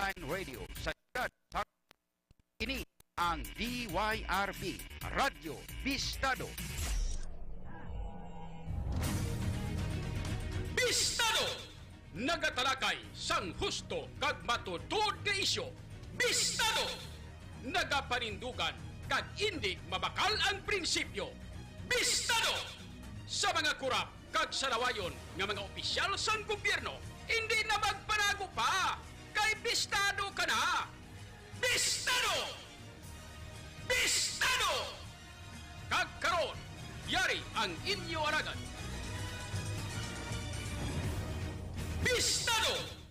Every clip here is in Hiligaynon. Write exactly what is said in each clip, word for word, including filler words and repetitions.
Online Radio sa siyudad sa ini ang D Y R B Radyo Bistado. Bistado! Nagatalakay sang husto kag matuod nga isyu. Bistado! Nagapanindugan kag indi mabakal ang prinsipyo. Bistado! Sa mga kurap kag salawayon nga mga opisyal sang gobyerno, indi na magpanago pa, kay bistado ka na! Bistado! Bistado! Kag karon, yari ang inyo alagad. Bistado!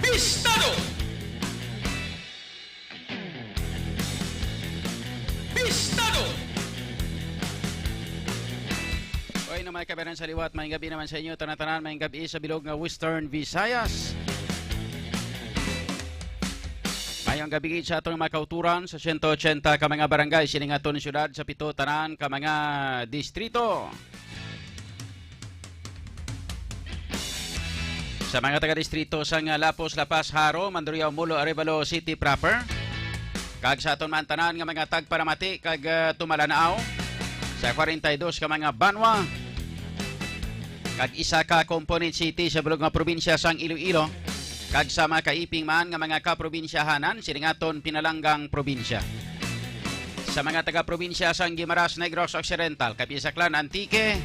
Bistado! Bistado! Oy, na mga kabayan sa liwat, maayong gabi naman sa inyo, tanan-tanan, maayong gabi sa bilog nga Western Visayas. Maayong gabi sa atong mga kauturan sa siyento ochenta ka mga barangay, sining aton syudad, sa pito tanan ka mga distrito. Sa mga taga-distrito sang Lapos, La Paz, Jaro, Mandurriao, Molo, Arevalo City proper, kag sa aton man tanan nga mga tagparamati kag, ah, tumalan-aw sa kwarenta y dos ka mga banwa, kag isa ka component city sa bilog nga probinsya sang Iloilo, kag sa mga kaiping man nga mga kaprobinsyahanan sining aton pinalanggang probinsya. Sa mga taga-probinsya sang Guimaras, Negros Occidental, Capiz, Aklan, Antique,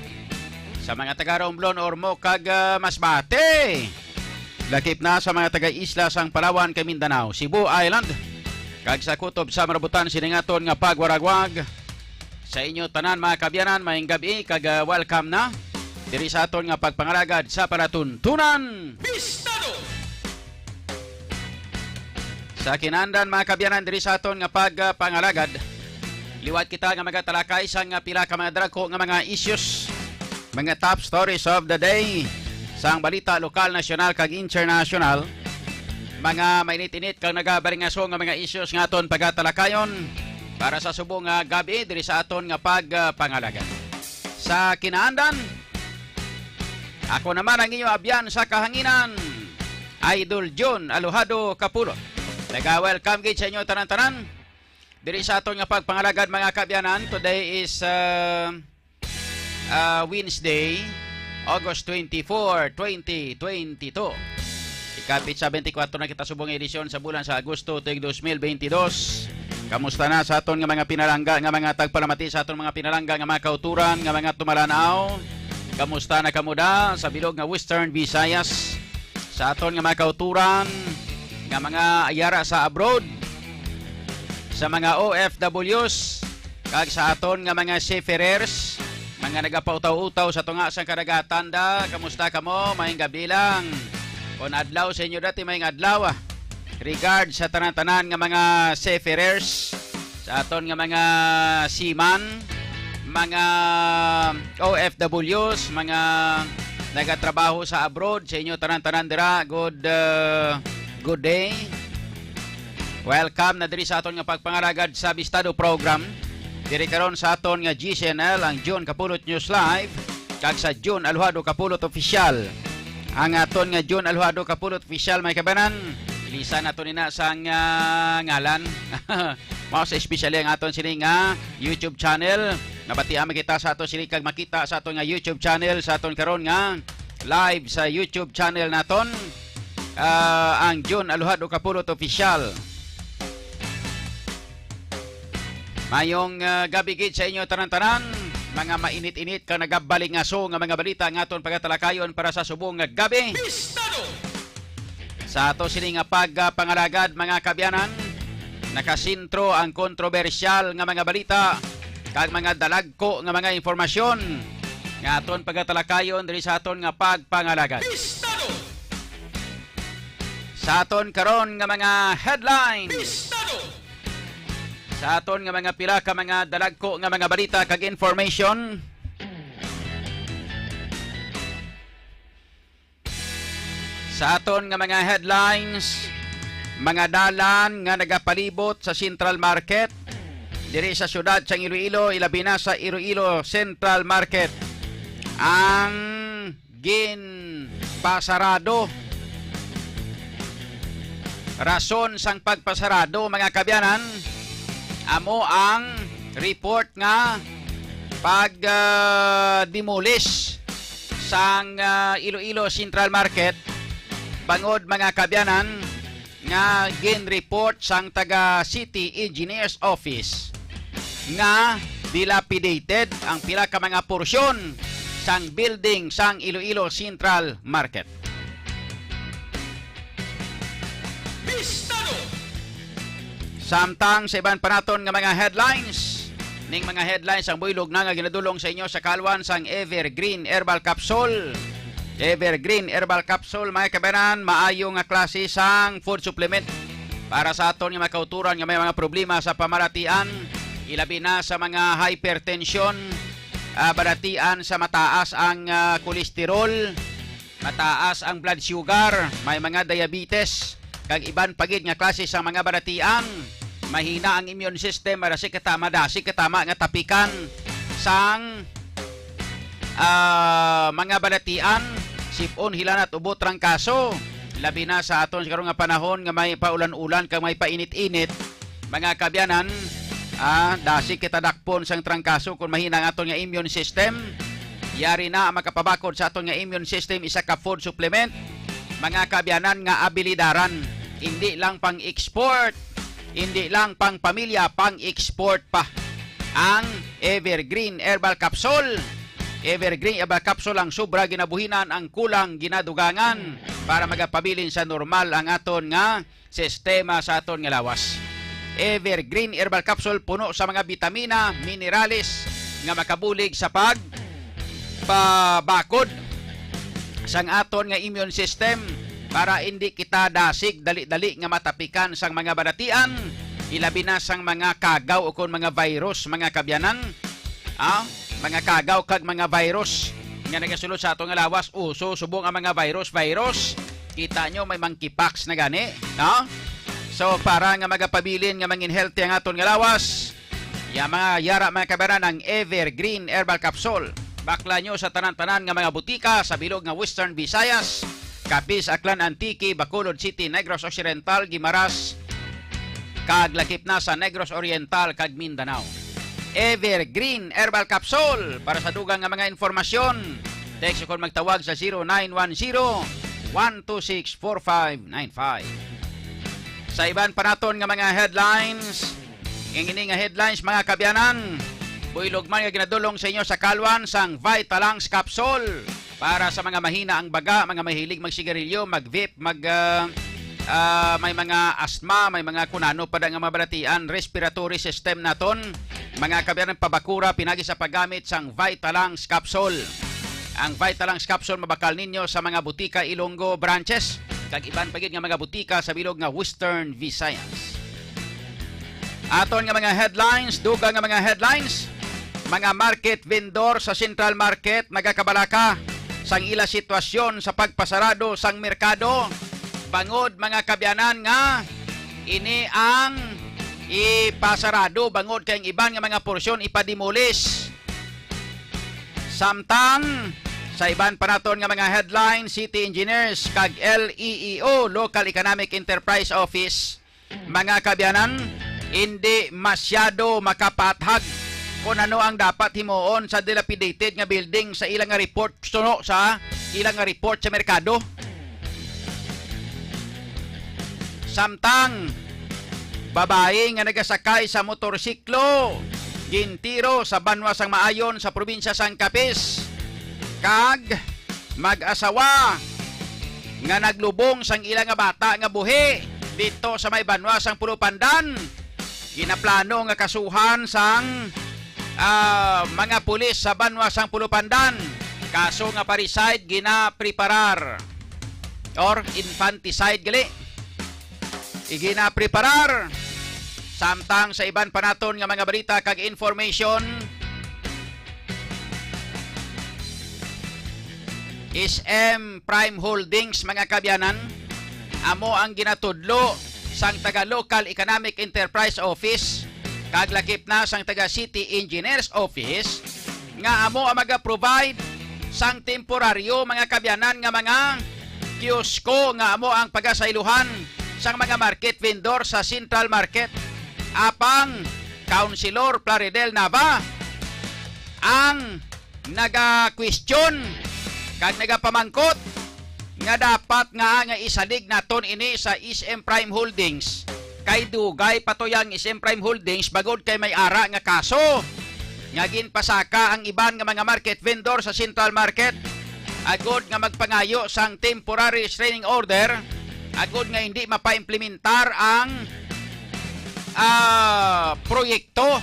sa mga taga Romblon, Ormoc, kag, ah, Masbate. Lakip na sa mga taga-isla sang Palawan kag Mindanao, Cebu Island, kag sa kutob sa marabutan sining aton nga pagwaragwag. Sa inyo tanan, mga kabyanan, maayong gabi kag, ah, welcome na diri sa aton nga pagpangalagad sa palatuntunan. Bistado! Sa kinandan, mga kabyanan, diri sa aton nga pagpangalagad, liwat kita nga magatalakay sang pila ka mga dagko nga mga issues, mga top stories of the day, sang balita lokal, nasyonal, kag internasyonal, mga mainit-init kag nagabaringaso nga mga issues nga aton pagatalakayon para sa subong nga gabi diri sa aton nga pagpangalagad. Sa kinaandan, ako naman ang inyo abyan sa kahanginan, Idol John Alojado Capulot. Naga-welcome gid sa inyo tanan-tanan diri sa aton nga pagpangalagad, mga kaabyanan. Today is, uh, uh, Wednesday, August twenty-four, twenty twenty-two. Ikapit seventy-four na kita subong nga edisyon sa bulan sa Agosto, tuig dos mil bentidós. Kamusta na sa aton nga mga pinalangga nga mga tagpalamati, sa aton mga pinalangga nga mga kauturan nga mga tumalanaw? Kamusta na kamo da sa bilog nga Western Visayas? Sa aton nga mga kauturan nga mga yara sa abroad, sa mga O F Ws, kag sa aton nga mga seafarers, mga nagapautaw-utaw sa tunga sang kadagatan da, kamusta kamo? Maayong gabi lang. Kon adlaw sa inyo dati, maayong adlaw, ah. Regard sa tanan-tanan nga mga seafarers, sa aton nga mga seaman, mga O F Ws, mga nagatrabaho sa abroad, sa inyo tanan-tanan dira, good, uh, good day. Welcome na diri sa aton nga pagpangalagad sa Bistado Program. Diri karon sa aton nga G C N L, ang June Kapulot News Live, kag sa June Alhado Kapulot Official. Ang aton nga June Alhado Kapulot Official, may kabanan, ilisan nato nina sang, ah, ngalan. Mao sa especially ang aton sini nga YouTube channel. Nabatian man kita sa aton sini kag makita sa aton nga YouTube channel sa aton karon nga live sa YouTube channel naton, ah, ang June Aluhad o Kapulot Official. Mayong, ah, gabi gid sa inyo tanan-tanan, mga mainit-init kag nagabalingaso nga mga balita nga aton pagatalakayon para sa subong nga gabi. Bistado! Sa ato sini nga pagpangalagad, mga kaabyanan, nakasentro ang kontrobersyal nga mga balita kag mga dalagko nga mga impormasyon nga aton pagatalakayon diri sa aton nga pagpangalagad. Bistado! Sa aton karon nga mga headlines. Bistado! Sa aton nga mga pila ka mga dalagko nga mga balita kag information. Sa aton nga mga headlines, mga dalan nga nagapalibot sa Central Market diri sa siyudad sang Iloilo, ilabi na sa Iloilo Central Market, ang ginpasarado. Rason sang pagpasarado, mga kaabyanan, amo ang report nga pag, ah, demolish sang, ah, Iloilo Central Market, bangod, mga kaabyanan, nga gin-report sang taga City Engineers Office nga dilapidated ang pila ka mga porsyon sang building sang Iloilo Central Market. Bistado! Samtang sa iban pa naton nga mga headlines, ning mga headlines ang buylog na nga ginadulong sa inyo sa kalwan sang Evergreen Herbal Capsule. Evergreen Herbal Capsule, mga kabayanan, maayo nga klase sang food supplement para sa aton nga mga kauturan nga may mga problema sa pamaratian, ilabi na sa mga hypertension, ah, balatian sa mataas ang, ah, kolesterol, mataas ang blood sugar, may mga diabetes, kag iban pa gid nga klase sa mga balatian. Mahina ang immune system, madasig kita, madasig kita ma-, nga tapikan sang, ah, mga balatian, sip-on, hilanat, ubo, trangkaso. Labi na sa aton sa karon nga panahon nga may paulan-ulan kag may painit-init, mga kaabyanan, ah, dasig kita dakpon sang trangkaso kon mahina ang aton nga immune system. Yari na ang makapabakod sa aton nga immune system, isa ka food supplement, mga kaabyanan, nga abilidaran. Indi lang pang-export, indi lang pang pamilya, pang-export pa ang Evergreen Herbal Capsule. Evergreen Herbal Capsule, ang sobra ginabuhinan, ang kulang ginadugangan, para magapabilin sa normal ang aton nga sistema sa aton nga lawas. Evergreen Herbal Capsule puno sa mga bitamina, minerales nga makabulig sa pag pabakod sang aton nga immune system para indi kita dasig dali-dali nga matapikan sang mga balatian, ilabi na sang mga kagaw o kon mga virus, mga kaabyanan. Ah, mga kagaw kag mga virus nga nagasulod sa aton nga lawas, uso subong ang mga virus, virus. Kita nyo, may monkeypox na gani, no? So, para nga magapabilin nga mangin healthy ang aton nga lawas, ya mga yara, mga kabaran, ang Evergreen Herbal Capsule. Bakla nyo sa tanan-tanan nga mga butika sa bilog nga Western Visayas, Capiz, Aklan, Antique, Bacolod City, Negros Occidental, Guimaras, kag lakip na sa Negros Oriental kag Mindanao. Evergreen Herbal Capsule. Para sa dugang nga mga informasyon, text o kon magtawag sa zero nine one zero, one two six, four five nine five. Sa iban pa naton nga mga headlines, Ang ini nga headlines, mga kaabyanan, buylog man nga ginadulong sa inyo sa kalwan sang Vitalux Capsule. Para sa mga mahina ang baga, mga mahilig magsigarilyo, mag-vape, mag, ah, ah, may mga asthma, may mga kunano pa da nga mga balatian, respiratory system naton, mga kaabyanan, pabakura pinagi sa paggamit sang Vitalux Capsule. Ang Vitalux Capsule mabakal ninyo sa mga butika Ilonggo branches kag iban pa gid nga mga butika sa bilog nga Western Visayas. Aton nga mga headlines, dugang nga mga headlines. Mga market vendor sa Central Market nagakabalaka sang ila sitwasyon sa pagpasarado sang merkado, bangod, mga kaabyanan, nga ini ang ipasarado, bangod kay ang iban nga mga porsyon ipademolish. Samtang sa iban pa naton nga mga headline, city engineers kag L E E O, Local Economic Enterprise Office, mga kaabyanan, hindi masyado makapaathag kung ano ang dapat himuon sa dilapidated nga building sa ilang nga report, suno sa ilang nga report sa merkado. Samtang babayi nga nagasakay sa motorsiklo gintiro sa banwa sang Maayon sa probinsya sang Capiz, kag mag-asawa nga naglubong sang ila nga bata nga buhi didto sa may banwa sang Pulupandan. Ginaplano nga kasuhan sang, ah, mga pulis sa banwa sang Pulupandan. Kaso nga parricide ginapreparar or infanticide gali. Iginapreparar. Samtang sa iban pa naton nga mga balita kag information, S M Prime Holdings, mga kaabyanan, amo ang ginatudlo sang taga Local Economic Enterprise Office kag lakip na sang taga City Engineers Office nga amo ang maga-provide sang temporaryo, mga kaabyanan, nga mga kiosko nga amo ang pagasaylohan sang mga market vendor sa Central Market. Apang Councilor Plaridel Nava ang naga-question kag nagapamangkot nga dapat nga, nga isalig naton ini sa S M Prime Holdings, kay dugay pa to yang S M Prime Holdings bangod kay may ara nga kaso nga ginpasaka ang iban nga mga market vendor sa Central Market agod nga magpangayo sang temporary restraining order agod nga hindi mapaimplementar ang, ah, proyekto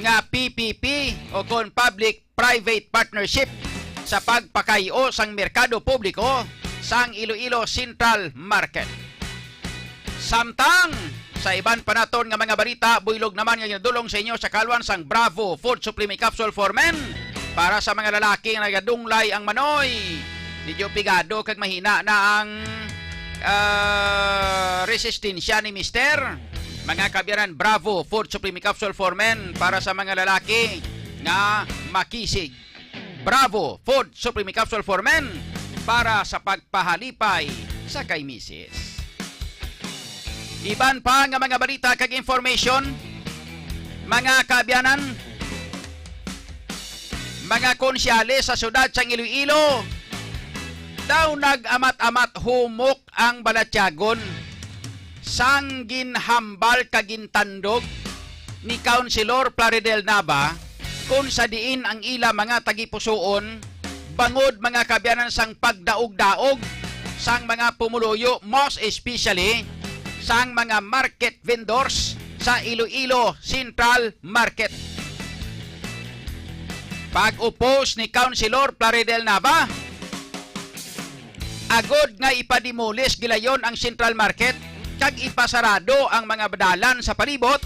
nga P P P o kon public private partnership sa pagpakay-o sang merkado publiko sang Iloilo Central Market. Samtang sa iban pa naton nga mga balita, buylog naman nga ginadulong sa inyo sa kalwan sang Bravo Food Supplement Capsule for Men para sa mga lalaki nga nagadunglay ang manoy. Medyo pigado kag mahina na ang, ah, resistensya ni Mister. Mga kaabyanan, Bravo Food Supplement Capsule for Men para sa mga lalaki nga makisig. Bravo Food Supplement Capsule for Men para sa pagpahalipay sa kay misis. Iban pa nga mga balita kag information, mga kaabyanan, mga konsyales sa siyudad sang Iloilo daw nag-amat-amat humok ang balatyagon sang ginhambal kag gintandog ni Councilor Plaridel Nava, kon sa diin ang ila mga tagipusoon bangod, mga kaabyanan, sang pagdaog-daog sang mga pumuluyo, most especially sang mga market vendors sa Iloilo Central Market. Pag-oppose ni Councilor Plaridel Nava, agod nga ipademolish gilayon ang Central Market kag ipasarado ang mga dalan sa palibot,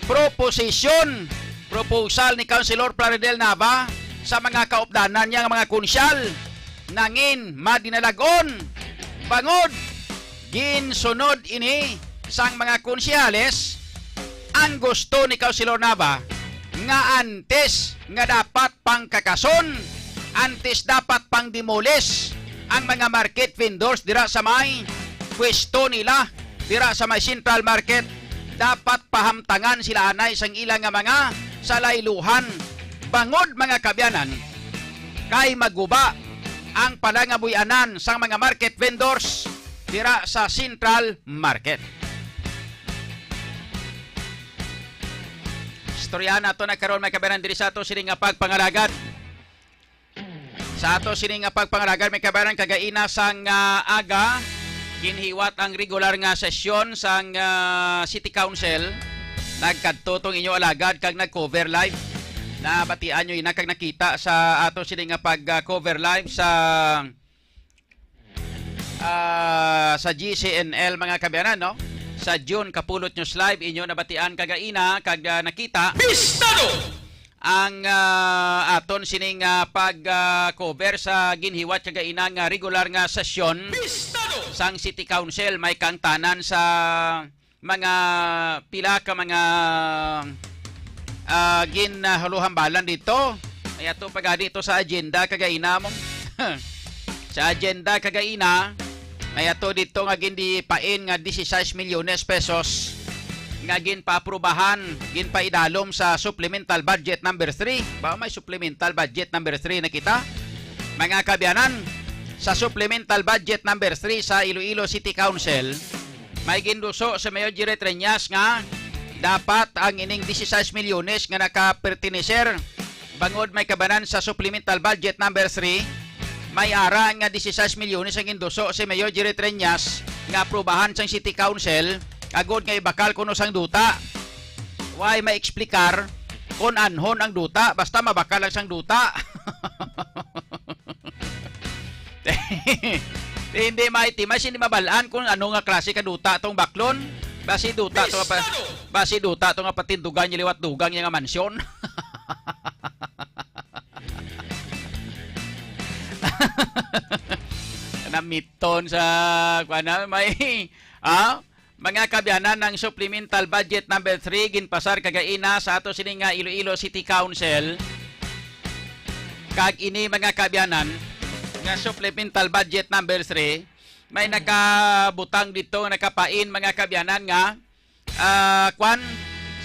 proposisyon, proposal ni Councilor Plaridel Nava sa mga kaupdanan niya nga mga konsyal nangin madinalag-on. Bangod ginsunod ini sang mga konsehales, ang gusto ni Councilor Nava nga antes nga dapat pangkakason, antes dapat pangdemolish ang mga market vendors dira sa may pwesto nila, dira sa may Central Market, dapat pahamtangan sila anay sang ila nga mga salayluhan, bangod, mga kaabyanan, kay maguba ang palangabuy-anan sang mga market vendors dira sa Central Market. Istoryahan nato na karon, mga kabayanan, diri sa ato sini nga pagpangalagad. Sa ato sini nga pagpangalagad, mga kabayanan, kagaina sang, ah, aga, ginhiwat ang regular nga sesyon sang, ah, City Council. Nagkadto tong inyo alagad kag nag-cover live. Nabatian nyo ina kag nakita sa ato sini nga pag-cover live sa, ah, sa G C N L, mga kabayanan, no? Sa June Kapulot News Live, inyo nabatian kagaina kag, ah, nakita. Pistado! Ang, ah, aton sining, ah, pag, ah, cover sa ginhiwat kagaina nga regular nga sesyon Pistado! Sang City Council, may kaangtanan sa mga pila ka mga, ah, gin, ah, huluhambalan dito. May ato pa gani ito sa agenda kagaina mo. Sa agenda kagaina, may ato dito nga gindipain nga dieciséis milyones pesos nga ginpaaprubahan, ginpaidalom sa Supplemental Budget number three. Ba, may Supplemental Budget number three na kita? Mga kaabyanan, sa Supplemental Budget number three sa Iloilo City Council, may ginduso si Mayor Jerry Treñas nga dapat ang ining dieciséis milyones nga nakaperteneser bangod may kaabyanan sa Supplemental Budget number three, may ara nga dieciséis milyones ang ginduso si Mayor Jerry Treñas nga aprubahan sang City Council agod nga ibakal kuno sang duta. Way maexplikar kon anhon ang duta, basta mabakal lang sang duta. Hindi maitimay, hindi mabal-an kung ano nga klase ka duta tong baklon. Basi duta to nga pa, basi duta to nga patindugan niya liwat dugang niya nga mansyon. Namiton sa, kuwan na, may, ah, mga kaabyanan, ang Supplemental Budget number three ginpasar kagaina sa ato sini nga Iloilo City Council. Kag ini, mga kaabyanan, nga Supplemental Budget number three, may nakabutang dito, nakapain, mga kaabyanan, nga, ah, kwan,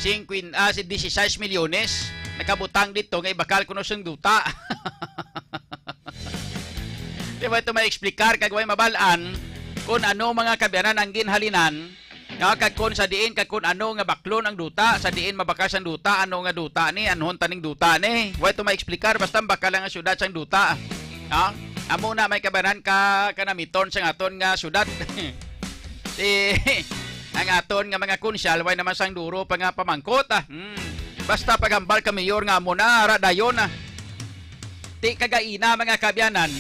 singkwenta, ah, si dieciséis milyones, nakabutang dito nga ibakal kuno sang duta. Di ba ito may explicar kag way mabal-an kung ano, mga kaabyanan, ang ginhalinan, nga kag kung sa diin kag kung ano nga baklon ang duta, sa diin mabakal sang duta, ano nga duta ni, anhon taning duta ni. Way ito may explicar, basta bakal lang ang syudad sang duta. Ha? Amo na may kaabyanan ka kanamiton sang aton nga syudad. Ti, ang aton nga mga konsyal, way naman sang duro pa nga pamangkot, ah. Hmm. Basta paghambal ka mayor nga amo na, ara dayon, ah. Ti kagaina, mga kaabyanan,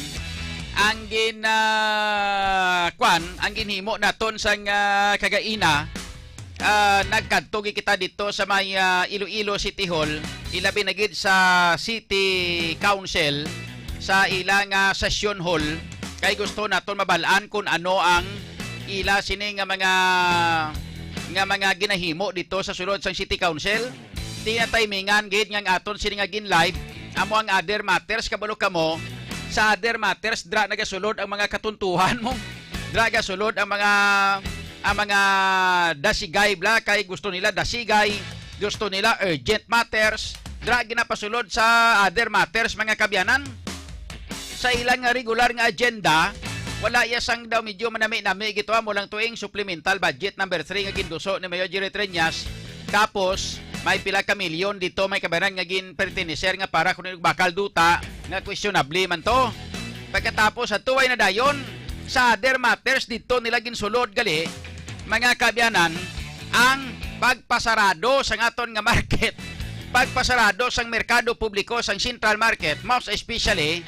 ang gin, ah, kwan, ang ginhimo naton sang, ah, kagaina, ah, nagkadto gid kita dito sa may, ah, Iloilo City Hall, ilabi na gid sa City Council, sa ila nga session hall, kay gusto naton mabal-an kung ano ang ila sini nga mga, nga mga ginahimo dito sa sulod sang City Council. Tinatimingan gid nga ang aton sini nga gin-live amo ang other matters, kabalo kamo, sa other matters, dra nagasulod ang mga katuntuhan mo. Dra gasulod ang mga, ang mga dasigay bla, kay gusto nila dasigay, gusto nila urgent matters. Dra ginapasulod sa other matters, mga kaabyanan. Sa ilang nga regular nga agenda, wala iya sang daw medyo manami-nami gito, amo lang tuing Supplemental Budget number three nga ginduso ni Mayor Jerry Treñas. Tapos, may pila ka milyon dito, may kaabyanan, nga ginperteneser nga para kuno bakal duta nga questionable man to. Pagkatapos, sa tuway na dayon, sa other matters, dito nila ginsulod gali, mga kaabyanan, ang pagpasarado sa aton nga market, pagpasarado sang merkado publiko sang Central Market, most especially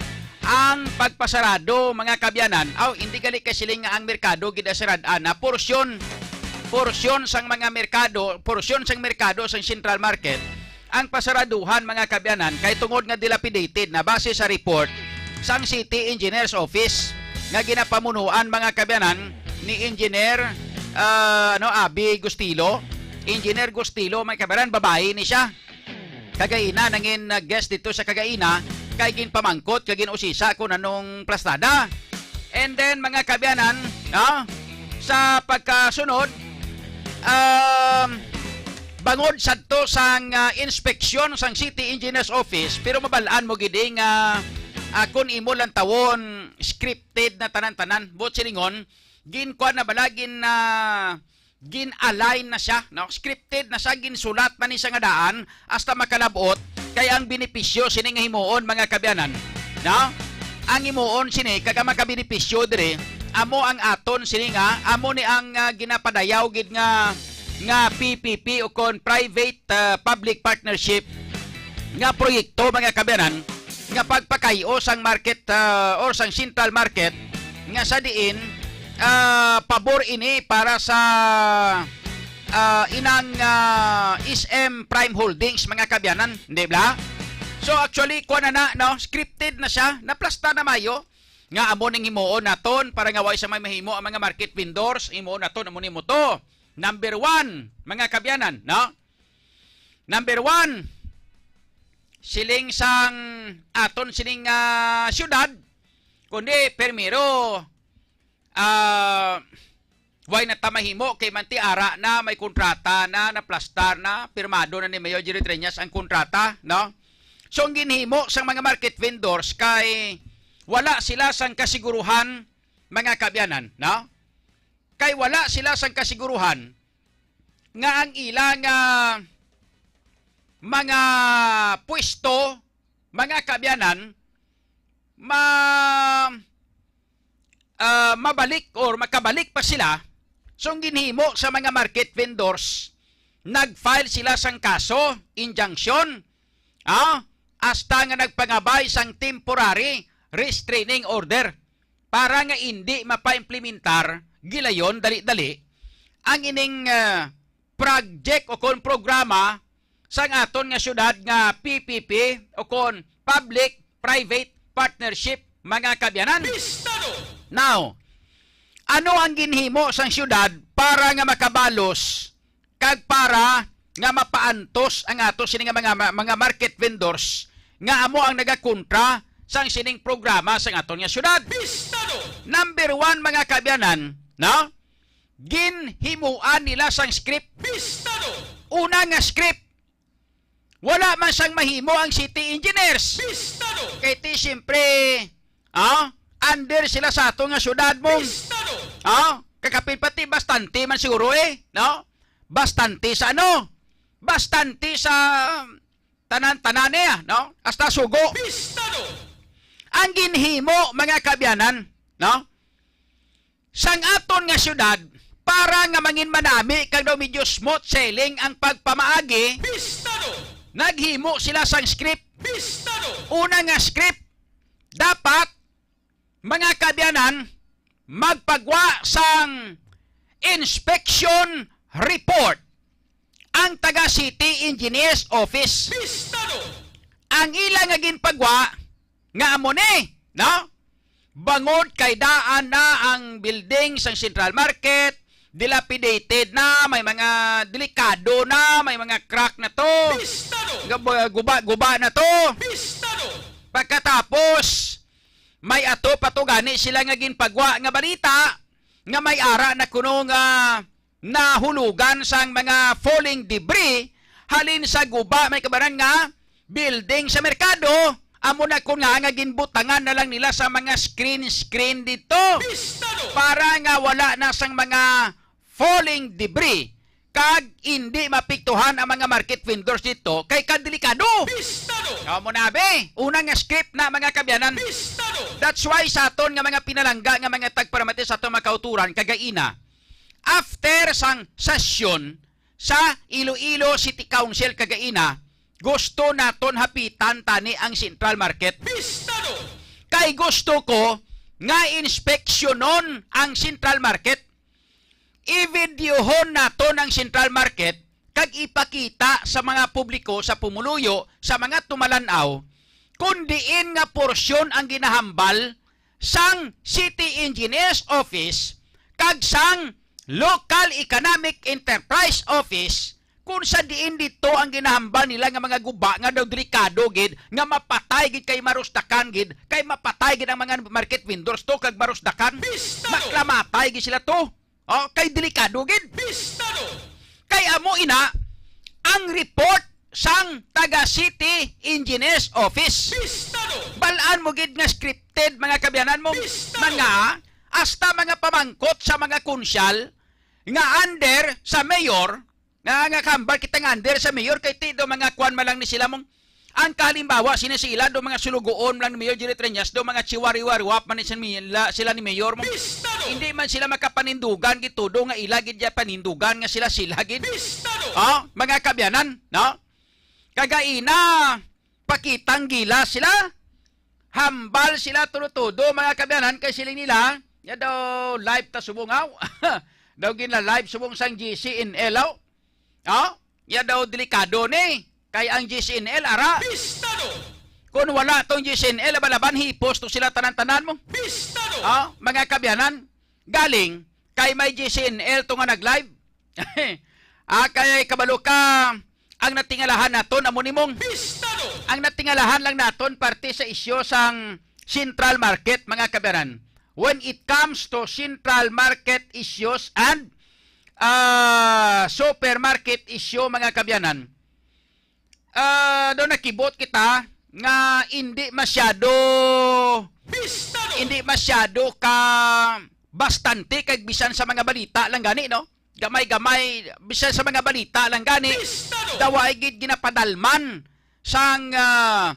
ang pagpasarado, mga kaabyanan, aw, hindi gali kay siling nga ang merkado gid ang sarad-an na porsyon, porsyon sang mga merkado, porsyon sang merkado sang Central Market, ang pasaraduhan, mga kaabyanan, kay tungod nga dilapidated na base sa report sang City Engineer's Office nga ginapamunuan, mga kaabyanan, ni Engineer, ah, ano, Abi Gustilo. Engineer Gustilo, mga kaabyanan, babayi ni siya. Kagaina, nangin, ah, guest dito sa kagaina, kay ginpamangkot, kay gin-usisa kung anong plastada. And then, mga kaabyanan, no, sa pagkasunod, um, bangod sadto sang, ah, inspeksyon sang City Engineer's Office, pero mabal-an mo gid nga, ah, kung imo lang tawon, scripted na tanan-tanan, buot silingon, ginkuan na bala, gin, ah, gin-align na siya, no? Scripted na siya, ginsulat na ni siya nga daan hasta makalab-ot, kay ang benepisyo sini nga himuon, mga kaabyanan, no? Ang himuon sini kag ang makabenepisyo diri amo ang aton sini nga amo ni ang, ah, ginapadayaw gid nga, nga P P P o kon private, ah, public partnership nga proyekto, mga kaabyanan, nga pagpakay-o sang market, ah, or sang central market nga sa diin, ah, pabor ini para sa, ah, inang, ah, S M Prime Holdings, mga kaabyanan, di ba? So, actually, kuha na na, no? Scripted na siya, naplasta na mayo nga amo ning himuon naton para nga way sa may mahimo ang mga market vendors, himuon naton amo nimo to. Number one, mga kaabyanan, no? Number one, siling sang aton sining, ah, syudad, kundi primero, ah, way na ta mahimo kay manti ara na, may kontrata na, naplastar na, pirmado na ni Mayor Jerry Treñas ang kontrata, no? So, ang ginhimo sang mga market vendors kay wala sila sang kasiguruhan, mga kaabyanan, no? Kay wala sila sang kasiguruhan nga ang ila nga mga pwesto, mga kaabyanan, ma-, ah, mabalik or makabalik pa sila. So, ang ginhimo sa mga market vendors, nag-file sila sang kaso, injunction, ah, hasta nga nagpangabay sang temporary restraining order para nga indi mapaimplementar gilayon dali-dali ang ining, ah, project o kon programa sang aton nga syudad nga P P P o kon public-private partnership, mga kaabyanan. Pistado! Now, ano ang ginhimo sang syudad para nga makabalos kag para nga mapaantos ang ato sini nga mga, mga market vendors nga amo ang nagakontra sang sining programa sang aton nga syudad? Pistado! Number one, mga kaabyanan, no? Ginhimuan nila sang script. Pistado! Una nga script, wala man sang mahimo ang city engineers. Pistado! Kay ti, siyempre, ah, under sila sa ato nga syudad mo. Pistado! Ah, kakapin pati bastante man siguro eh, no? Bastante sa ano? Bastante sa tanan-tanan niya, no? Hasta sugo. Pistado! Ang ginhimo, mga kaabyanan, no? Sang aton nga syudad, para nga mangin manami kag daw medyo smooth sailing ang pagpamaagi, Pistado! Naghimo sila sang script. Pistado! Una nga script, dapat, mga kaabyanan, magpagwa sang inspection report ang taga City Engineers Office. Pistado! Ang ila nga ginpagwa nga amo ni, no? Bangod kay daan na ang building sang Central Market, dilapidated na, may mga delikado na, may mga crack na to. Pistado! Gab-, guba-guba na to. Pistado! Pagkatapos, may ato pa to gani sila nga ginpagwa nga balita nga may ara na kuno nga nahulugan sang mga falling debris halin sa guba, may kabaran nga building sa merkado. Amo na kun nga, nga ginbutangan na lang nila sa mga screen-screen dito. Pistado! Para nga wala na sang mga falling debris kag indi mapiktuhan ang mga market vendors dito kay kadelikado. Pistado! Amo na, be. Una nga script na, mga kaabyanan. Pistado! That's why sa aton nga mga pinalangga nga mga tagparamati sa aton mga kauturan, kagaina, after sang sesyon sa Iloilo City Council kagaina, gusto naton hapitan tani ang Central Market. Pistado! Kay gusto ko nga inspeksyonon ang Central Market. I-videohon naton ang Central Market kag ipakita sa mga publiko, sa pumuluyo, sa mga tumalan-aw, kung diin nga porsyon ang ginahambal sang City Engineers Office kag sang Local Economic Enterprise Office, kung sa diin dito ang ginahambal nila nga mga guba nga daw delikado gid, nga mapatay gid kay marusdakan gid, kay mapatay gid ang mga market vendors to kag marusdakan. Pistado! Maklamatay gid sila to. Oh, kay delikado gid. Pistado! Kay amo ina ang report sang taga City Engineers Office. Pistado! Balaan mo gid nga scripted, mga kaabyanan mo. Pistado! Mga, hasta mga pamangkot sa mga konsyal, nga under sa mayor, nga, nga kahambal kita nga under sa mayor, kay ti do mga kwan man lang ni sila mong, ang kalimbawa, sini sila do mga sulugoon lang ni Mayor Jerry Treñas, do mga chiwariwariwap man ni sila, sila ni Mayor mong, Pistado! Hindi man sila makapanindugan gid todo nga ila gid ya panindugan nga sila sila gid. Pistado! Oh, mga kabyanan, no? Kagaina, pakitang gila sila. Hambal sila tudo-tudo, mga kabyanan, kay siling nila, ya daw live ta subong, aw. Daw gina-live subong sang G C N L, aw. Oh, ya daw delikado ni. Kay ang G C N L, ara. Pistado! Kung wala tong G C N L, laban-laban, hipos to sila tanan-tanan mo. Pistado! Oh, mga kabyanan, galing, kay may G C N L to nga nag-live. Ah, kay kabalo ka, ang natingalahan naton amo ni mong Pistado! Ang natingalahan lang naton parte sa isyu sang central market, mga kabyanan. When it comes to central market issues and, ah, supermarket issue, mga kabyanan, ah, do nakibot kita nga hindi masyado Pistado! Hindi masyado ka bastante kag bisan sa mga balita lang gani, no? Gamay-gamay, bisan sa mga balita lang gani, Pistado! Daw ay gid ginapadalman sang, ah,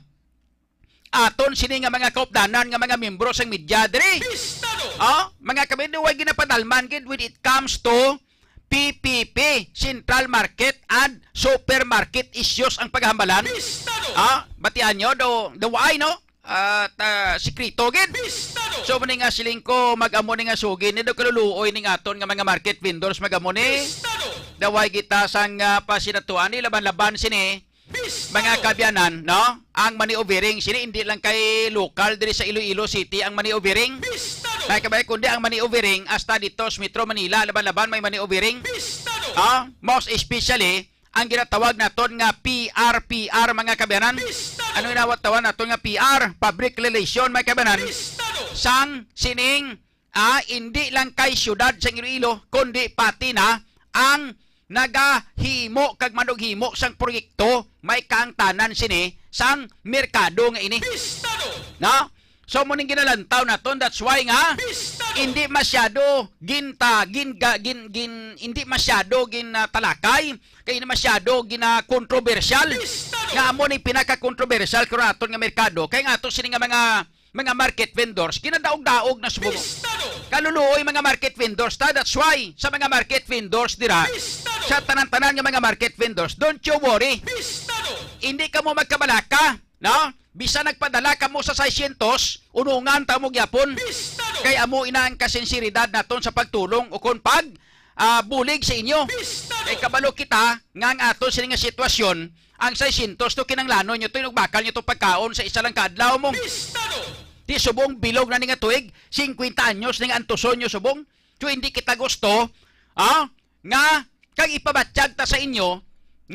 aton sini nga mga kaupdanan nga mga miyembro sang media diri. Pistado! Oh, mga kabyanan, daw ay ginapadalman gid when it comes to P P P, Central Market and Supermarket issues ang paghambalan. Pistado! Ah, batian nyo, do, do ay, no? At, ah, sikrito gid. Pistado! So, mani nga siling ko, mag-amo ni nga sugi, ni do kaluluoy ning aton nga mga market vendors, mag-amo ni. Pistado! Daw ay kita sang, ah, pasinatuan ni laban-laban sini. Pistado! Mga kabyanan, no? Ang money overing, sini hindi lang kay lokal diri sa Iloilo City ang money overing. Pistado! Mga kabay, kundi ang money overing hasta dito sa Metro Manila, laban-laban may money overing. Pistado! Ah, most especially, ang ginatawag naton nga P R P R, mga kabyanan. Pistado! Ano ginawat-tawag naton nga P R? Public relation, mga kabyanan. Pistado! Sang sining, ah, hindi lang kay siyudad sang Iloilo, kundi pati na ang nagahimo kag manughimo sang proyekto, may kaangtanan sini sang merkado nga ini. Pistado! No? So, mo ning ginalantaw naton, that's why nga Pistado! Hindi masyado ginta, gin, ga, gin, gin, hindi masyado gin, ah, talakay, kay hindi masyado gina kontrobersyal. Pistado! Nga amo ni pinaka-kontrobersyal karon aton nga merkado. Kay nga ato sini nga mga, mga market vendors, ginadaog-daog na subong. Pistado! Kaluluoy mga market vendors ta, that's why sa mga market vendors dira, Pistado! Sa tanan-tanan nga mga market vendors, don't you worry. Pistado! Hindi kamo magkabalaka, no? Bisan nagpadala kamo sa seiscientos, unungan ta mo gyapon. Pistado! Kay amo ina ang kasinseridad naton sa pagtulong o kon pag, ah, bulig sa inyo. Pistado! Kay kabalo kita nga ang aton sini nga sitwasyon, ang seiscientos to kinanglanon nyo to, inugbakal nyo to pagkaon sa isa lang ka adlaw mo. Pistado! Di subong bilog na ni nga tuig, singkwenta anyos ni nga antuson nyo subong. So, hindi kita gusto, ah, nga kag ipabatyag ta sa inyo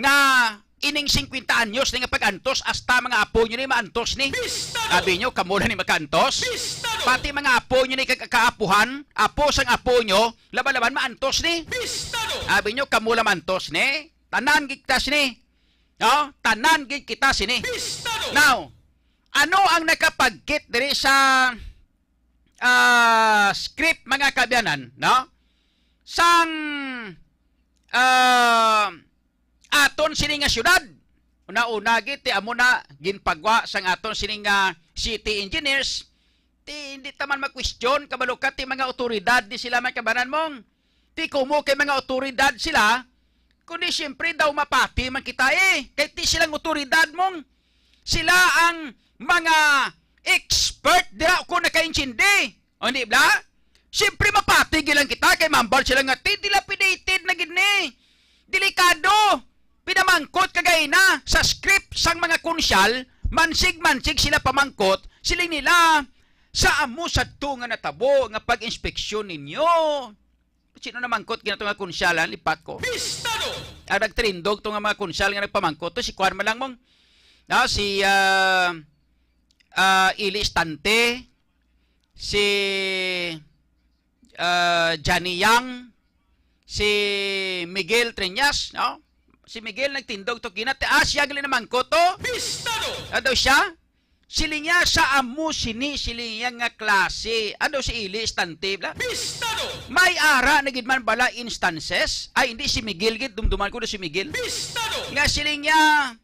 nga ining singkwenta anyos ni nga pag-antos, hasta mga apo nyo ni maantos ni. Pistado! Sabi nyo, kamo lang ni makaantos? Pistado! Pati mga apo nyo ni kag kaapuhan, apo sang apo nyo, laban-laban maantos ni. Pistado! Sabi nyo, kamo lang maantos ni. Tanan gid kita sini. No? Tanan gid kita sini. Pistado! Now, ano ang nakapagkit diri sa, ah, script, mga kaabyanan, no? Sang, ah, aton sini nga syudad. Una-una gid, ti amo na ginpagwa sang aton sini nga city engineers. Ti hindi ta man ma-question, kabalo ka, ti mga otoridad ni sila, mga kaabyanan mong. Ti kumo kay mga otoridad sila, kundi siyempre daw mapati man kita, eh. Kay ti silang otoridad mong, sila ang mga expert dira, kung nakaintindi. O, hindi ba? Siyempre, mapati gid lang kita kay mambal sila nga, "Ti, dilapidated na gid ni. Delikado. Pinamangkot kagay na sa script sang mga konsyal, mansig-mansig sila pamangkot, siling nila, sa amo sadto nga natabo nga pag-inspeksyon ninyo." Sino namangkot gina to nga konsyal, ha? Lipat ko. Pistado! Ang nagtrindog to nga mga konsyal nga nagpamangkot to, si kuwan man lang mong, ah, si, ah, ah, Eli Estante, si, ah, Johnny Yang, si Miguel Treñas, no? Si Miguel nagtindog to kinat, ah, siya gali namangkot to. Pistado! Ano daw siya? Siling niya, "Sa amo sini," siling niya, "nga klase." Ano si Ili, istante, bla? Pistado! May ara na gid man bala instances? Ay, hindi, si Miguel gid, dumduman ko na si Miguil. Pistado! Nga siling niya,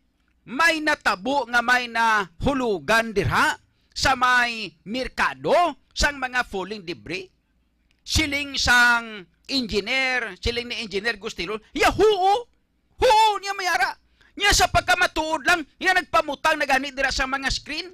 may natabo nga may nahulugan dira sa may merkado sang mga falling debris. Siling sang engineer, siling ni Engineer Gustilo, "Ya, huo. Huo niya may ara." Niya sa pagkamatuod lang, niya nagpamutang na gani dira sa mga screen.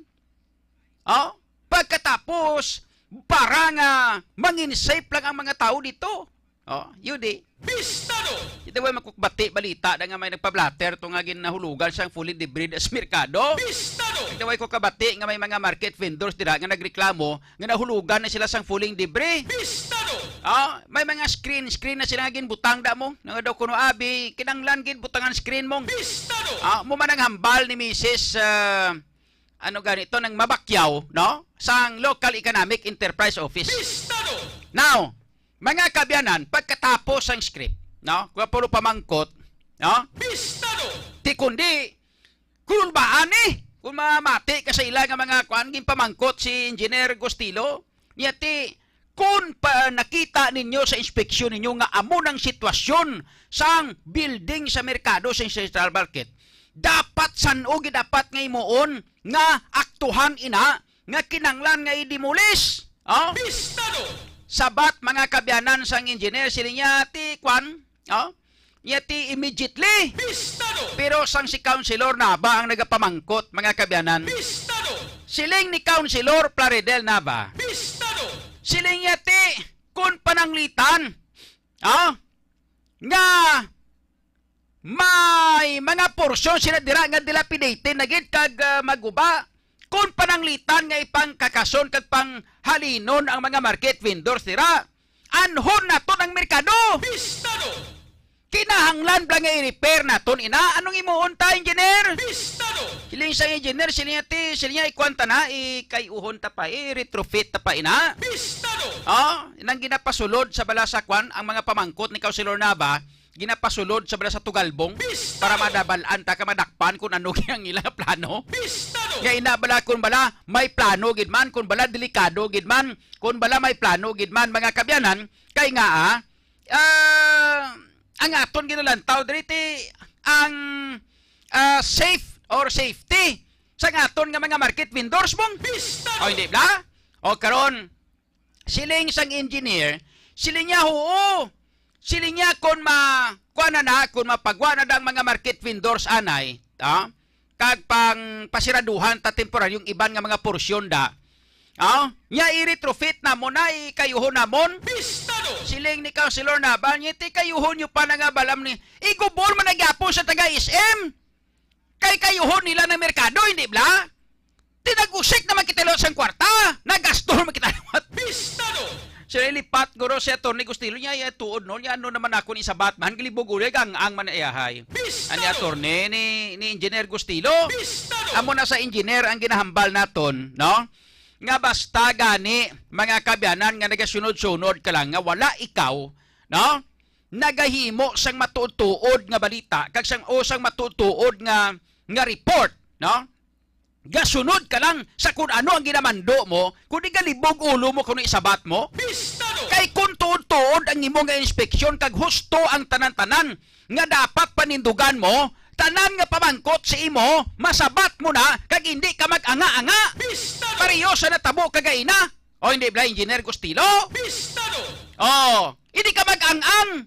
Oh, pagkatapos, para nga mangin safe lang ang mga tao dito. Oh, yun di. Pistado! Kita ba makukbati balita na nga may nagpa-blotter to nga ginahulugan sang falling debris sa merkado? Pistado! Kita ba ko kabati nga may mga market vendors dira nga nagreklamo nga nahulugan na sila sang falling debris? Pistado! Ah, may mga screen, screen na sila nga ginbutang da mo. Nga daw kuno, "Abi, kinanglan gid butangan screen mo." Pistado! Ah, mo man ang hambal ni Misis, ah, ano gani to, nang Mabakyaw, no? Sang Local Economic Enterprise Office. Pistado! Now, mga kaabyanan, pagkatapos sang script, no? Kung pulo pamangkot, no? Pistado! Ti kundi, kulbaan ni, kung mamati ka sa ila nga mga kuan, ginpamangkot si Engineer Gustilo, niya ti, kung pa nakita ninyo sa inspeksyon ninyo nga amo nang sitwasyon sang building sa merkado sa Central Market, dapat san-o gid dapat nga himuon nga aktuhan ina nga kinanglan nga i-demolish. Oh? Pistado! Sabat, mga kaabyanan, sang engineer, sila niya ti kwan, oh? Niya ti immediately. Pistado! Pero sang si Councilor Nava ang nagapamangkot, mga kaabyanan. Pistado! Siling ni Councilor Plaridel Nava. Pistado! Siling niya ti, kun pananglitan, ah, nga may mga porsyon sila dira nga dilapidated na gid kag, ah, maguba. Kun pananglitan nga ipangkakason kag panghalinon ang mga market vendors dira, anhon naton ang merkado. Pistado! Kinahanglan bala nga i-repair naton ina. Anong imuon ta, engineer? Pistado! Siling sa engineer, siling niya, ti, siling niya, ikuan ta na, ikayuhon ta pa, i-retrofit ta pa ina. Pistado! Oh, nang ginapasulod sa bala sa kwan, ang mga pamangkot ni Councilor Nava, ginapasulod sa bala sa Tugalbong. Pistado! Para madabal-an ta ka madakpan kung ano ang ilang plano. Pistado! Nga ina bala, kung bala may plano gid man, kung bala delikado gid man, kung bala may plano gid man, mga kaabyanan, kay nga, ah, ah, ang aton ginalantaw diri ti ang, ah, safe or safety sa aton nga mga market vendors, mong. Pistado! O, hindi bala? O, karon, siling sang engineer, siling niya, "Oo." Siling niya, "Kung ma-, kuan na na, kung mapagwa na da ang mga market vendors anay, ah, kag pang pasiraduhan ta temporaryong iban nga mga porsyon da, ah, nya i-retrofit namon na, ikayuhon namon." Pistado! Siling ni Councilor Nava, niya, "Ti kayuhon niyo pa na nga balam ni, igubol man na gyapon sa taga S M." Kay kayuhon nila ng merkado, hindi bala? Ti nag-usik naman kita liwat sang kwarta, nagasto naman kita liwat. Pistado! Sila lipat, guro, si Attorney Gustilo niya, iya tuod, no? Niya, ano naman ako ni sabat man, gilibog ulo, ang, ang man iyahay. Pistado! Ani attorney ni, ni Engineer Gustilo? Pistado! Amo na sa engineer ang ginahambal naton, no? Nga basta gani, mga kaabyanan, nga nagasunod-sunod ka lang, nga wala ikaw, no? Nagahimo sang matuod-tuod nga balita kag sang, o sang matuod-tuod nga, nga report, no? Gasunod ka lang sa kun ano ang ginamando mo, kundi galibog ulo mo kuno isabat mo. Pistado! Kay kun tuod-tuod ang imo nga inspeksyon kag husto ang tanan-tanan nga dapat panindugan mo, tanan nga pamangkot sa imo, masabat mo na kag hindi ka mag-anga-anga. Pistado! Pareho sa natabo kagaina. O hindi bala, Engineer Gustilo? Pistado! O, hindi ka mag-ang-ang.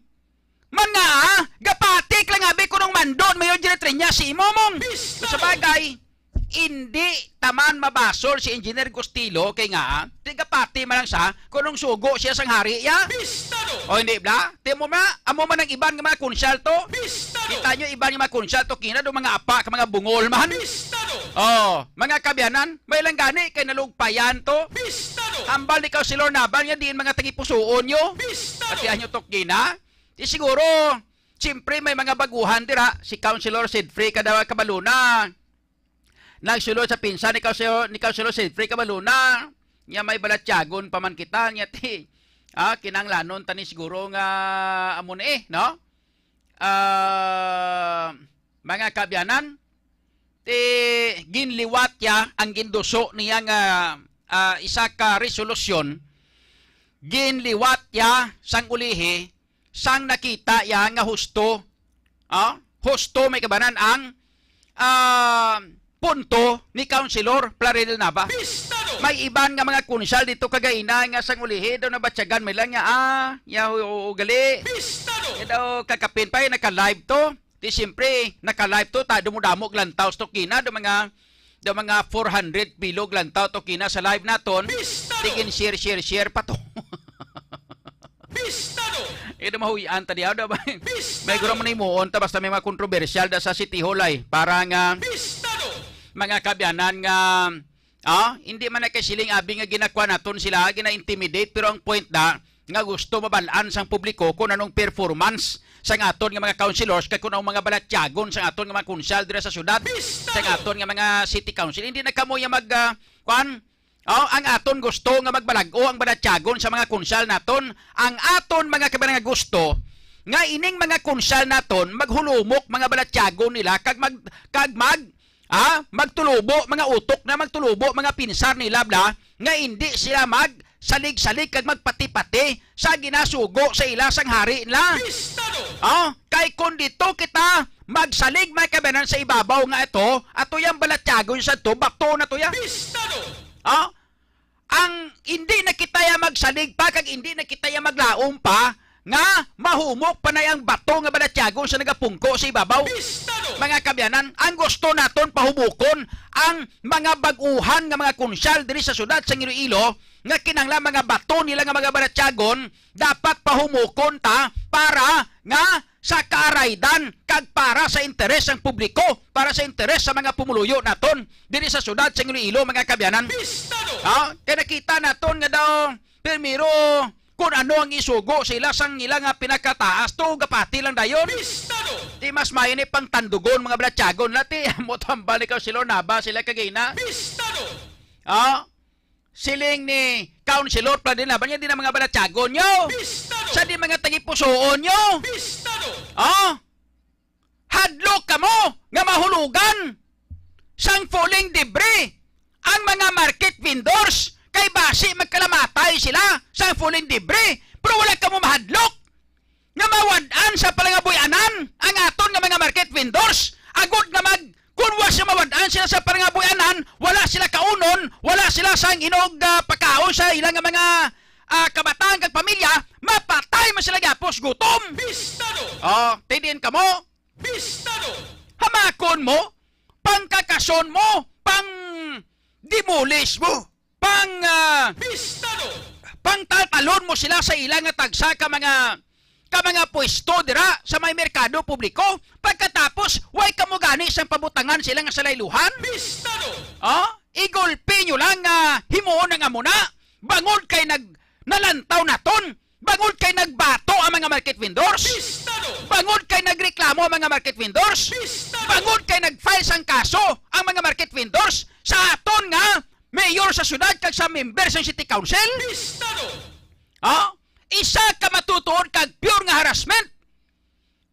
Man nga, ah, gapatik lang abi kunong mandon mayon diri trinya si imo, mong. Pistado! Sa bagay, hindi taman mabasol si Engineer Gustilo kay nga, ah, tigapati man lang sa kunong sugo siya sang hari, ya. Pistado! O hindi bala? Ti mo ma, amo man ang iban nga mga konsyalto. Pistado! Kita nyo iban nga mga konsyalto, kina do mga apa ka mga bungol man. Pistado! O, mga kaabyanan, may lang gani kay nalugpayan to. Pistado! Hambal ni Councilor Nava nga diin mga tagipusuon nyo. Pistado! Atihan nyo to, kina. Di siguro, siyempre may mga baguhan dira, si Councilor Sidfrey kada kabaluna. Nagsulod sa pinsan ni Councilor, ni Councilor Sidfrey Cabaluna, niya may balatyagon pa man kita, niya ti, ah, kinanglanon tani siguro nga amo ni, eh, no? Ah, mga kaabyanan, ti ginliwat ya ang ginduso niya nga, ah, isa ka resolusyon, ginliwat ya sang ulihi sang nakita ya nga husto, ah, husto, may kabanan ang, ah, punto ni Councilor Plaridel Nava. Pista, no? May iban nga mga kunsyal dito kagaina nga sang ulihi daw nabatyagan may lang nga, ah, ya, o, o, gali. Pista, no? Ya daw kakapin pa, eh, naka-live to. Di siyempre, naka-live to, ta, dumudamo glantaw to kina, do mga, do mga four hundred bilog glantaw to kina sa live naton. Pista, no? Tigin share, share, share pa to. Pista, no? Eh, do mahuy-an ta diha, do ba? Pista, May guro no? man himuon ta, basta may mga kontrobersyal da sa City Hall ay. Para nga Pista, no? mga kabyanan nga, ah, hindi man na kay siling abi nga ginakwa naton sila, gina-intimidate, pero ang point da, nga gusto mabalaan sang publiko kung anong performance sang aton nga mga councilors kag kung anong mga balatyagon sang aton nga mga kunsyal dira sa syudad, Pista, sang no? aton nga mga city council. Hindi na kamo ya mag, ah, kwan? Oh, ang aton gusto nga magbalag-o ang balatyagon sa mga kunsyal naton. Ang aton mga kabanan nga gusto nga ining mga kunsyal naton maghulumok mga balatyagon nila kag mag, kag mag, ah, magtulubo mga utok na, magtulubo mga pinsar nila, bla, nga hindi sila magsalig-salig kag magpati-pati sa ginasugo sa ila sang hari nila. Pista, no? Oh, kay kung dito kita magsalig, may kabanan, sa ibabaw nga ito, ato yang balatyagon sa to, bato na to ya. Pista, no? Oh, ang hindi na kita ya magsalig pa kag hindi na kita ya maglaom pa nga mahumok pa na ang bato nga balatyagon sa nagapungko sa ibabaw. Pista, no? Mga kabyanan, ang gusto naton pahumukon ang mga bag-uhan nga mga kunsyal diri sa syudad sang Iloilo nga kinahanglan mga bato nila nga mga balatyagon dapat pahumukon ta para nga sa kaaraydan kag para sa interes sang publiko, para sa interes sa mga pumuluyo naton diri sa syudad sang Iloilo, mga kabyanan. Pista, no? Ha? Kay nakita naton nga daw, primero, kung ano ang isugo sa ila sang ila nga pinakataas, to gapati lang dayon. Pista, no? Di mas maayo ni pangtandugon, mga balatyagon, lati, mo tambal ikaw si Lornaba, sila kagina. Pista, no? Ha? Siling ni Councilor Pladina, ba niya di na mga balatyagon nyo? Pista, no? Sa di mga tagipusoon nyo? Pista, no? Oh? Hadlok kamo nga mahulugan sang falling debris ang mga market vendors kay basi magkalamatay sila sang falling debris, pero wala kamo mahadlok nga mawad-an sa palangabuy-anan ang aton nga mga market vendors, agod nga mag, kun wa sila mawad-an sila sa palangabuy-anan, wala sila kaunon, wala sila sang inog, ah, pagkaon sa ilang mga, ah, kabataan kag pamilya, mapatay man sila gapos gutom. Pista, no? Oh, tidin kamo. Pista, no? Hamakon mo, pangkakason mo, pang demolish mo, pang, ah, Pista, no? pangtaltalon mo sila sa ila nga tagsa ka mga, ka mga pwesto dira sa may merkado publiko. Pagkatapos, way kamo gani sang pabutangan sila nga salayluhan? Pista, no? Oh? Igulpi nyo lang nga himuon ang amo na. Bangod kay nag, nalantaw naton. Bangod kay nagbato ang mga market vendors. Pista, no? Bangod kay nagreklamo ang mga market vendors. Pista, no? Bangod kay nag-file sang kaso ang mga market vendors sa aton nga mayor sa syudad kag sa member sang city council. Pista, no? Ha? Isa ka matutuod kag pure nga harassment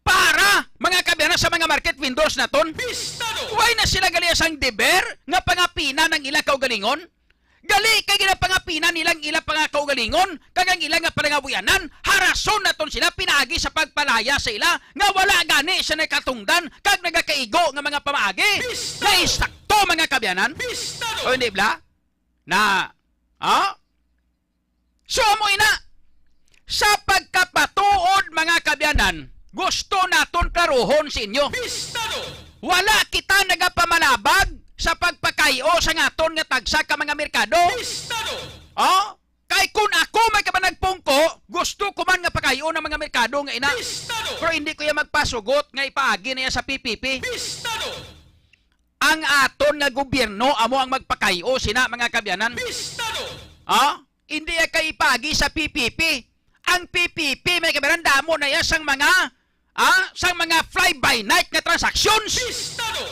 para, mga kabyanan, sa mga market vendors naton. Pista, no? Way na sila gali sang deber nga pangapinan ang ilang kaugalingon? Gali kay ginapangapinan nila ang ilang mga kaugalingon kag ang ilang nga palangabuyanan, harason naton sila pinaagi sa pagpalaya sa ila nga wala gani sa nakatungdan kag nagakaigo nga mga pamaagi. Pista! Nga isakto, mga kabyanan. Pista, no? O hindi, bla? Na, ha? So, amo ina, sa pagkapatuod, mga kabyanan, gusto naton klaruhon sa inyo. Pista, no? Wala kita nagapamalabag sa pagpakay-o sa aton nga tagsa ka mga merkado. Pista, no? Oh? Kay kun ako may kabanag pungko, gusto ko man nga pakay-o ang mga merkado nga ina. Pista, no? Pero hindi ko iya magpasugot nga ipaagi na iya sa P P P. Pista, no? Ang aton nga gobyerno amo ang magpakay-o sina, mga kabyanan. Pista, no? Ha? Hindi iya kay ipaagi sa P P P. Ang P P P, mga kabyanan, damo na iya sang mga, ha? Sang mga fly-by-night nga transactions. Pista, no?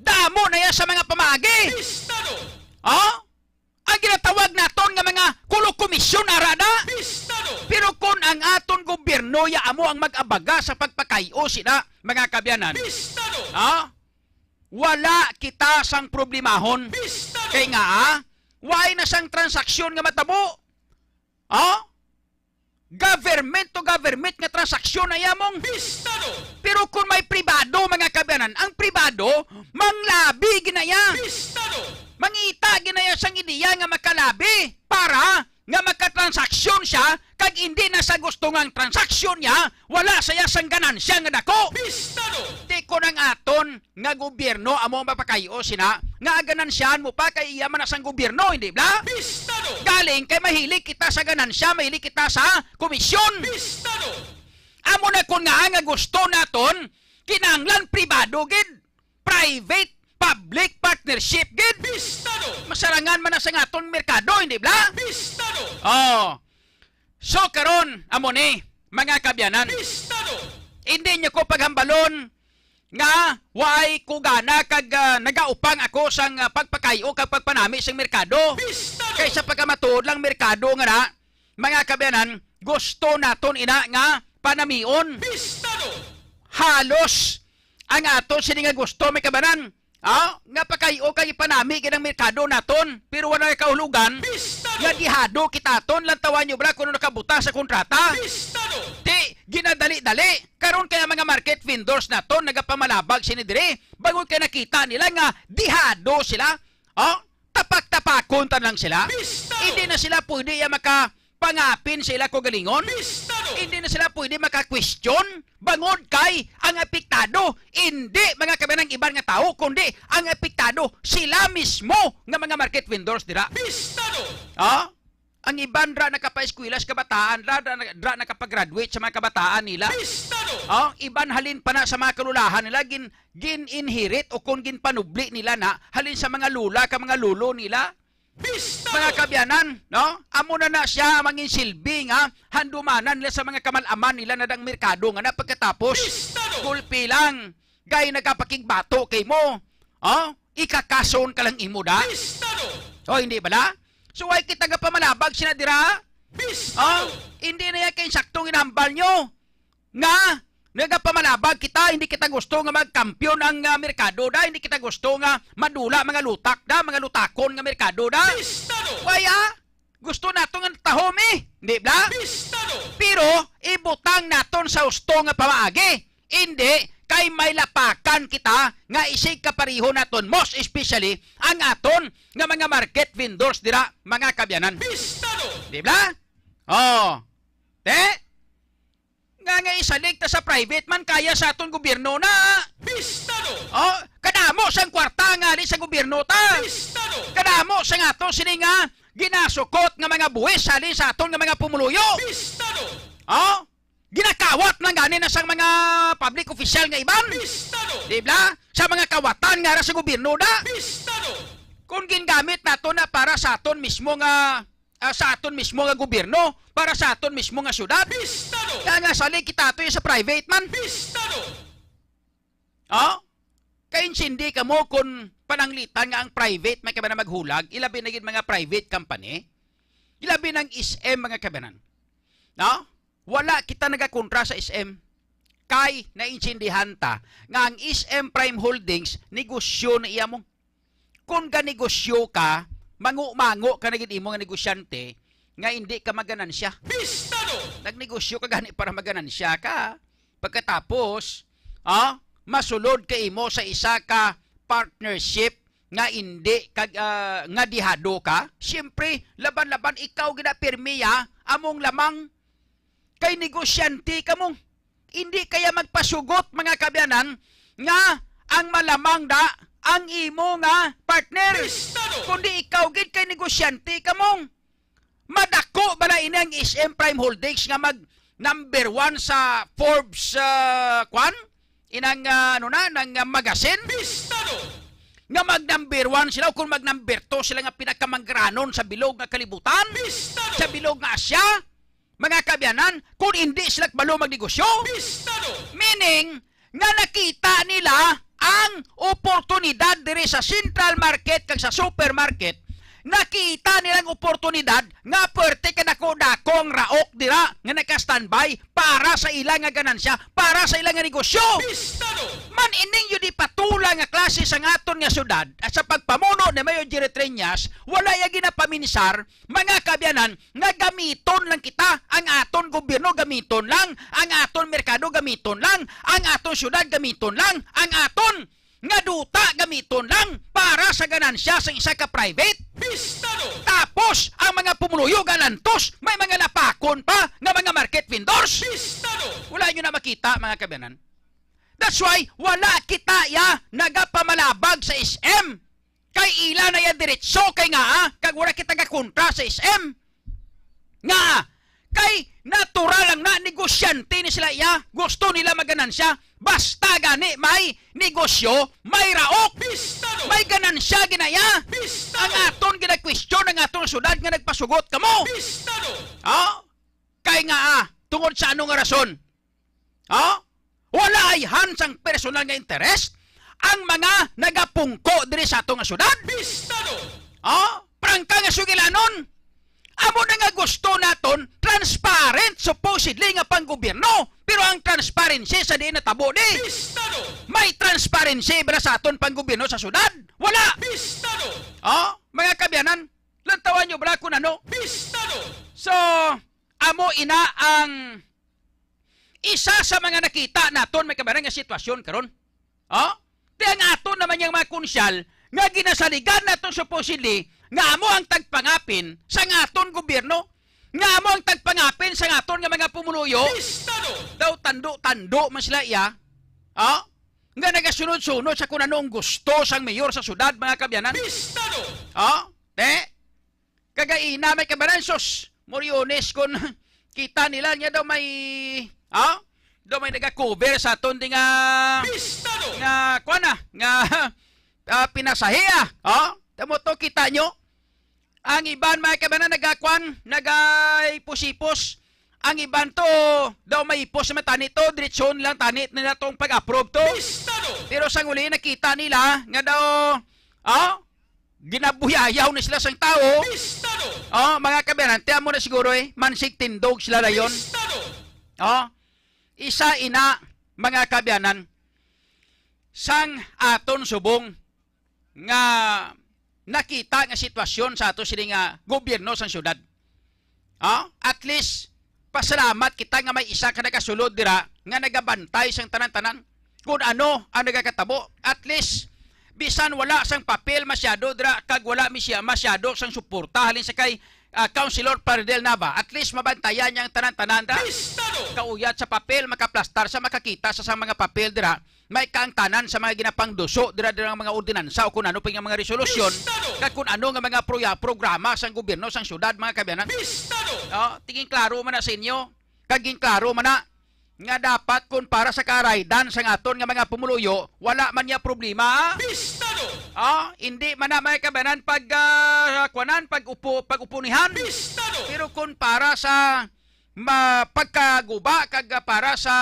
Damo na iya sa mga pamaagi. Pista, no? Ha? Ang ginatawag naton nga mga kulo komisyon ara na. Pista, no? Pero kung ang aton gobyerno ya amo ang mag-abaga sa pagpakay-o sina, mga kabyanan. Pista, no? Ha? Wala kita sang problemahon. Pistado! Kay nga, ah, why na sang transaksyon nga matabo? Oh? Government to government nga transaksyon na yamong. Pistado! Pero kung may pribado, mga kaabyanan, ang pribado, manglabi ginaya. Pistado! Mangita ginaya sang ideya nga makalabi para nga makatransaksyon siya, kag hindi na sa gusto nga ang transaksyon niya, wala sa iya sang ganansya nga dako. Pistado! Ti kon ang aton nga gobyerno amo ang mapakayo sina, nga ganansyahan mo pa kay iya man na sang gobyerno, hindi bala? Pistado! Galing kay mahilig kita sa ganansya, mahilig kita sa komisyon. Pistado! Amo na kon nga nga gusto naton, kinahanglan pribado gid, private public partnership gid. Pistado! Masarangan man na sa aton merkado, hindi bala? Pistado! Oh. So karon, amo ni, mga kaabyanan. Pistado! Hindi niyo ko paghambalon nga why ko gana kag, ah, nagaupang ako sang, ah, pagpakayo kag pagpanami sang merkado. Pistado! Kay sa pagkamatuod lang merkado nga na, mga kaabyanan, gusto naton ina nga panamion. Pistado! Halos ang aton sini nga gusto, may kaabyanan, ah, nga pakayo kag ipanami gid ang merkado naton, pero wala kahulogan. Pistado! Nga dihado kita aton, lantawan niyo bala kung ano nakabutang sa kontrata. Pistado! Ti, ginadali-dali. Karon kaya mga market vendors naton nagapamalabag sini diri, bangod kay nakita nila nga dihado sila. Oh, tapak-tapakon ta lang sila. Pistado! Hindi na sila pwede ya makapangapin sa ila kaugalingon. Pistado! Hindi na sila pwede maka-question bangod kay ang apektado hindi mga kaabyanan iban nga tawo, kundi ang apektado sila mismo nga mga market vendors dira. Pistado! Ah? Ang iban ra nakapaeskwela sa kabataan, ra, ra, ra nakapag-graduate sa mga kabataan nila. Pistado! Oh, iban halin pa na sa mga kalulahan nila, gin, gin-inherit o kung ginpanubli nila na halin sa mga lula ka mga lolo nila. Pistado! Mga kaabyanan, no? Amo na na siya ang mangin silbi nga handumanan nila sa mga kamal-aman nila na dang merkado nga na pagkatapos, Pistado! Gulpi lang, kay nagapakigbato kay mo. Oh, ikakason ka lang imo da. Pistado! Oh, hindi bala? So, why kita gapamalabag sina dira? Pistado! Oh, hindi na yan kay saktong inambal nyo nga nagapamalabag kita, hindi kita gusto nga magkampiyon ang, ah, merkado da, hindi kita gusto nga madula mga lutak da, mga lutakon nga merkado da. Pistado! Why, ah? Gusto nato nga tahom, eh, di ba? Pistado! Pero ibutang naton sa husto nga pamaagi. Hindi kay may lapakan kita nga isig kapareho naton, most especially ang aton nga mga market vendors dira, mga kaabyanan. Pistado! Di ba? Oh. Te? Nga, nga isalig ta sa private man kaya sa aton gobyerno na. Pistado! Oh, kadamo sang kwarta nga halin sa gobyerno ta. Pistado! Kadamo sang aton sini nga ginasukot nga mga buwis halin sa aton nga mga pumuluyo. Pistado! Oh, ginakawat man gani na sang mga public official nga iban. Pistado! Di ba? Sa mga kawatan nga ara sa gobyerno da. Pistado! Kung gingamit nato na para sa aton mismo nga ah, sa aton mismo nga gobyerno, para sa aton mismo nga syudad. Pistado! Kaya nga, salig kita ato sa private man. Pistado! Oh? Kaintindi ka mo kung pananglitan nga ang private may kabanan maghulag, ilabi na gid mga private company, ilabi ng S M, mga kabanan. No? Wala kita nagakontra sa S M. Kay naintindihan ta nga ang S M Prime Holdings negosyo na iya mo. Kung ganegosyo ka, mango-mango ka na gid imo nga negosyante nga indi ka maganansya. Pistado! Nagnegosyo ka gani para maganansya ka. Pagkatapos, ah, masulod ka imo sa isa ka partnership nga indi ka, ah, nga dihado ka. Siyempre, laban-laban ikaw gid na pirmi, ah, among lamang kay negosyante kamo. Hindi kaya magpasugot, mga kaabyanan, nga ang malamang da ang imo nga partner. Pistado! Kundi ikaw gid kay negosyante kamo. Madako bala ini ang S M Prime Holdings nga mag number one sa Forbes, ah, kwan? Inang, ah, ano na, nang, ah, magazine? Pistado! Nga mag number one sila o kung mag number two sila nga pinakamanggranon sa bilog nga kalibutan? Pistado! Sa bilog nga Asya? Mga kaabyanan, kung hindi sila kabalo magnegosyo, Pistado! Meaning, nga nakita nila ang oportunidad diri sa central market kag sa supermarket, nakita nila ang oportunidad nga puwerte ka dako-dako ang raok dira nga naka-standby para sa ila nga ganansya, para sa ila nga negosyo. Pistado! Man ining yun di patula nga klase sa sa syudad at sa pagpamuno ni Mayor Jerry Treñas, wala iya ginapaminsar, mga kaabyanan, nga gamiton lang kita, ang aton gobyerno gamiton lang, ang aton merkado gamiton lang, ang aton syudad gamiton lang, ang aton nga duta gamiton lang para sa ganansya sa isa ka private. Pistado! Tapos, ang mga pumuluyo galantos, may mga lapakon pa nga mga market vendors. Pistado! Wala nyo na makita, mga kaabyanan. That's why wala kita ya nagapamalabag sa S M. Kay ila na ya diretso kay nga, ah, kag wala kita gakontra sa S M. Nga, kay natural lang na negosyante ni sila iya. Gusto nila maganansya. Basta gani may negosyo, may raok. Pistado! May ganansya ginaya. Pistado! Ang aton ginakwestiyon ang aton syudad nga nagpasugot kamo. Pistado! Oh? Kay nga, ah, tungod sa ano nga rason? Oh? Wala ayhan sang personal nga interes ang mga nagapungko diri sa ato nga syudad. Pistado! Oh? Prangka nga sugilanon. Amo na nga gusto naton transparent, supposedly, nga panggobyerno. Pero ang transparency sa diin natabo di? Pistado! May transparency ba sa aton panggobyerno sa syudad? Wala! Pistado! Oh? Mga kaabyanan, lantawan nyo ba kung ano? Pistado! So, amo ina ang isa sa mga nakita naton, mga kaabyanan, nga sitwasyon karon. Oh? Di ang aton naman yang mga konsyal nga ginasaligan naton supposedly nga amo ang tagpangapin sa nga aton gobyerno, nga amo ang tagpangapin sa nga aton nga mga pumuluyo. Pistado! Daw tando-tando man sila iya. Oh? Nga nagasunod-sunod sa kung ano ang gusto sang mayor sa syudad, mga kaabyanan. Pistado! Oh? Te? Kagaina, may kabaransos, Moriones, kun kita nila niya daw may, ah? Daw may nagakover sa aton di nga, Pistado! Nga, kuwan na, nga, ah, pinasahe, ah. Oh? Tamo to, kita nyo? Ang iban, may kabanan, nagakuan, nagaipos-ipos. Ang iban to, daw may ipos naman tani to, diretsyon lang tani nila tong pag-approve to. Pistado! Pero sa uli, nakita nila nga daw, ah? Ginabuyayaw ni sila sang tawo. Pistado! Oh, mga kaabyanan, tiyan mo na siguro eh, mansig tindog sila dayon. Pistado! Oh, isa ina, mga kaabyanan, sang aton subong nga nakita nga sitwasyon sa ato sini nga gobyerno sang syudad. Ah, at least, pasalamat kita nga may isa ka nagasulod dira nga nagabantay sang tanan-tanan kung ano ang nagakatabo. At least, bisan wala sang papel masyado dira kag wala mi siya masyado sang suporta halin sa kay, ah, Councilor Plaridel Nava, at least mabantayan niya ang tanan-tanan dira. Pistado! Kauyat sa papel, makaplastar sa makakita sa, sa mga papel dira. May kaangtanan sa mga ginapangduso dira, dira nga mga ordinansa o kung ano pa nga mga resolusyon, Pistado! Kag kung ano nga mga proya-, programa sang gobyerno sang syudad, mga kaabyanan. Pistado! Oh, tingin klaro man na sa inyo, kag ginklaro man na nga dapat kung para sa kaaraydan sang aton nga mga pumuluyo, wala man niya problema. Pistado! Oh, hindi man na, mga kaabyanan, pag, ah, kuwanan, pag upo, pag upunihan. Pistado! Pero kung para sa ma-, pagkaguba kag, ah, para sa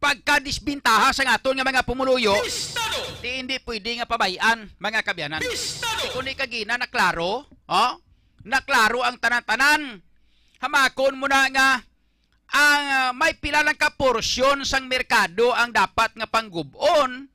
pagkadisbintaha sang aton nga mga pumuluyo, Pistado! Di hindi pwede nga pabay-an, mga kaabyanan. Pistado! Kung di kagina naklaro, oh, naklaro ang tanan-tanan. Hamakon mo na nga ang, ah, may pila lang ka porsyon sang merkado ang dapat nga panggub-on,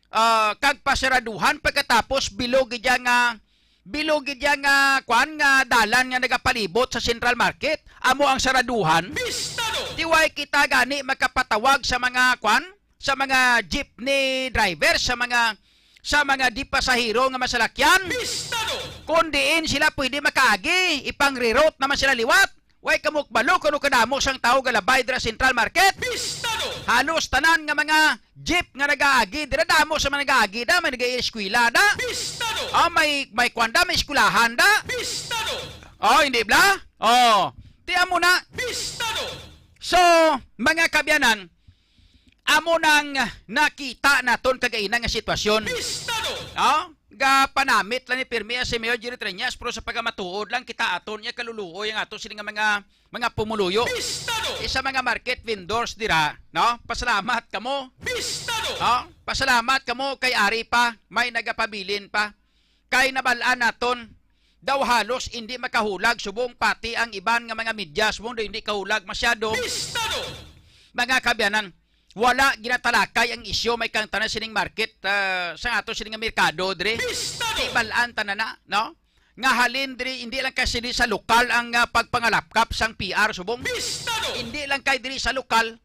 ah, kag pasaraduhan pagkatapos bilog gid iya nga, bilog gid iya nga, kwan, nga dalan nga nagapalibot sa Central Market, amo ang saraduhan. Pistado! Di way kita gani makapatawag sa mga, kwan, sa mga jeepney driver, sa mga, sa mga di pasahero nga masalakyan. Pistado! Kung diin sila pwede makaagi, ipang-reroute naman sila liwat. Way kamo kabalo kung ano kadamo sang tawo galabay dira Central Market. Pistado! Halos tanan nga mga jeep nga nagaagi dira, damo sa mga nagaagi da, may nag-eskwela da. Pistado! Ah, may, may kwan da, may eskwelahan da. Pistado! Oh, hindi bla? Oh, tiyan mo na. Pistado! So, mga kaabyanan, amo nang nakita naton kagaina nga sitwasyon. Pistado! Oh, gapanamit lang ni pirmi si Mayor Jerry Treñas, pero sa pagkamatuod lang kita aton niya kaluluoy ang ato sini nga mga, mga pumuluyo. Pistado! Isa mga market vendors dira, no? Pasalamat kamo. Pistado! No? Pasalamat kamo kay ari pa, may nagapabilin pa. Kay nabal-an naton, daw halos hindi makahulag subong, pati ang iban nga mga media subong daw hindi kahulag masyado. Pistado! Mga kaabyanan, wala ginatalakay ang isyu may kang tanan sining market, ah, sa ato sining nga merkado diri. Pista, no? Di balaan tanan na, no? Nga halin diri, hindi lang kasi di sa lokal ang, ah, pagpangalapkap sang P R subong. Pista, no? Hindi lang kay diri sa lokal,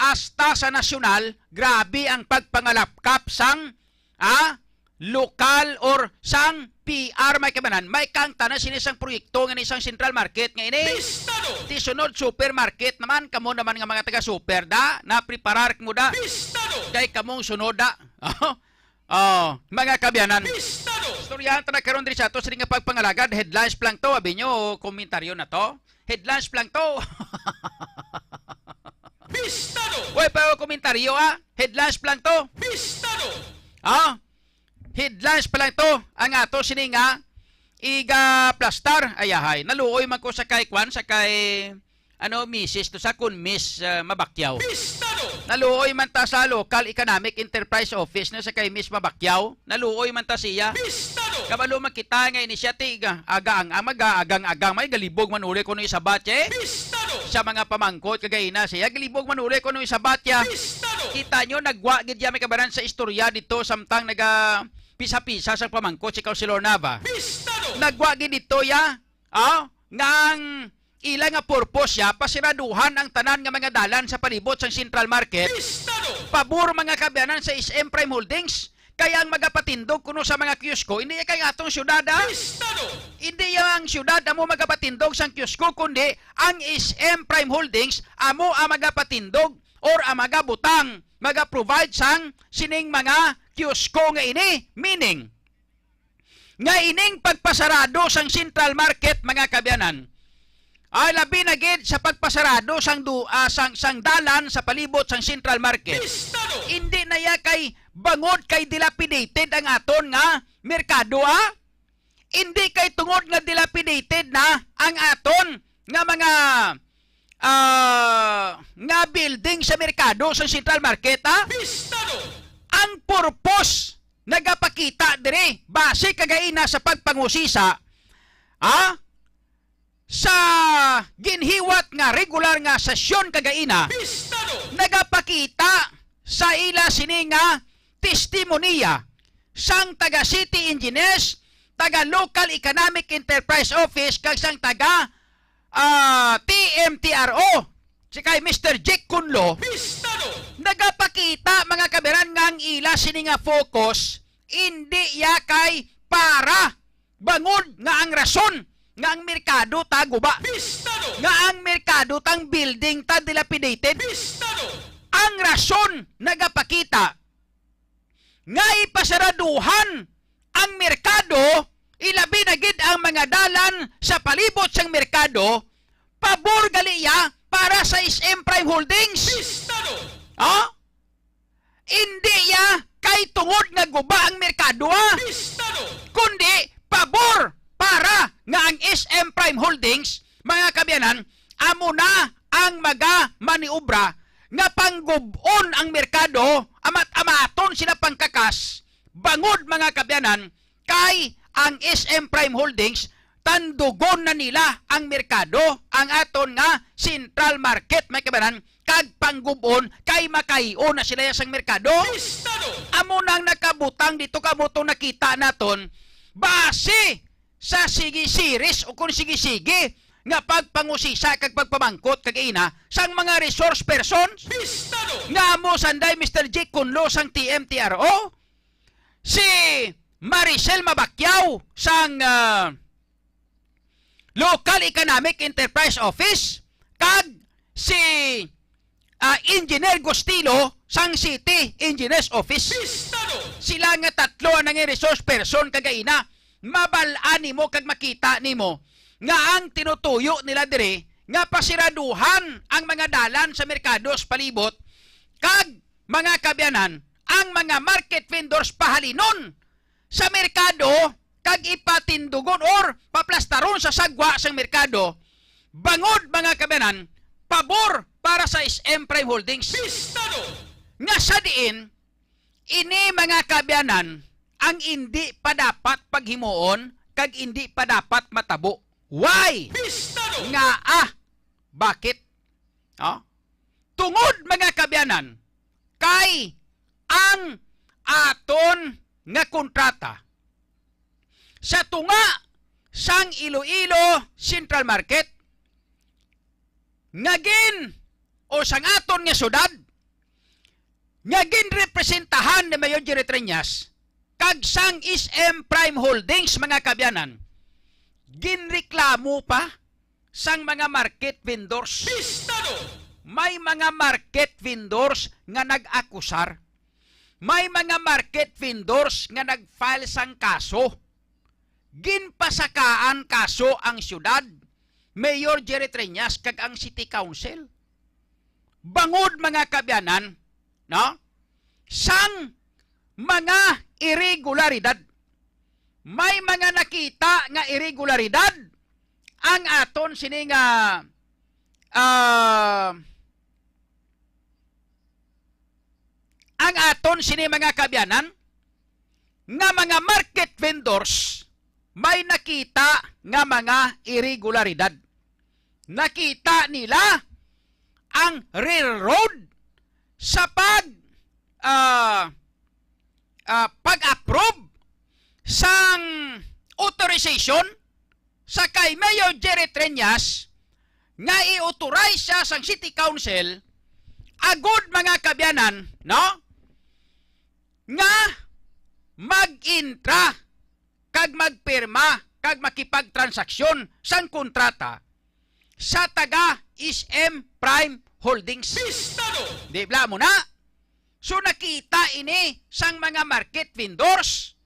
hasta sa nasyonal, grabe ang pagpangalapkap sang, ah, lokal or sang P R may kabanan, may kang tanan sini sang proyekto nga ni sang Central Market nga ini. Pista, no? Di sunod supermarket naman, kamo naman nga mga taga super da, napreparar mo da. Pista, no? Kay kamong sunod da. Oh, mga kaabyanan. Pista, no? Istoryahan ta na karon diri sa ato sini nga pagpangalagad, headlines pa lang to, abi nyo, komentaryo na to. Headlines pa lang to. Pista, no? Way pa ko komentaryo, ah. Headlines pa lang to. Pista, no? Ah? Headlines pa lang to. Ang ato sini nga iga plastar. Ayahay. Naluoy man ko sa kay kwan, sa kay, ano, misis to sa kun Miss, ah, Mabakyaw. Pista, no? Naluoy man ta sa Local Economic Enterprise Office na sa kay Miss Mabakyaw. Naluoy man ta siya. Pista, no? Kabalo man kita nga ini siya ti aga ang amaga, agang-agang may galibog man uli kuno isabat, eh. Pista, no? Sa mga pamangkot kagay na siya galibog man uli kuno isabat ya. Pista, no? Kita nyo, nagwa gid ya may kabanan sa istorya dito samtang naga pisa-pisa sa pamangkot si Councilor Nava. Pista, no? Nagwa gid dito ya, ah, nga ang ila nga purpose ya pasiraduhan ang tanan nga mga dalan sa palibot sang Central Market. Pista, no? Pabor mga kaabyanan sa S M Prime Holdings. Kay ang magapatindog kuno sa mga kiosko, hindi kay atong syudad, ah. Pista, no? Hindi ang syudad amo magapatindog sang kiosko, kundi ang S M Prime Holdings amo ang magapatindog or ang magabutang, maga-provide sang sining mga kiosko nga ini. Meaning, nga ining pagpasarado sang Central Market, mga kaabyanan, ay labi na gid sa pagpasarado sang du-, ah, sang, sang dalan sa palibot sang Central Market. Pista, no? Hindi na ya kay bangod kay dilapidated ang aton nga merkado, ah. Hindi kay tungod nga dilapidated na ang aton nga mga, ah, nga building sa merkado sa Central Market, ah. Pista, no? Ang purpose nagapakita diri, base kagaina sa pagpangusisa, ah, sa ginhiwat nga regular nga sesyon kagaina, Pista, no? Nagapakita sa ila sini nga testimonya sang taga City Engineers, taga Local Economic Enterprise Office, kag sang taga, ah, T M T R O. Si kay Mister Jake Kunlo, Pista, no? Nagapakita, mga kaabyanan, nga ang ila sini nga focus, hindi ya kay para bangod nga ang rason nga ang merkado ta guba. Pista, no? Nga ang merkado tang building ta dilapidated. Pista, no? Ang rason nagapakita nga ipasaraduhan ang merkado, ilabi na gid ang mga dalan sa palibot sang merkado, pabor gali ya para sa S M Prime Holdings. Pista, no? Ha? Hindi ya kay tungod nga guba ang merkado, ha? Pista, no? Kundi pabor para nga ang S M Prime Holdings, mga kaabyanan, amo na ang maga maniobra nga panggub-on ang merkado, amat-amaton sila pangkakas, bangod, mga kaabyanan, kay ang S M Prime Holdings, tandugon na nila ang merkado, ang aton nga Central Market, may kaabyanan, kag panggub-on kay makay-on na sila sang merkado. Pista, no? Amo nang nakabutang dito, kamo to nakita naton, base sa sige series o kung sige-sige nga pagpangusisa kag pagpamangkot kagaina sang mga resource persons. Pista, no? Nga amo sanday Mister Jake Kunlo sang T M T R O, si Maricel Mabakyaw sang, ah, Local Economic Enterprise Office, kag si, ah, Engineer Gustilo sang City Engineers Office. Pista, no? Sila nga tatlo ang nangin resource person kagaina. Mabal-an nimo kag makita nimo nga ang tinutuyo nila diri nga pasiraduhan ang mga dalan sa merkado sa palibot, kag, mga kaabyanan, ang mga market vendors pahalinon sa merkado kag ipatindugon or paplastaron sa sagwa sang merkado, bangod, mga kaabyanan, pabor para sa S M Prime Holdings. Pista, no? Nga sa diin, ini, mga kaabyanan, ang indi pa dapat paghimuon kag indi pa dapat matabo. Why? Pista, no? Nga, ah, bakit? Oh? Tungod, mga kaabyanan, kay ang aton nga kontrata sa tunga sang Iloilo Central Market nga gin-, o sang aton nga syudad nga ginrepresentahan ni Mayor Jerry Treñas kag sang S M Prime Holdings, mga kaabyanan, ginreklamo pa sang mga market vendors. Pistado! May mga market vendors nga nag-akusar. May mga market vendors nga nag-file sang kaso. Ginpasakaan kaso ang syudad, Mayor Jerry Treñas, kag ang City Council. Bangod, mga kaabyanan, no? Sang mga iregularidad. May mga nakita nga iregularidad ang aton sini nga, ah, ang aton sini, mga kaabyanan, nga mga market vendors may nakita nga mga iregularidad. Nakita nila ang railroad sa pag, ah, ah, pag-approve sang authorization sa kay Mayor Jerry Treñas nga i-authorize siya sang City Council agud, mga kaabyanan, no, nga mag-intra kag magpirma kag makipagtransaksyon sang kontrata sa taga S M Prime Holdings. Pistado! Di bala mo na? So, nakita ini sang mga market vendors.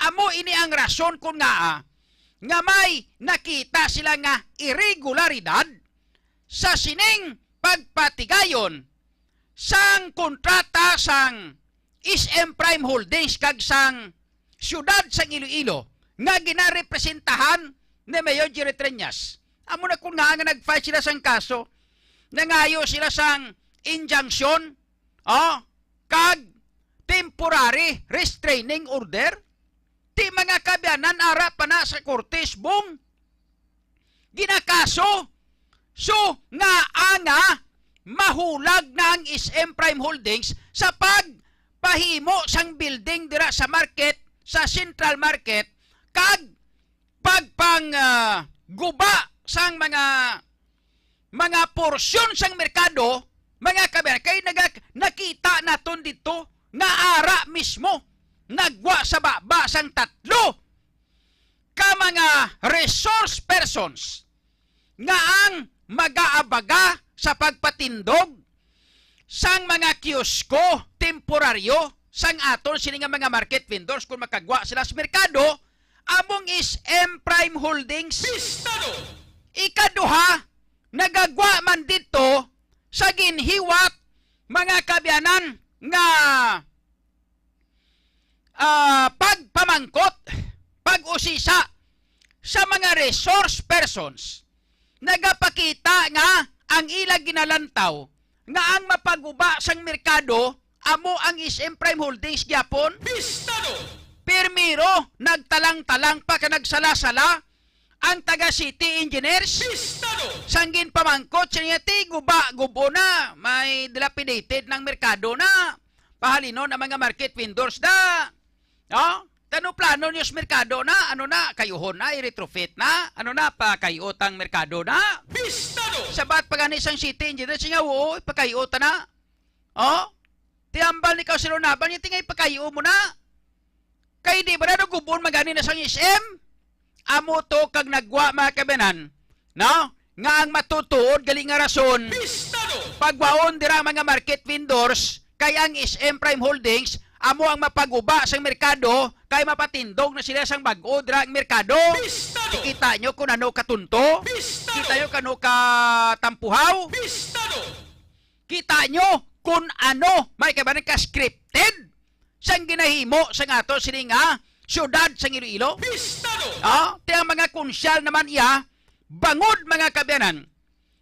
Amo ini ang rason kon ngaa nga may nakita sila nga iregularidad sa sining pagpatigayon sang kontrata sang S M Prime Holdings kag sang siyudad sang Iloilo nga ginarepresentahan ni Mayor Jerry Treñas. Amo na kon ngaa nga nag-file sila sang kaso, nangayo sila sang injunction, oh, kag temporary restraining order. Ti, mga kaabyanan, ara pa na sa korte subong ginakaso. So, ngaa nga mahulag na ang S M Prime Holdings sa pagpahimo sang building dira sa market, sa Central Market, kag pagpang, ah, guba sang mga, mga porsyon sang merkado, mga kaabyanan, kay naga-, nakita naton didto nga ara mismo nagwa sa baba sang tatlo ka mga resource persons nga ang magaabaga sa pagpatindog sang mga kiosko temporaryo sang aton sini nga mga market vendors kon makagwa sila sa merkado, among S M Prime Holdings. Pistado! Ikaduha, nagagwa man didto sa ginhiwat, mga kaabyanan, nga, ah, pagpamangkot, pag-usisa sa mga resource persons, nagapakita nga ang ila ginalantaw nga ang mapaguba sang merkado amo ang S M Prime Holdings gyapon. Pistado! Pirmiro, nagtalang-talang pa ka nagsala-sala ang taga City Engineers. Pistado! Sang ginpamangkot sa niya, ti guba, gubo na, may dilapidated ng merkado na. Pahalinon ang mga market vendors na. No? Tano plano niyo sa merkado na? Ano na? Kayuhon na? I-retrofit na? Ano na? Pakayot ang merkado na? Pistado! Sabat pa gani sang City Engineers nga, oo, pakayot na. Oh? Ti hambal ni Councilor Nabal, yung tingay pakayo mo na. Kay di ba na nagubon magani na sang S M? Amo to kag nagwa, mga kaabyanan, no? Nga ang matutuod gali nga rason, pistado! Pagwaon dira ang mga market vendors, kay ang S M Prime Holdings amo ang mapaguba sang merkado, kay mapatindog na sila sang bag-o dira ang merkado. Pistado! Kita nyo kung ano katunto? Pistado! Kita nyo kung ano katampuhaw? Pistado! Kita nyo kung ano, may kabanan ka scripted sang ginahimo sang ato sini nga siyudad sang Iloilo? Pistado! Ah, ti ang mga konsyal naman iya, bangod, mga kaabyanan.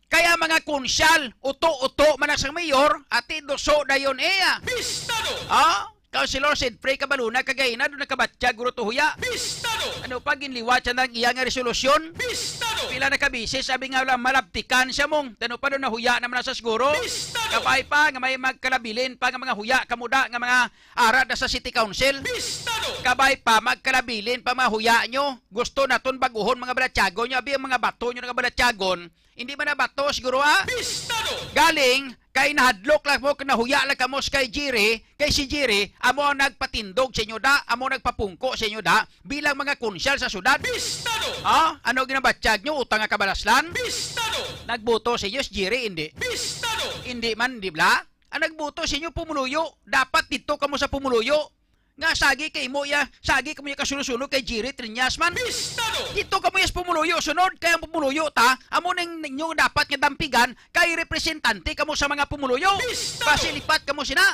Kaya mga konsyal, uto-uto man na sang mayor, ati duso dayon iya. Pistado! Ah, Councilor Sidfrey Cabaluna, kagahina daw nakabatyag guro to huya. Pistado! Ano pa, ginliwat siya ng iya nga resolusyon? Pistado! Pila na ka bisis, abi nga wala malabtikan siya mong. Tano pa daw nahuya naman na sa siguro. Pistado! Kabay pa nga may magkalabilin pa nga mga huya kamuda nga mga ara na sa City Council. Pistado! Kabay pa, magkalabilin pa mga huya nyo. Gusto naton baguhon mga balatyagon nyo. Abi ang mga bato nyo nga balatyagon. Hindi man na bato siguro, ha? Pistado! Galing, kay nahadlok lang mo, nahuya lang kamo sa kay Jerry, kay si Jerry, amo ang nagpatindog sa inyo da, amo ang nagpapungko sa inyo da, bilang mga konsyal sa syudad. Pistado! Ha? Ano ginabatyag nyo? Utang nga kabalaslan? Pistado! Nagboto sa inyo si Jerry, hindi. Pistado! Hindi man, di ba? Ang nagboto sa inyo, pumuluyo. Dapat dito kamo sa pumuluyo. Nga sagi kay mo ya, sagi kamo ya kasuno-suno kay Jerry Triñas man. Pistado! Dito kamo ya sa pumuluyo, sunod kay ang pumuluyo ta, amo ning ninyo dapat nga dampigan kay representante kamo sa mga pumuluyo. Pistado! Basi lipat kamo sina.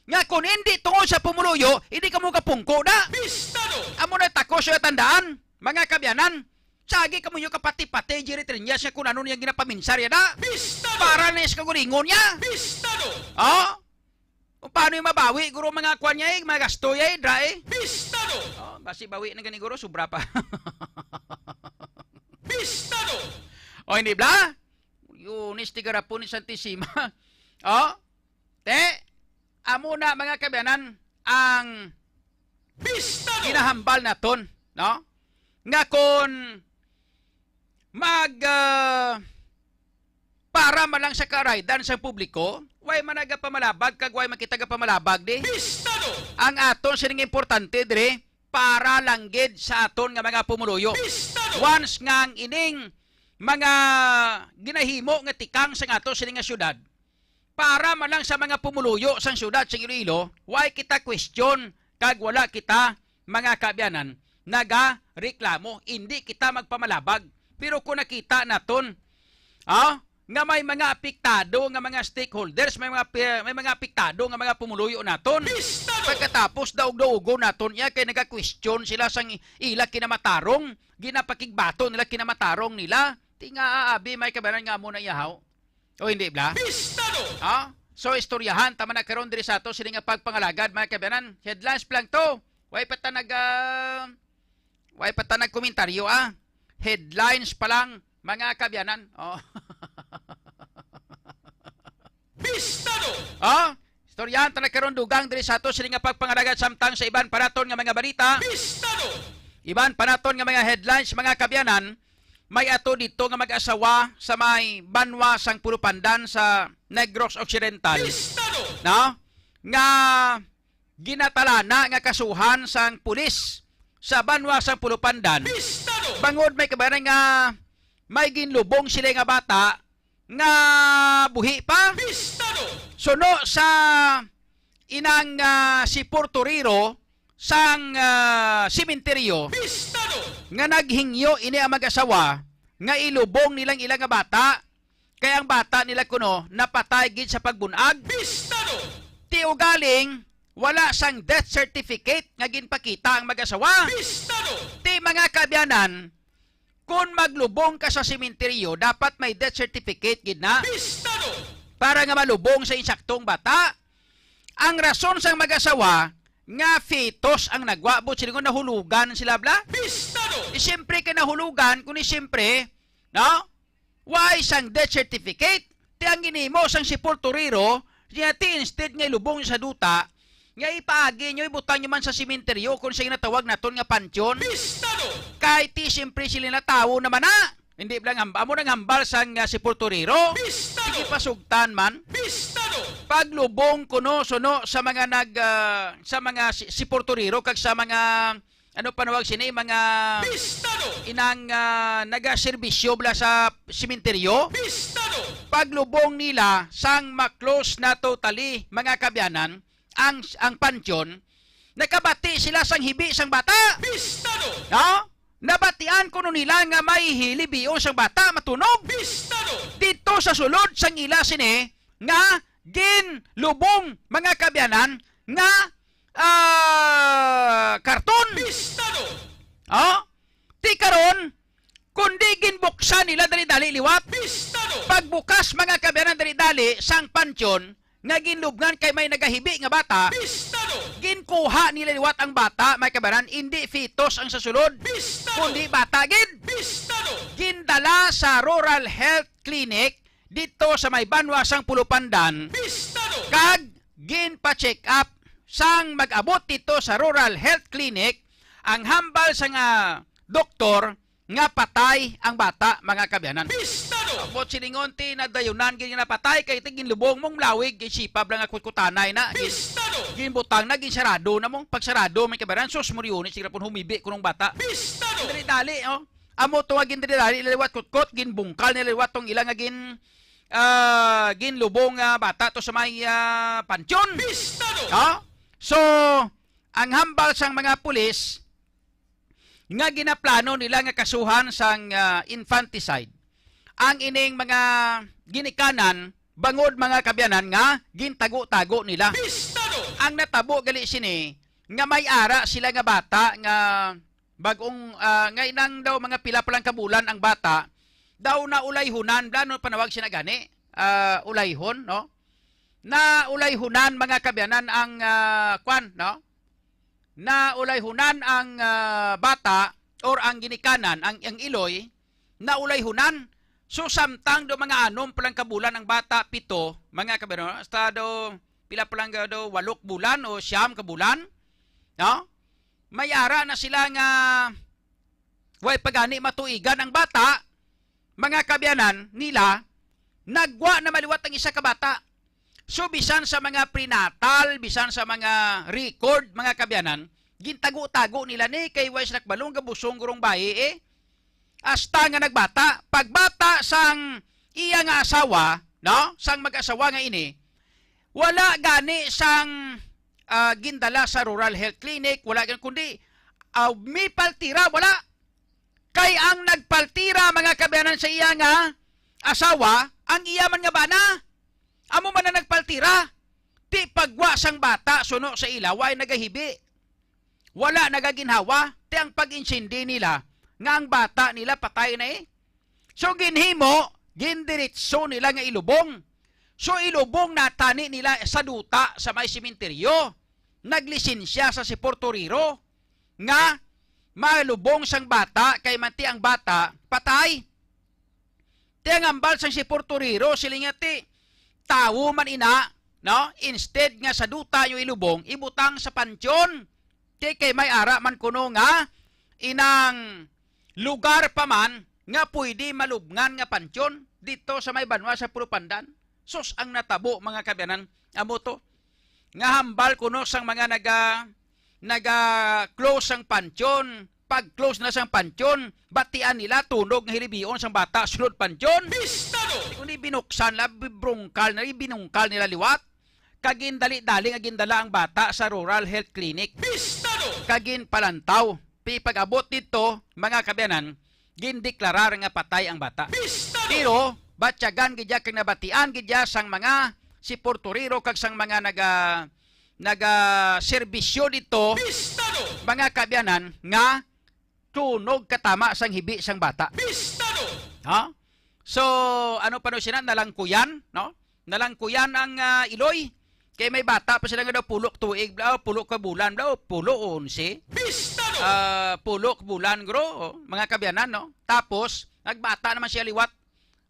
Nga kung hindi tungod sa pumuluyo, hindi kamo kapungko na. Pistado! Amo na takos sa tandaan, mga kabyanan. Sagi kamo yung kapati-pati, Jerry Triñas, nga kung ano niyang ginapaminsar yan, ha? Pistado! Para na sa kagulingon niya. Pistado! Oh? Kung paano yung mabawi, guro, mga kwan niya, eh, mga gasto niya, eh, dra, eh. Pistado! Oh, basi bawi na gani, guro, sobra pa. Pistado! O, hindi bla? Lunes, tigarapon ni Santisima. Oh? Te, amo na, mga kabyanan, ang Pistado! Ginahambal naton, no? Nga kon mag, ah, para man lang sa karaydan sa publiko, way man nagapamalabag kag way man kita gapamalabag di. Pistado! Ang aton sining importante diri, para lang gid sa aton nga mga pumuluyo. Pistado! Once nga ang ining mga ginahimo nga tikang sa ato sining nga syudad, para man lang sa mga pumuluyo sang syudad sang Iloilo, way kita question kag wala kita, mga kaabyanan, nagareklamo, indi kita magpamalabag. Pero kung nakita naton, ah, nga may mga apektado nga mga stakeholders, may mga pi-, may mga apektado nga mga pumuluyo naton, Pistado! Pagkatapos daog-daogon naton iya kay naga-question sila sang ila kinamatarong, ginapakigbato nila kinamatarong nila. Ti nga aabi may kabanan nga amo na iyahaw. O hindi, bla? Pistado! Ha? So, istoryahan, tama na karon diri sa ato, sini nga pagpangalagad, mga kabyanan. Headlines pa lang to. Way pa ta nag, ah, way pa ta nagkomentaryo, ah. Headlines pa lang, mga kabyanan. Oh. Pistado! Oh? Istoryahan ta na karon dugang diri sa ato, sini nga pagpangalagad samtang sa iban pa naton nga mga balita. Pistado! Iban pa naton nga mga headlines, mga kabyanan. May ato dito nga mag-asawa sa may banwa sang Pulupandan sa Negros Occidental. Pistado! No? Nga ginatalana nga kasuhan sang pulis sa banwa sang Pulupandan. Pistado! Bangod may kabayanan nga may ginlubong sila nga bata nga buhi pa. Pistado! Suno sa inang, ah, si Portorero, sang, ah, sementeryo Pistado! Nga naghingyo ini ang mag-asawa nga ilubong nilang ila nga bata, kay ang bata nila kuno napatay gid sa pagbun-ag. Pistado! Ti ugaling wala sang death certificate nga ginpakita ang mag-asawa. Pistado! Ti mga kaabyanan, Kon maglubong ka sa sementeryo, dapat may death certificate gid na. Pistado! Para nga malubong sa insaktong bata. Ang rason sang mag-asawa nga fetus ang nagwa, buot silingon nahulugan sila, bla? Pistado! Di siyempre kay nahulugan, kundi siyempre, no? Why sang death certificate? Ti ang ginhimo sang sepulturero, niya ti instead nga ilubong sa duta, nga ipaagi nyo, ibutang nyo man sa sementeryo kung siya ginatawag naton nga panteon. Pistado! Kay ti siyempre sila na tawo naman na. Hindi lang hamba, amo nang hambal sang, ah, sepulturero. Pistado! Sige pasugtan man. Pistado! Paglubong kuno suno sa mga nag, ah, sa mga si-, sepulturero kag sa mga ano panawag sini, mga Pistado! Inang, ah, nagaserbisyo bala sa sementeryo. Pistado! Paglubong nila sang ma-close na totally, mga kabyanan, ang, ang panteon, nakabati sila sang hibi sang bata. Pistado! No? Nabatian kuno nila nga may hilibion sang bata matunog. Pistado! Dito sa sulod sang ila sini, nga ginlubong, mga kabyanan, nga, ah, karton. Pistado! Oh? Ti karon, kundi ginbuksan nila dali-dali liwat. Pistado! Pagbukas, mga kabyanan, dali-dali sang panteon, nga ginlubngan kay may nagahibi nga bata, Pistado! Ginkuha nila liwat ang bata, mga kabanan, indi fetus ang sa sulod, Pistado! Kundi bata gid. Pistado! Gindala sa Rural Health Clinic dito sa may banwa sang Pulupandan, Pistado! Kag ginpa-check up. Sang mag-abot dito sa Rural Health Clinic, ang hambal sa nga doktor nga patay ang bata, mga kaabyanan. Pistado! Ambot silingon ti nadayunan gid nga napatay kay ti ginlubong mong lawig, gisipab lang nga kutkutanay na. Gin-, Pistado! Ginbutang na, ginsarado na mong pagsarado, mga kaabyanan, sus, muriuni, sige pun humibi kunong bata. Pistado! Dali-dali, oh. Amo to nga gindali-dali liwat kutkot, ginbungkal nila liwat tong ila nga gin, ah, ginlubong nga bata to sa may, ah, pansyon. Pistado! Ha? So, ang hambal sang mga pulis nga ginaplano nila nga kasuhan sang, ah, infanticide ang ining mga ginikanan bangod, mga kaabyanan, nga gintago-tago nila. Pistado! Ang natabo gali sini nga may ara sila nga bata nga bag-ong, ah, nga inang daw mga pila pa lang ka bulan ang bata, daw naulayhunan, ano panawag sina gani? Ah, ulayhon, no? Naulayhunan, mga kaabyanan, ang, ah, kwan, no? Naulayhunan ang, ah, bata or ang ginikanan, ang, ang iloy, naulayhunan. So, samtang do mga anom pa lang ka bulan ang bata, pito, mga kaabyanan, hasta do, pila pa lang do, walok bulan o siyam ka bulan, no? May ara na sila nga way pa gani matuigan ang bata, mga kaabyanan nila, nagwa na maliwat ang isa ka bata. So, bisan sa mga prenatal, bisan sa mga record, mga kaabyanan, gintago-tago nila ni kay way sila kabalo nga busong gurong bayi, eh. Hasta nga nagbata, pagbata sang iya nga asawa, no? Sang mag-asawa nga ini, wala gani sang, ah, gindala sa Rural Health Clinic, wala gani, kundi, ah, may paltira, wala. Kay ang nagpaltira, mga kaabyanan, sa iya nga asawa, ang iya man nga bana. Amo man ang nagpaltira. Ti pagwa sang bata suno sa ila, way nagahibi. Wala nagaginhawa, ti ang pag-insindi nila nga ang bata nila patay na, eh. So, ginhimo, gindiretso nila nga ilubong. So, ilubong na tani nila sa duta sa may sementeryo. Naglisensya sa sepulturero nga malubong sang bata kay manti ang bata patay. Ti ang hambal sang sepulturero, siling niya, ti tawo man ina, no? Instead nga sa duta nyo ilubong, ibutang sa pansyon. Ti kay may ara man kuno nga inang lugar pa man nga pwede malubngan nga pansyon dito sa may banwa sa Pulupandan. Sus, ang natabo, mga kaabyanan, amo to. Nga hambal kuno sang mga naga-, naga-close sang pansyon, pag-close na sang pansyon, batian nila tunog nga hilibion sang bata sulod pansyon. Pistado! Kundi binuksan la, bibrungkal na, binungkal nila liwat. Kag gindali-dali nga gindala ang bata sa Rural Health Clinic. Pistado! Kag ginpalantaw. Pi-, pag-abot didto, mga kaabyanan, gindeklarar nga patay ang bata. Pistado! Pero, batyagan gid ya kag nabatian gid ya sang mga sepulturero kag sang mga naga-, naga-serbisyo didto, Pistado! Mga kaabyanan, nga tunog katama sang hibi sang bata. Pistado! Ha? So, ano pa no sila? Nalangkuyan, no? Nalangkuyan ang, ah, iloy. Kay may bata pa sila nga daw pulo ka tuig, bla, pulo ka bulan, bla, o pulo o onse. Pistado! Ah, pulo ka bulan, gro, oh, mga kaabyanan, no? Tapos, nagbata naman siya liwat.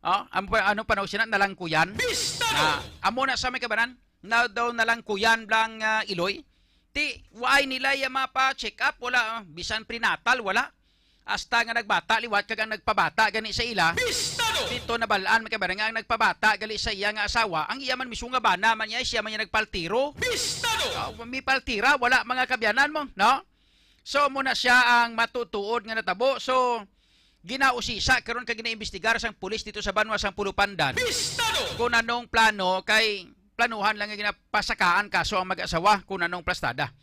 Oh, ano pa, ano pa no sila? Nalangkuyan. Pistado! Na, amo na sa may kaabyanan. Na daw nalangkuyan blang, ah, iloy. Ti, waay nila ya mapa-check up, wala, ah, bisan prenatal, wala. Hasta nga nagbata liwat kag ang nagpabata gani sa ila. Pistado! Dito nabal-an, mga kaabyanan, nga ang nagpabata gali sa iya nga asawa, ang iya man mismo nga bana man niya, siya man niya nagpaltiro. Pistado! Ah, may paltira, wala, mga kaabyanan mo, no? So, amo na siya ang matutuod nga natabo. So, ginausisa karon kag ginaimbestigar sang pulis dito sa banwa sang Pulupandan. Pistado! Kung anong plano, kay planuhan lang nga ginapasakaan kaso ang mag-asawa kung anong plastada.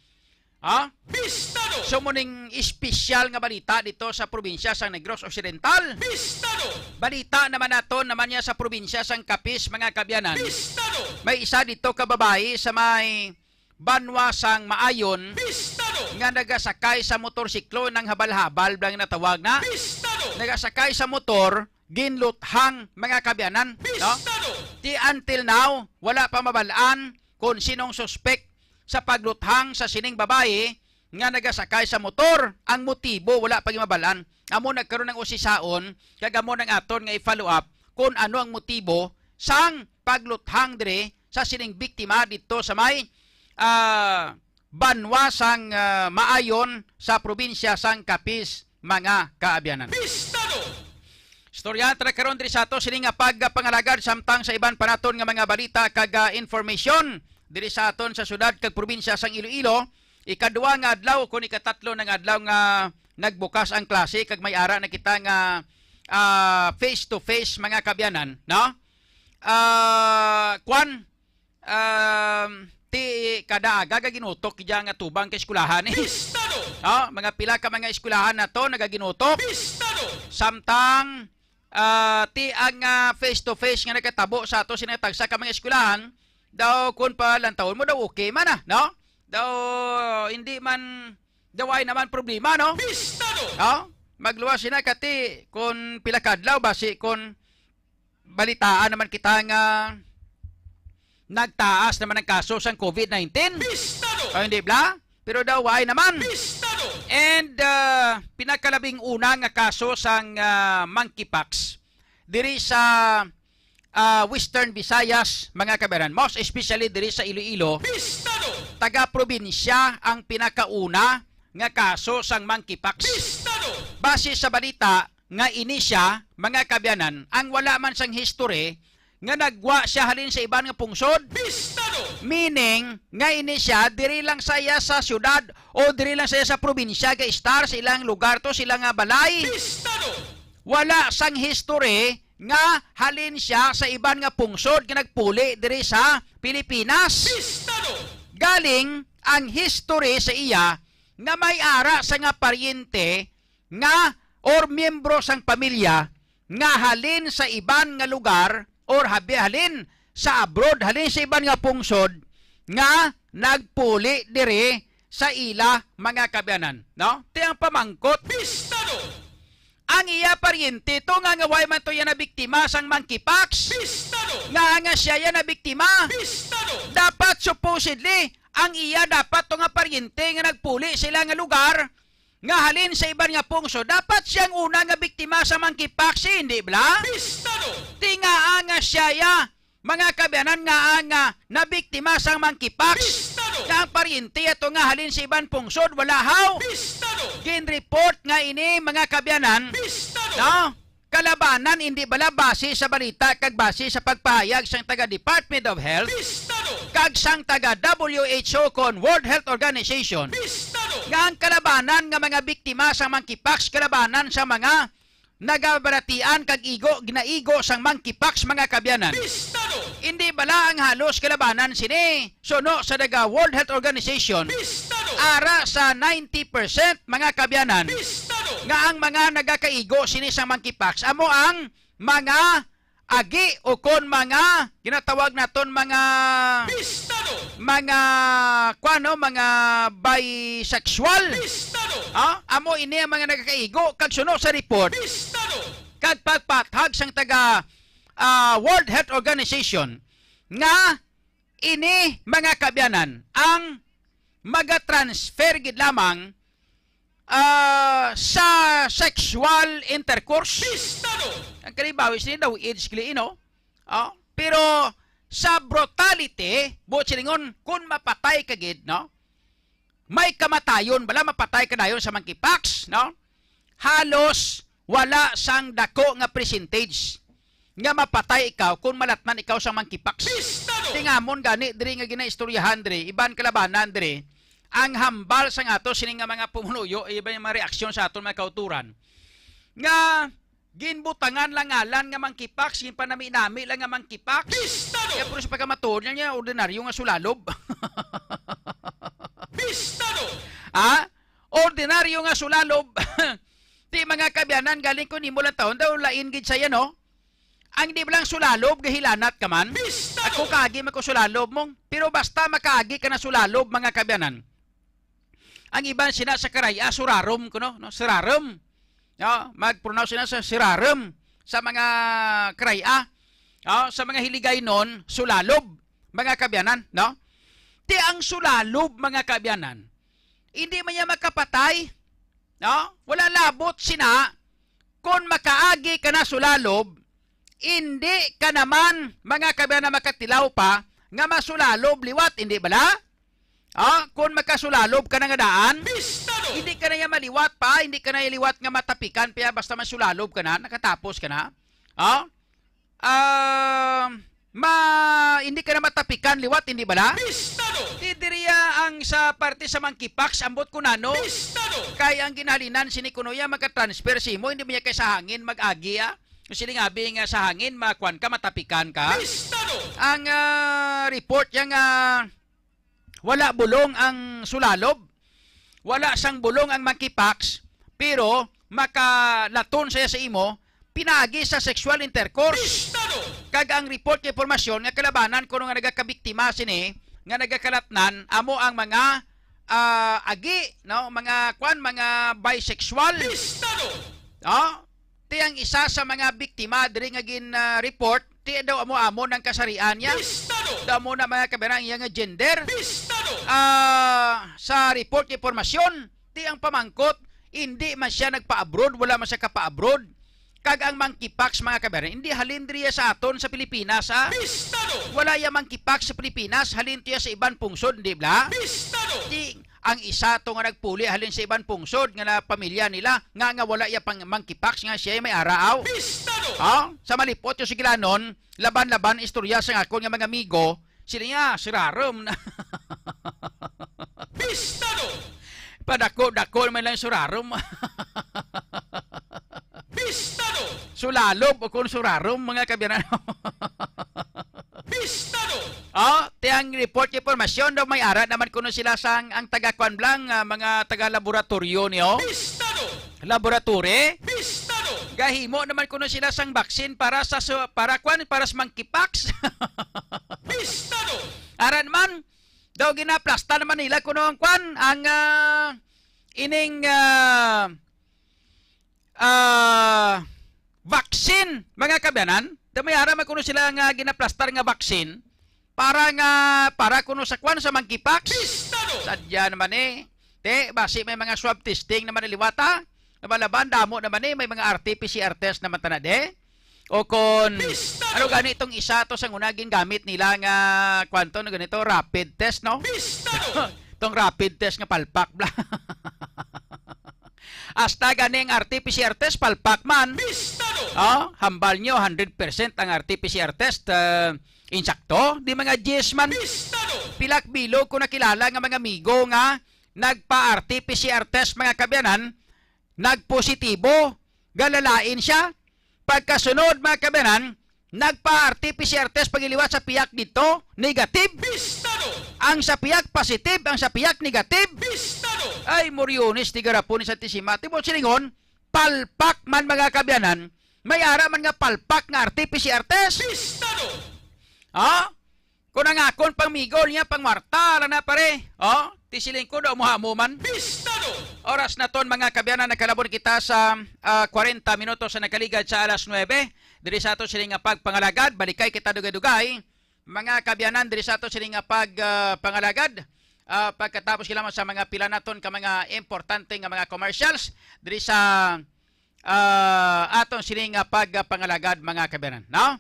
Ha? Pistado! So, muning espesyal nga balita dito sa probinsya sang Negros Occidental. Pistado! Balita naman naton naman niya sa probinsya sang Capiz, mga kaabyanan. Pistado! May isa dito ka babayi sa may banwa sang Maayon Pistado! Nga nagasakay sa motorsiklo, nang habal-habal blang natawag na. Pistado! Nagasakay sa motor, ginluthang, mga kaabyanan, no? Pistado! Ti until now, wala pa mabal-an kon sinong suspek sa pagluthang sa sining babayi nga nagasakay sa motor. Ang motibo wala pa gimabal-an. Amo nagkaron ang usisaon, kag amo nang aton nga i-follow up kung ano ang motibo sang pagluthang diri sa sining biktima didto sa may, ah, banwa sang, ah, Maayon sa probinsya sang Capiz, mga kaabyanan. Pistado! Istorya ta karon diri sa ato sini nga pagpangalagad samtang sa iban pa naton nga mga balita kag, ah, information diri sa aton sa syudad kag probinsya sang Iloilo. Ikadua nga adlaw, kun ikatatlo na nga adlaw nga nagbukas ang klase kag may ara na kita nga, ah, face to face, mga kaabyanan, no? Ah, kwan, um, ti kada aga gaginutok iya nga tubang ka eskwelahan, eh. Pistado! Oh, mga pila ka mga eskwelahan na to nagaginutok. Pistado! Samtang, ah, ti ang, ah, face to face nga nagkatabo sa ato sini tagsa ka mga eskwelahan, daw kun palantawon mo daw okay man, ah, no? Daw hindi man, daw ay naman problema, no? Pistado! Oh, magluwas sina kati kun pila ka adlaw basi kun balitaan naman kita nga nagtaas naman ang kaso sang covid nineteen. Pistado! O, hindi bala? Pero daw, why naman? Pistado! And, ah, pinakalabing una nga kaso sang, ah, monkeypox diri sa, ah, Western Visayas, mga kaabyanan, most especially diri sa Iloilo. Pistado! Taga-probinsya ang pinakauna nga kaso sang monkeypox. Pistado! Base sa balita, nga ini sia, mga kaabyanan, ang wala man sang history nga nagwa sia halin sa iban nga pungsod. Pistado! Meaning nga ini sia diri lang sa iya sa syudad o diri lang sa iya sa probinsya ga-estar, sa ilang lugar to, sa ilang nga balay. Pistado! Wala sang history nga halin sia sa iban nga pungsod nga nagpuli diri sa Pilipinas. Pistado! Galing ang history sa iya nga may ara sa nga paryente nga or miyembro sang pamilya nga halin sa iban nga lugar or habi halin sa abroad, halin sa iban nga pungsod nga nagpuli diri sa ila mga kaabyanan, no? Ti ang pamangkot. Pistado! Ang iya paryente to nga, nga way man to iya nabiktima sang monkeypox. Pistado! Nga, nga siya iya nabiktima. Pistado! Dapat supposedly ang iya dapat to nga paryente nga nagpuli sila nga lugar nga halin sa iban nga pungsod, dapat siya ang una nga biktima sa monkeypox, hindi bala? Pistado! Ti ngaa nga siya ya, mga kaabyanan, nga ang, ah, nabiktima sang monkeypox. Pistado! Nga ang paryente ato nga halin sa iban pungsod, wala haw. Pistado! Gin-report nga ini, mga kaabyanan, Pistado! No? Kalabanan, hindi bala base sa balita kag base sa pagpahayag sang taga Department of Health Pistado! Kag sang taga W H O kon World Health Organization Pistado! Nga ang kalabanan nga mga biktima sa monkeypox kalabanan sa mga nagabalatian kag igo ginaigo sang monkeypox, mga kaabyanan. Pistado! Hindi bala ang halos kalabanan sini suno sa taga World Health Organization Pistado! Ara sa ninety percent, mga kaabyanan, Pistado! Nga ang mga nagakaigo sini sa monkeypox amo ang mga agi o kon mga ginatawag naton mga Pistado! Mga kuan, no, mga bisexual. Pistado! Ah, amo ini ang mga nagakaigo kag suno sa report Pistado! Kag pagpathag sang taga, ah, World Health Organization nga ini, mga kaabyanan, ang magatransfer gid lamang, ah, sa sexual intercourse. Pistado! Ang kalibawi sini daw AIDS gali, no? Ah, pero sa brutality, buot silingon, kung mapatay ka gid, no? May kamatayon bala, mapatay ka dayon sa monkeypox, no? Halos wala sang dako nga percentage nga mapatay ikaw kung malatnan ikaw sa monkeypox. Pistado! Tingamon gani diri nga ginaistoryahan diri, iban kalabanan diri, ang hambal sang ato sini nga mga pumunuyo, iban yung mga reaksyon sa aton mga kauturan, nga ginbutangan lang ngalan nga monkeypox, ginpanami-nami lang nga monkeypox. Pistado! Kaya puro sa pagkamatuod niya, niya, ordinaryo nga sulalob. Pistado! Ha? Ordinaryo nga sulalob. Ti, mga kaabyanan, galing ko nimo lang taon daw, lain gid sa yan, no? Ang di lang sulalob, gahilanat ka man. Pistado! Ako kaagi man ko sulalob mo. Pero basta makaagi ka na sulalob, mga kaabyanan. Ang iban sina sa Karaya, surarom kuno, no? Surarom. No? Mag-pronounce sila sa sirarom sa mga Karaya. Oh, sa mga Hiligaynon, sulalob, mga kaabyanan, no? Ti ang sulalob, mga kaabyanan, hindi man niya makapatay, no? Wala labot sina, kung makaagi ka na sulalob, hindi ka naman, mga kaabyanan, makatilaw pa nga masulalob liwat, hindi bala? Ah, kung makasulalob ka na nga daan, hindi ka na niya maliwat pa, hindi ka na niya liwat nga matapikan pa, basta masulalob ka na, nakatapos ka na. Ah? Ah, ma, hindi ka na matapikan liwat, hindi bala? Di diriya ang sa parte sa monkeypox, ambot ko nano. Kay ang ginhalinan sini kuno ya makatransfer sa imo, hindi mo niya kay sa hangin mag-agi, ah. Kung sila nga abi nga sa hangin, makuan ka, matapikan ka. Ang, ah, report niya nga wala bulong ang sulalob, wala sang bulong ang monkeypox, pero makalaton siya sa imo pinaagi sa sexual intercourse. Kag ang report nga impormasyon nga kalabanan kuno nga nagakabiktima sini, nga nagakalatnan, amo ang mga, ah, agi, no, mga kwan, mga bisexual. No? Ti ang isa sa mga biktima diri nga gin, ah, report, ti daw amo-amo nang kasarian niya. Daw amo na, mga kaabyanan, ang iya nga gender. Ah, sa report nga impormasyon, ti ang pamangkot, hindi man siya nagpa-abroad, wala man siya kapa-abroad. Kag ang monkeypox, mga kaabyanan, hindi halin diriya sa aton sa Pilipinas, ha? Wala ya monkeypox sa Pilipinas, halin to ya sa iban pungsod, di ba? Ti ang isa to nga nagpuli halin sa iban pungsod nga na pamilya nila, nga, nga wala ya pang monkeypox, nga siya may araaw. Ha? Sa malipot yung sigilanon, laban-laban istorya sa akon nga mga amigo, sila niya, surarom na. Padako-dako naman lang surarom. Sulalob o kung surarom, mga kaabyanan. Oh, ti ang report nga impormasyon daw may ara naman kuno sila sang ang taga-kwan bala, ah, mga taga-laboratoryo niyo. Laboratory. Gahimo naman kuno sila sang vaccine para sa su-, para kwan, para sa monkeypox. Ara naman daw ginaplasta naman nila kuno ang kwan, ang, ah, ining, ah, ah, vaccine, mga kaabyanan. Daw may ara man kuno sila nga ginaplastar nga vaccine para nga, para kuno sa kwan, sa monkeypox. Sadya naman, eh. Te, basi may mga swab testing naman naliwata. Laban-laban, damo naman, eh. May mga R T P C R test naman tana, de. O kon, ano gani itong isa to sa una gingamit nila nga, kwan to, ano gani to, rapid test, no? Itong rapid test nga palpak bala. Hasta gani ang R T P C R test, palpak man. Oh, hambal nyo, hundred percent ang R T P C R test, ah, insakto? Di mga diyes man. Pilak bilog ko nakilala nga mga amigo nga nagpa-R T P C R test, mga kaabyanan, nagpositibo, galalain siya. Pagkasunod, mga kaabyanan, nagpa-R T P C R test pagiliwat sa piyak dito, negative. Ang sa piyak positive, ang sa piyak negative. Ay, moryones, ti garapon ni Santisima. Ti mo silingon, palpak man, mga kaabyanan, may ara man nga palpak nga R T P C R test. Ha? Kung ang akon pang migo niya, pang Marta, ala na, pare. Oh, ti siling ko daw mo hamo man. Oras naton, mga kaabyanan, nakalabot kita sa, ah, kwarenta minutos sa nakaligad sa alas nuebe. Diri sa ato sini nga pagpangalagad, balikay kita dugay-dugay. Mga kaabyanan, diri sa ato sini nga pag, ah, pangalagad, ah, pagkatapos sila sa mga pila naton ka mga importante nga mga commercials diri sa ah, aton sini nga pagpangalagad, mga kaabyanan, no?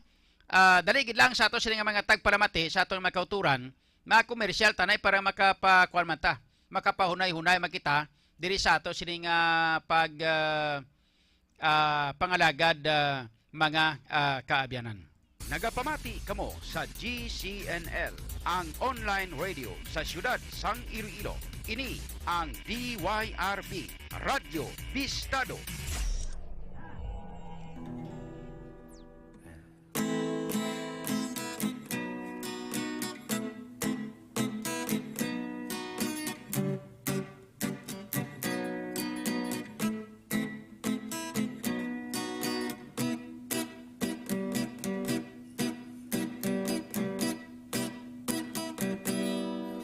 Ah, dali gid lang sa ato sini nga mga tagpalamati sa aton mga kauturan, mga komersyal tanay para makapakuan man ta, makapahunay-hunay man kita diri sa ato sini nga pag, ah, ah, pangalagad, ah, mga, ah, kaabyanan. Nagapamati kamo sa G C N L, ang online radio sa siyudad sang Iloilo. Ini ang D Y R B, Radyo Bistado.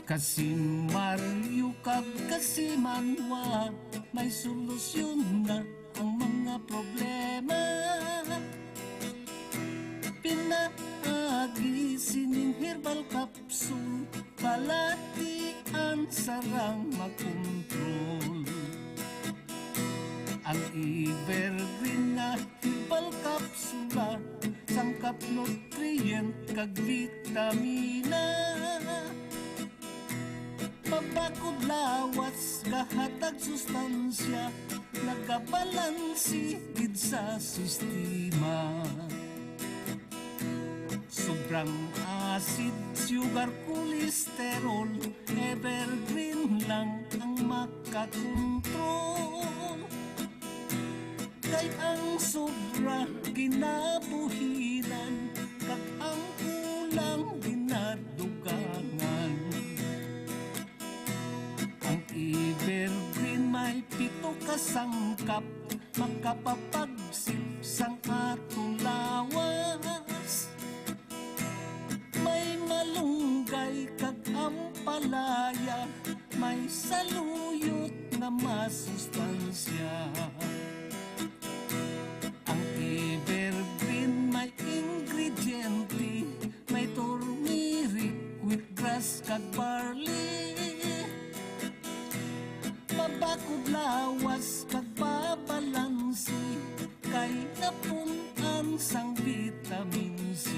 Kasimaryo kag kasimanwa, may solusyon na ang mga problema. Pina- Herbal capsule, balatian sarang makontrol. Ang Evergreen nga herbal capsule, sangkap nutrient kag vitamina. Mabakod lawas, gahatag sustansya, nagabalansi gid sa sistema. Sobrang acid, sugar, cholesterol, Evergreen lang ang makakontrol. Kay ang sobra ginabuhinan, kag ang kulang ginadugangan. Ang Evergreen may pito ka sangkap, makapapagsip sang aton lawas. May malunggay kag ampalaya, may saluyot nga masustansya. Ang Evergreen may ingrediente, may turmeric, wheatgrass, kag barley. Mabakod lawas, kag pabalansi, kay napun-an sang vitamin C.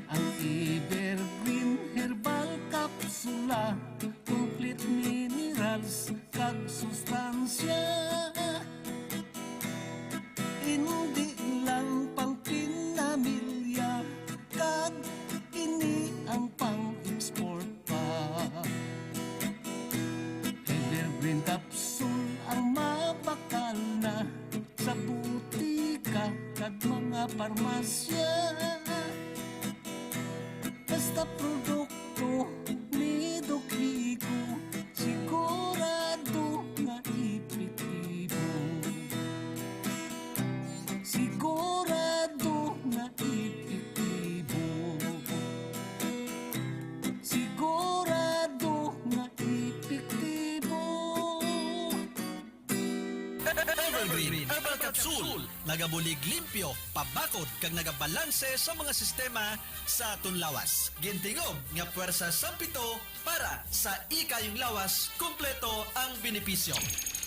Ang Evergreen Herbal Capsula, complete minerals kag sustansya. Hindi lang pang pinamilya, kag ini ang pang-export pa. Evergreen Capsule ang mabakal na sa butika kag mga parmasya. Basta produkto ni Doc Rico, sigurado nga epektibo. Sigurado nga epektibo. Sigurado nga epektibo. Evergreen Herbal Capsule. Nagabulig limpyo, pabakod, kag nagabalanse sa mga sistema sa aton lawas. Gintingog nga puwersa sang pito para sa ikayong lawas, kompleto ang benepisyo.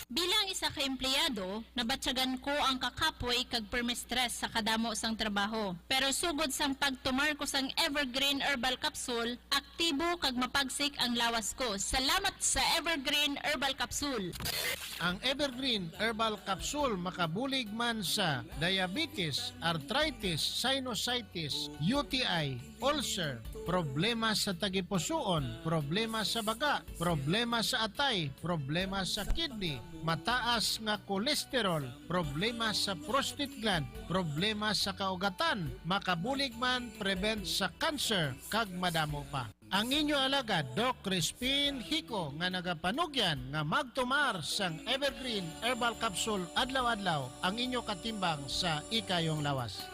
Bilang isa ka empleyado, nabatyagan ko ang kakapoy kag perma-stress sa kadamo sang trabaho. Pero sugod sang pagtumar ko sang Evergreen Herbal Capsule, aktibo kag mapagsik ang lawas ko. Salamat sa Evergreen Herbal Capsule. Ang Evergreen Herbal Capsule makabulig man sa diabetes, arthritis, sinusitis, U T I, ulcer, problema sa tagipusoon, problema sa baga, problema sa atay, problema sa kidney, mataas nga cholesterol, problema sa prostate gland, problema sa kaugatan, makabulig man prevent sa cancer, kag madamo pa. Ang inyo alagad, Doc Crispin Hico, nga nagapanugyan nga magtumar sang Evergreen Herbal Capsule adlaw-adlaw, ang inyo katimbang sa ikayong lawas.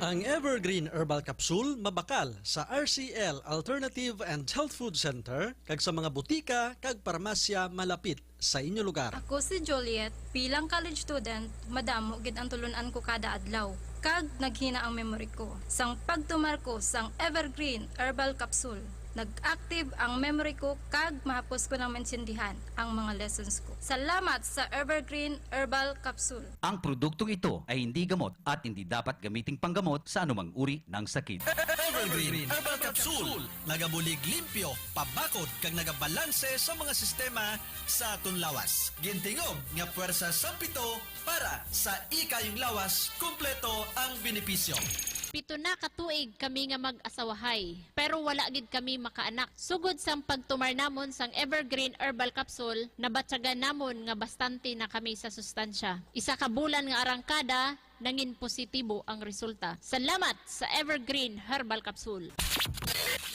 Ang Evergreen Herbal Capsule mabakal sa R C L Alternative and Health Food Center kag sa mga butika kag parmasya malapit sa inyo lugar. Ako si Juliet, bilang college student, madamo gid ang tulun-an ko kada adlaw, kag naghina ang memory ko. Sang pagtumar ko sang Evergreen Herbal Capsule, nag-active ang memory ko kag mahapos ko nang maintindihan ang mga lessons ko. Salamat sa Evergreen Herbal Capsule. Ang produktong ito ay hindi gamot at hindi dapat gamiting panggamot sa anumang uri ng sakit. Evergreen Herbal Capsule. Nagabulig limpyo, pabakod, kag nagabalanse sa mga sistema sa aton lawas. Gintingog nga puwersa sang pito para sa ikayong lawas, kompleto ang benepisyo. Pito na ka tuig kami nga mag-asawahay, pero wala gid kami makaanak. Sugod sang pagtumar namon sang Evergreen Herbal Capsule, nabatyagan namon nga bastante na kami sa sustansya. Isa ka bulan nga arangkada, nangin positibo ang resulta. Salamat sa Evergreen Herbal Capsule.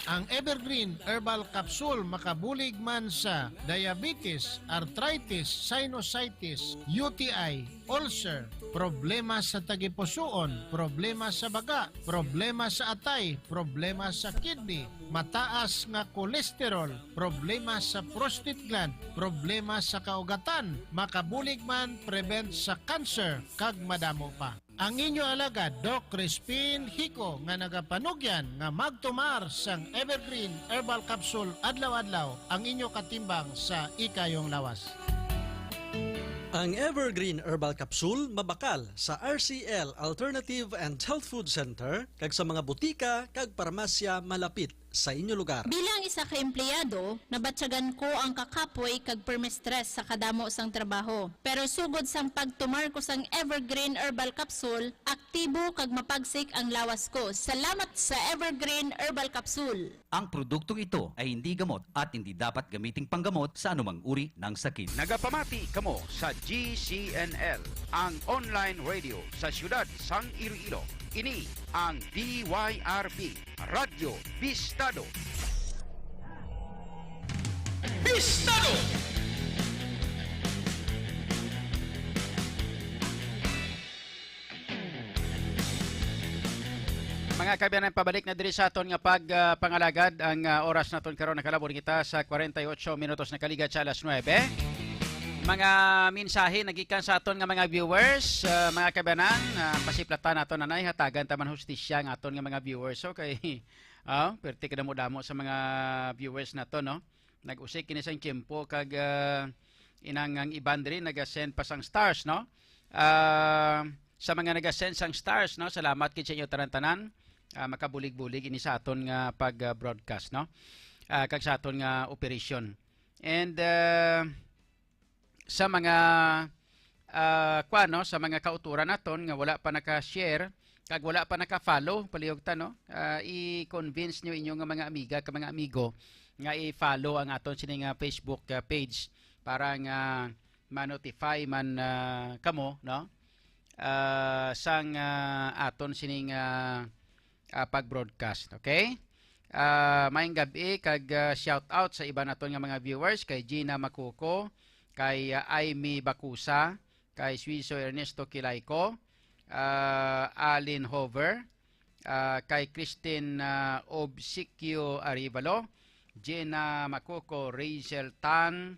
Ang Evergreen Herbal Capsule makabulig man sa diabetes, arthritis, sinusitis, U T I, ulcer, problema sa tagipusoon, problema sa baga, problema sa atay, problema sa kidney, mataas nga cholesterol, problema sa prostate gland, problema sa kaugatan, makabulig man prevent sa cancer, kag madamo pa. Ang inyo alagad, Doc Crispin Hico, nga nagapanugyan nga magtumar sang Evergreen Herbal Capsule adlaw-adlaw, ang inyo katimbang sa ikayong lawas. Ang Evergreen Herbal Capsule mabakal sa R C L Alternative and Health Food Center kag sa mga butika kag parmasya malapit sa inyo lugar. Bilang isa ka empleyado, nabatyagan ko ang kakapoy kag permistress sa kadamo sang trabaho. Pero sugod sang pagtumar ko sang Evergreen Herbal Capsule, aktibo kag mapagsik ang lawas ko. Salamat sa Evergreen Herbal Capsule. Ang produktong ito ay hindi gamot at hindi dapat gamiting panggamot sa anumang uri ng sakit. Nagapamati kamo sa G C N L, ang online radio sa siyudad sang Iloilo. Ini ang D Y R B, Radyo Bistado. Bistado! Mga kaabyanan, pabalik na diri sa aton nga pag, ah, pangalagad. Ang, ah, oras naton karon, nakalabor kita sa kwarenta y ocho minutos, nakaligat sa alas nuebe. Mga mensahe nagikan sa aton nga mga viewers, ah, mga kaabyanan, ah, pasiplatan naton, anay, hatagan ta man hustisya ang aton nga mga viewers. Okay. Ah, perti kadamo-damo sa mga viewers nato, no? Nag-usik kini sang tiyempo kag, ah, inang ang iban diri naga-send pa sang stars, no? Ah, sa mga naga-send sang stars, no? Salamat gid sa inyo tanan-tanan. Ah, makabulig-bulig ini sa aton nga pag, ah, broadcast, no? Ah, kag sa aton nga operation. And, ah, sa mga, ah, kwan, no, sa mga kauturan naton nga wala pa naka-share kag wala pa naka-follow, palihog ta, no? Ah, i-convince nyo inyo nga mga amiga kag mga amigo nga i-follow ang aton sini nga Facebook, ah, page para nga ma-notify man, ah, kamo, no? Ah, sang, ah, aton sining, ah, ah, pag-broadcast, okay? Ah, maayong gab-i kag, ah, shout out sa iban naton nga mga viewers, kay Gina Macuco, kay, ah, Aimee Bacusa, kay Suizo Ernesto Kilayco, ah, Alin Hover, ah, kay Christine, ah, Obsequio Arevalo, Gina Macuco, Rachel Tan,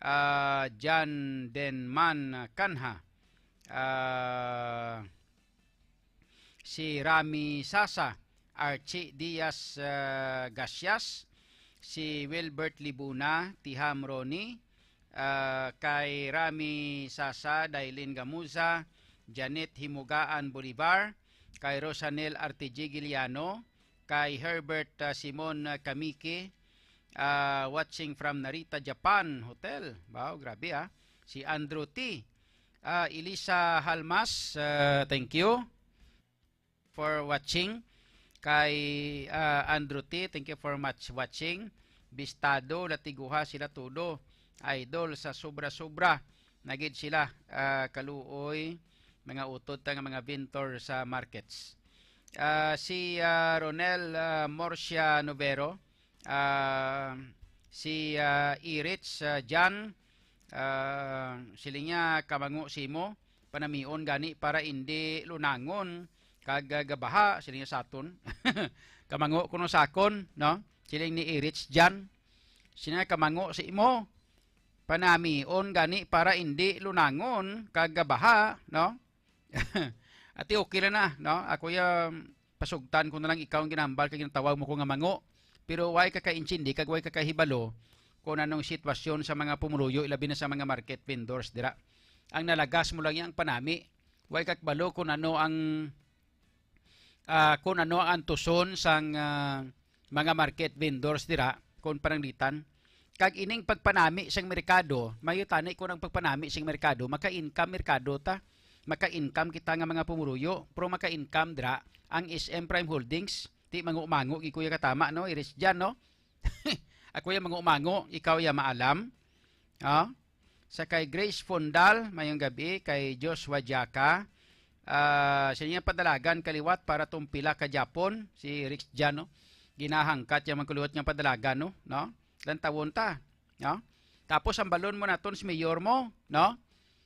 ah, John Denman Canha, ah, si Rami Sasa, Archie Diaz, ah, Gacias, si Wilbert Libuna, Tiham Ronnie, ah, kay Rami Sasa, Dailin Gamuza, Janet Himugaan Bolivar, kay Rosanel Artigigiliano, kay Herbert, ah, Simon, ah, Kamiki, ah, watching from Narita, Japan, hotel. Wow, grabe, ah. Si Andrew T. Ah, Elisa Halmas, ah, thank you for watching. Kay, ah, Andrew T, thank you for much watching. Bistado, Latiguha, sila todo. Idol sa sobra-sobra. Nagid sila, ah, kaluoy, mga utod ta nga mga vendor sa markets. Ah, si, ah, Ronel, ah, Morcia Novero, ah, si, ah, Irits, ah, Jan, ah, siling niya, kamango simo, panamion gani para indi lunangon kag, ah, gabaha, siling niya sa aton. Kamango kuno sa akon, no? Siling ni Irits Jan, siling niya, kamango simo, panamion gani para indi lunangon kag gabaha, no? Ati, okay lang na, no? Ako ya, pasugtan ko na lang ikaw ang ginambal kag ginatawag mo ko nga mango. Pero way ka kaintindi kag way ka kahibalo kung anong sitwasyon sa mga pumuluyo, ilabi na sa mga market vendors dira. Ang nalagas mo lang yang panami. Way ka kabalo kung ano ang, ah, kung ano ang tuson sang, ah, mga market vendors dira, kung pananglitan. Kag ining pagpanami sang merkado, mayo tani kung ang pagpanami sang merkado, maka-income merkado ta. Maka-income kita nga mga pumuluyo, pero maka-income dira ang S M Prime Holdings. Ti mango-mango gid, kuya, katama, no? Iris dyan, no? Ako ya mango-mango, ikaw ya maalam. Oh? Sa kay Grace Fondal, mayong gabi, kay Joshua Jaka. Ah, siya niya padalagan kaliwat para tong pila ka Japon, si Rix Jan, no? Ginahangkat niya magkuliwat nga padalagan, no? No? Lantawon ta, no? Tapos ang balon mo naton si mayor mo, no?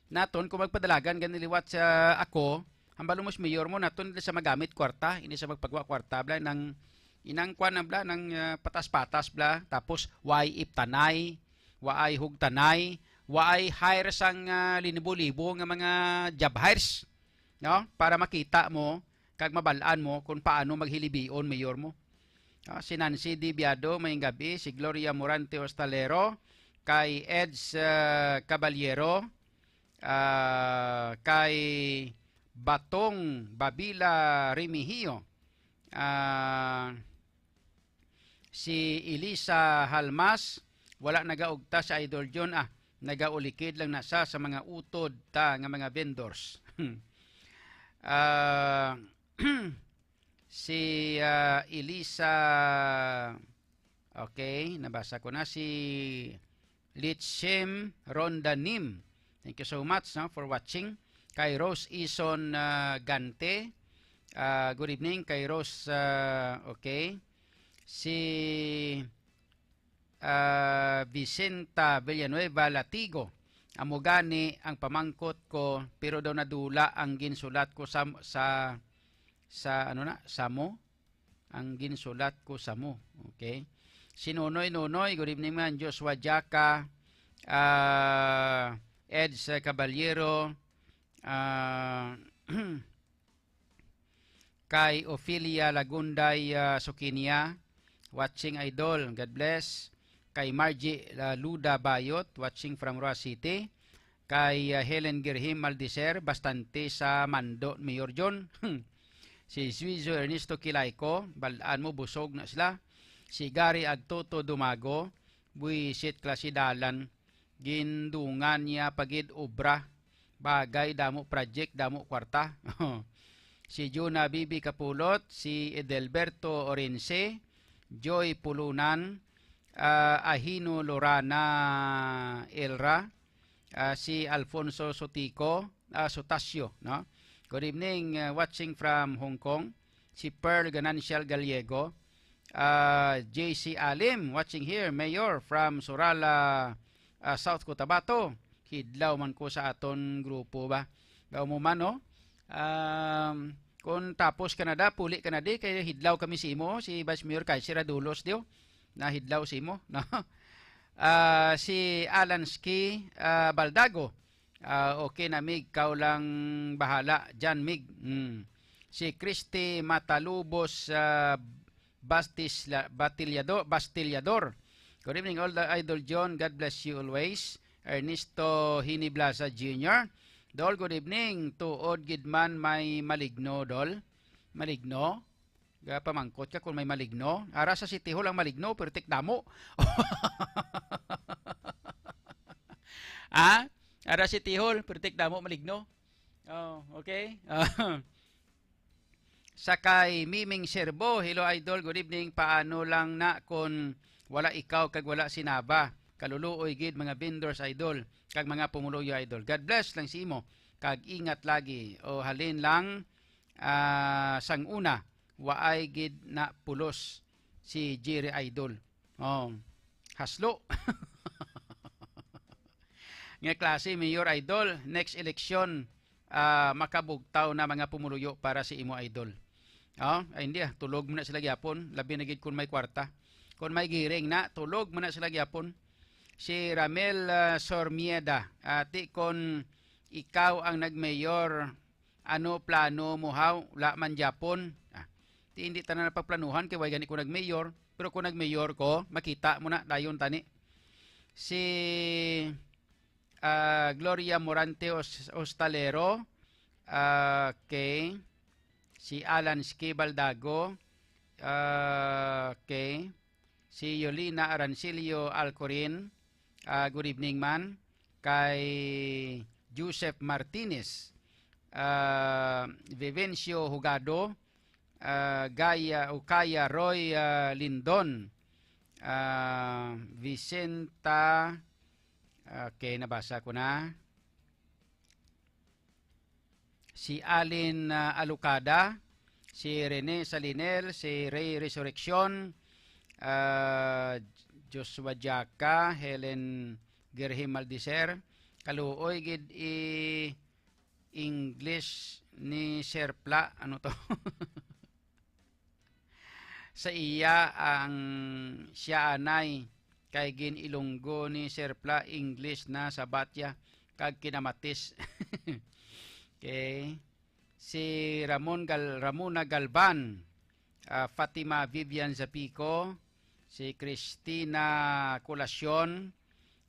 Naton kung magpadalagan gani liwat sa ako, ang balon mo si mayor mo naton sa magamit kwarta, hindi sa magpagwa kwarta, bla, nang inang kwan ang bla, nang, ah, patas-patas, bla, tapos way iptanay, waay hugtanay, waay hire sang, ah, linibo-libo nga mga job hires. no? Para makita mo kag mabal-an mo kung paano maghilibion mayor mo. Ah, si Nancy Dibiado, mayong gabi, si Gloria Morante Ostalero, kay Eds, ah, Caballero, ah, kay Batong Babila Remigio, ah, si Elisa Halmas, wala nagaugta si Idol John, ah, nagaulikid lang na sa, sa mga utod ta nga mga vendors. Ah, si, ah, Elisa, okay, nabasa ko na. Si Litsim Ronda Nim. Thank you so much, no, for watching. Kay Rose Ison, ah, Gante. Ah, good evening kay Rose, ah, okay. Si, ah, Vicenta Villanueva Latigo. Amo gani ang pamangkot ko, pero daw nadula ang ginsulat ko sa, sa, sa, ano na, sa mo? Ang ginsulat ko sa mo. Okay? Si Nonoy Nonoy, good evening man. Joshua Jaka, ah, Eds Caballero, ah, kay Ophelia Lagunday, ah, Sukinia, watching, Idol. God bless. Kay Margie, ah, Luda Bayot, watching from Roa City. Kay, ah, Helen Girhim Maldiser, bastante sa mando, Mayor John. Si Suizo Ernesto Kilayco, bal-an mo, busog na sila. Si Gary Agtoto Dumago, buwisit klase dalan. Gindungan niya pa gid obra. Bagay, damo project, damo kwarta. Si Juna Bibi Kapulot, si Edelberto Orense, Joy Pulunan, ah, Ahino Lorana Elra, ah, si Alfonso Sotico, ah, Sotasio, no? Good evening, ah, watching from Hong Kong. Si Pearl Ganancial Gallego, ah, J C Alim, watching here, Mayor from Sorala, ah, South Cotabato. Hidlaw man ko sa aton grupo ba. Daw mo man, no? Um, kung tapos ka na da, puli ka na di, kay hidlaw kami sa imo, si Vice Mayor Kay Siradulos, diyo, na hidlaw sa imo, no? Ah, si Alan Ski, ah, Baldago, ah, okay na, Mig, kaw lang bahala, Jan Mig. Hmm. Si Christy Matalubos, ah, Bastis-, la-, Batilyado-, Bastillador. Good evening, all the Idol John. God bless you always. Ernesto Hiniblaza Junior. Dol, good evening. Tuod gid man may maligno, Dol. Maligno? Gapamangkot ka kung may maligno. Ara sa City Hall ang maligno, pero tik damo. Ah? Ara City Hall, pero tik damo maligno. Oh, okay. Sa kay Miming Serbo, "Hello, Idol. Good evening. Paano lang na kon wala ikaw kag wala si Nava? Kaluluoy gid, mga vendors, Idol, kag mga pumuluyo, Idol. God bless lang si imo, kag ingat lagi. O halin lang, ah, sang una, waay gid na pulos si Jerry, Idol." Oh, haslo. Nga klase, Mayor, Idol, next election, ah, makabugtaw na mga pumuluyo para si imo, Idol. Oh, ay, hindi, ah, tulog mo na sila gyapon, labi na gid kun may kwarta. Kun may giring na, tulog mo na sila gyapon. Si Ramel, ah, Sormieda, ati, kun ikaw ang nag-mayor, ano plano mo, haw? Wala man gyapon. Ah, ti hindi tanan napaplanuhan kay way gani ko nag-mayor, pero kung nag-mayor ko, makita mo na dayon tani. Si, ah, Gloria Morante Os-, Ostalero, ah, okay. Si Alan Ski Baldago, ah, okay. Si Yolina Arancilio Alcorin, ah, good evening man. Kay Joseph Martinez, ah, Vivencio Hugado, ah, Gaya, Ukaya Roy, ah, Lindon, ah, Vicenta, okay, nabasa ko na. Si Alin, ah, Alucada, si Rene Salinel, si Ray Resurreccion, ah, Joshua Jaca, Helen Gerhim Maldiser. Kaluoy gid i-English ni Sir Pla, ano to? Sa iya ang siya anay, kay gin-Ilonggo ni Sir Pla, English na sa batya, kag kinamatis. Okay. si Ramon Gal-, Ramona Galban, ah, Fatima Vivian Zapico, si Christina Colacion,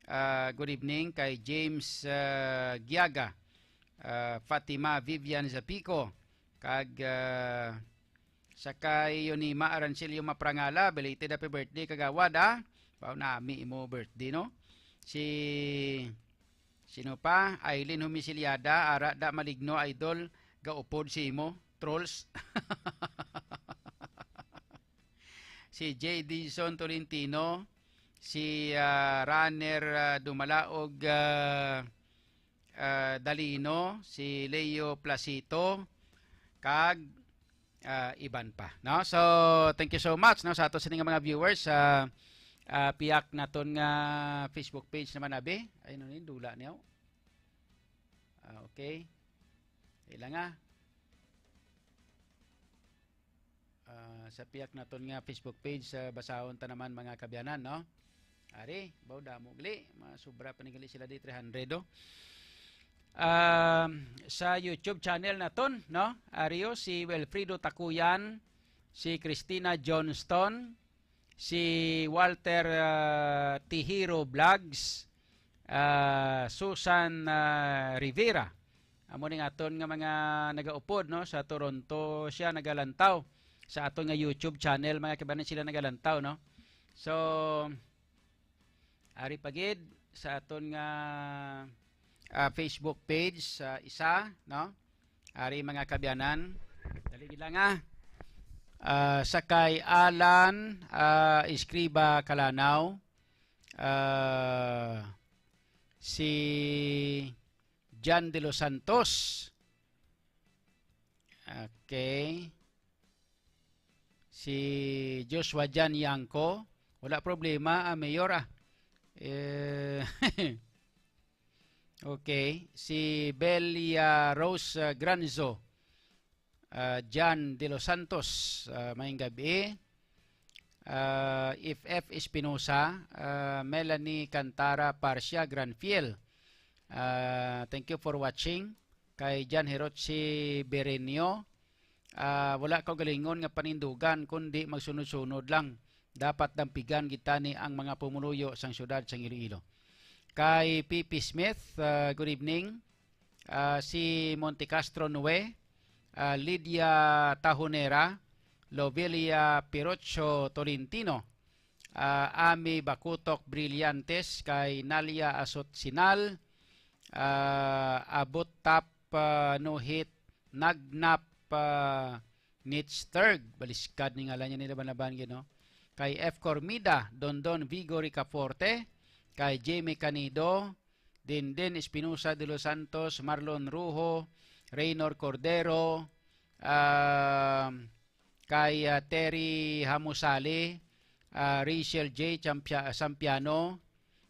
ah, good evening, kay James, ah, Giaga, ah, Fatima Vivian Zapico, kag, ah, sa kay Yonima Arancilio Maprangala, belated happy birthday, kagawad, ah. Pao nami imo birthday, no? Si, sino pa? Aileen Humisilyada, ara da maligno, idol, gaupod si imo, trolls. Si J Dison Tolentino, si, ah, Runner, ah, Dumalaog, ah, ah, Dalino, si Leo Placito, kag, ah, iban pa, no? So, thank you so much, no, sa ato sini nga mga viewers sa, ah, piyak naton nga Facebook page naman, abi. Ay, no, ni dula niyo. Ah, okay. Ila nga. Ah, sa piyak naton nga Facebook page, sa basahon ta naman, mga kabyanan, no? Ari, baw damo gali, masubra pa ni gali sila di three hundred, oh. Um, sa YouTube channel naton, no? Ario si Wilfredo Takuyan, si Christina Johnston, si Walter, ah, Tihiro Vlogs, ah, Susan, ah, Rivera. Amo ning aton nga mga nagaupod, no, sa Toronto siya nagalantaw sa aton nga YouTube channel, mga kabyanan, sila nagalantaw, no. So, ari pa gid sa aton nga, ah, Facebook page sa isa, no. Ari, mga kabyanan, dali gid lang, ah. Ah, sa kay Alan, ah, Escriba Calanaw, ah, si Jan De Los Santos. Okay. Si Joshua Jan Yangko. Wala problema, ah, Mayor, ah. Eh, okay. Si Belia Rose, ah, Granzo. Ah, Jan De Los Santos, ah, maayong gabi. Ah, F F Espinosa, ah, Melanie Cantara Parcia Granfiel. Ah, thank you for watching. Kay Jan Hirochi Berenio, ah, wala kaugalingon nga panindugan, kundi magsunod-sunod lang. Dapat dampigan gid tani ang mga pumuluyo sang siyudad sang Iloilo. Kay P P Smith, ah, good evening. Ah, si Monte Castro Nue, ah, Lydia Tahonera, Lovelia Pirocho Tolentino, ah, Ami Bakutok Brillantes, kay Nalia Asot Sinal, ah, Abot Tap, ah, Nuhit Nagnap, ah, Nitzterg, baliskad ni ngalan niya ni laban-laban gid, no? Kay F Cormida, Dondon Vigo Ricaforte, kay Jimmy Canido, Dindin Espinosa de los Santos, Marlon Ruho, Reynor Cordero, ah, kay, ah, Terry Hamusali, ah, Rachel J Champia-, Sampiano,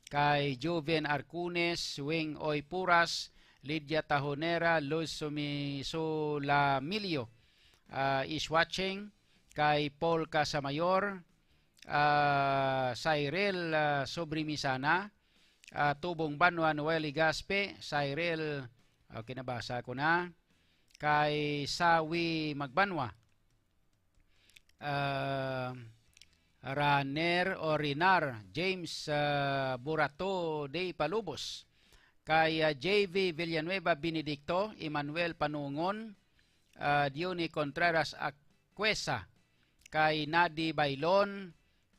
kay Joven Arcunes, Wing Oy Puras, Lydia Tahonera, Luz Sumi-, Sulamilio, ah, is watching, kay Paul Casamayor, ah, Cyril, ah, Sobrimisana, ah, Tubong Banwa, Noel Legaspi, Cyril, okay, nabasa ko na, kay Sawi Magbanwa, ah, Raner o Rinar, James, ah, Burato de Palubos, kay, ah, J V Villanueva Benedicto, Emmanuel Panungon, ah, Diony Contreras Acuesa, kay Nadi Bailon,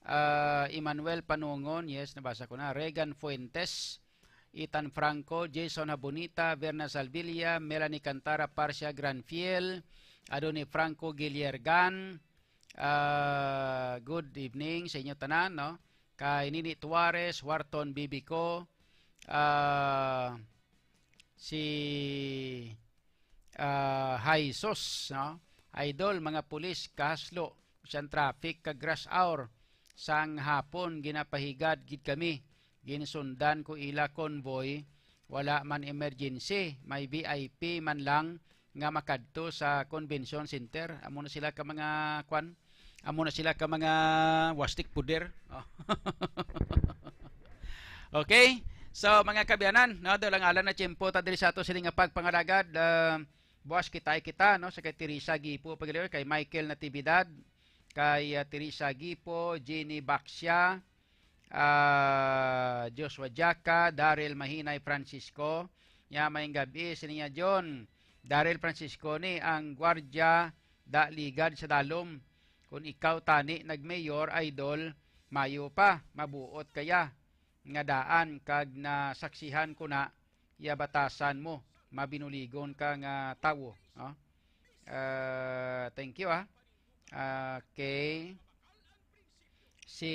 ah, Emmanuel Panungon, yes, nabasa ko na, Regan Fuentes, Ethan Franco, Jason Habonita, Verna Salvilla, Melanie Cantara, Parcia Granfiel, Adoni Franco Guillergan, ah, good evening sa inyo tanan, no? Kay Nini Tuares, Wharton Bibico, ah, si, ah, Jesus, no? Idol, mga pulis, kahaslo, siyang traffic kag rush hour. Sang hapon, ginapahigad gid kami. Ginsundan ko ila convoy. Wala man emergency. May V I P man lang nga makadto sa convention center. Amo na sila ka mga kwan. Amo na sila ka mga wastik puder. Oh. Okay? So, mga kabyanan, no, daw lang alan na tiyempo ta diri sa ato sini nga pagpangalagad. Ah, Buwas kita ay kita, no, sa kay Teresa Gipo, pagaliw, kay Michael Natividad, kay, ah, Teresa Gipo, Jenny Baxia, ah, Joshua Jaca, Daryl Mahinay Francisco. Nya, maayong gab-i, sini niya, John. Daryl Francisco ni ang gwardya da ligad sa dalom. Kung ikaw tani nag-mayor, idol, mayo pa, mabuot kaya nga daan kag nasaksihan ko na iya batasan mo, mabinuligon ka nga tawo, no? Ah, thank you, ah. Okay. Si,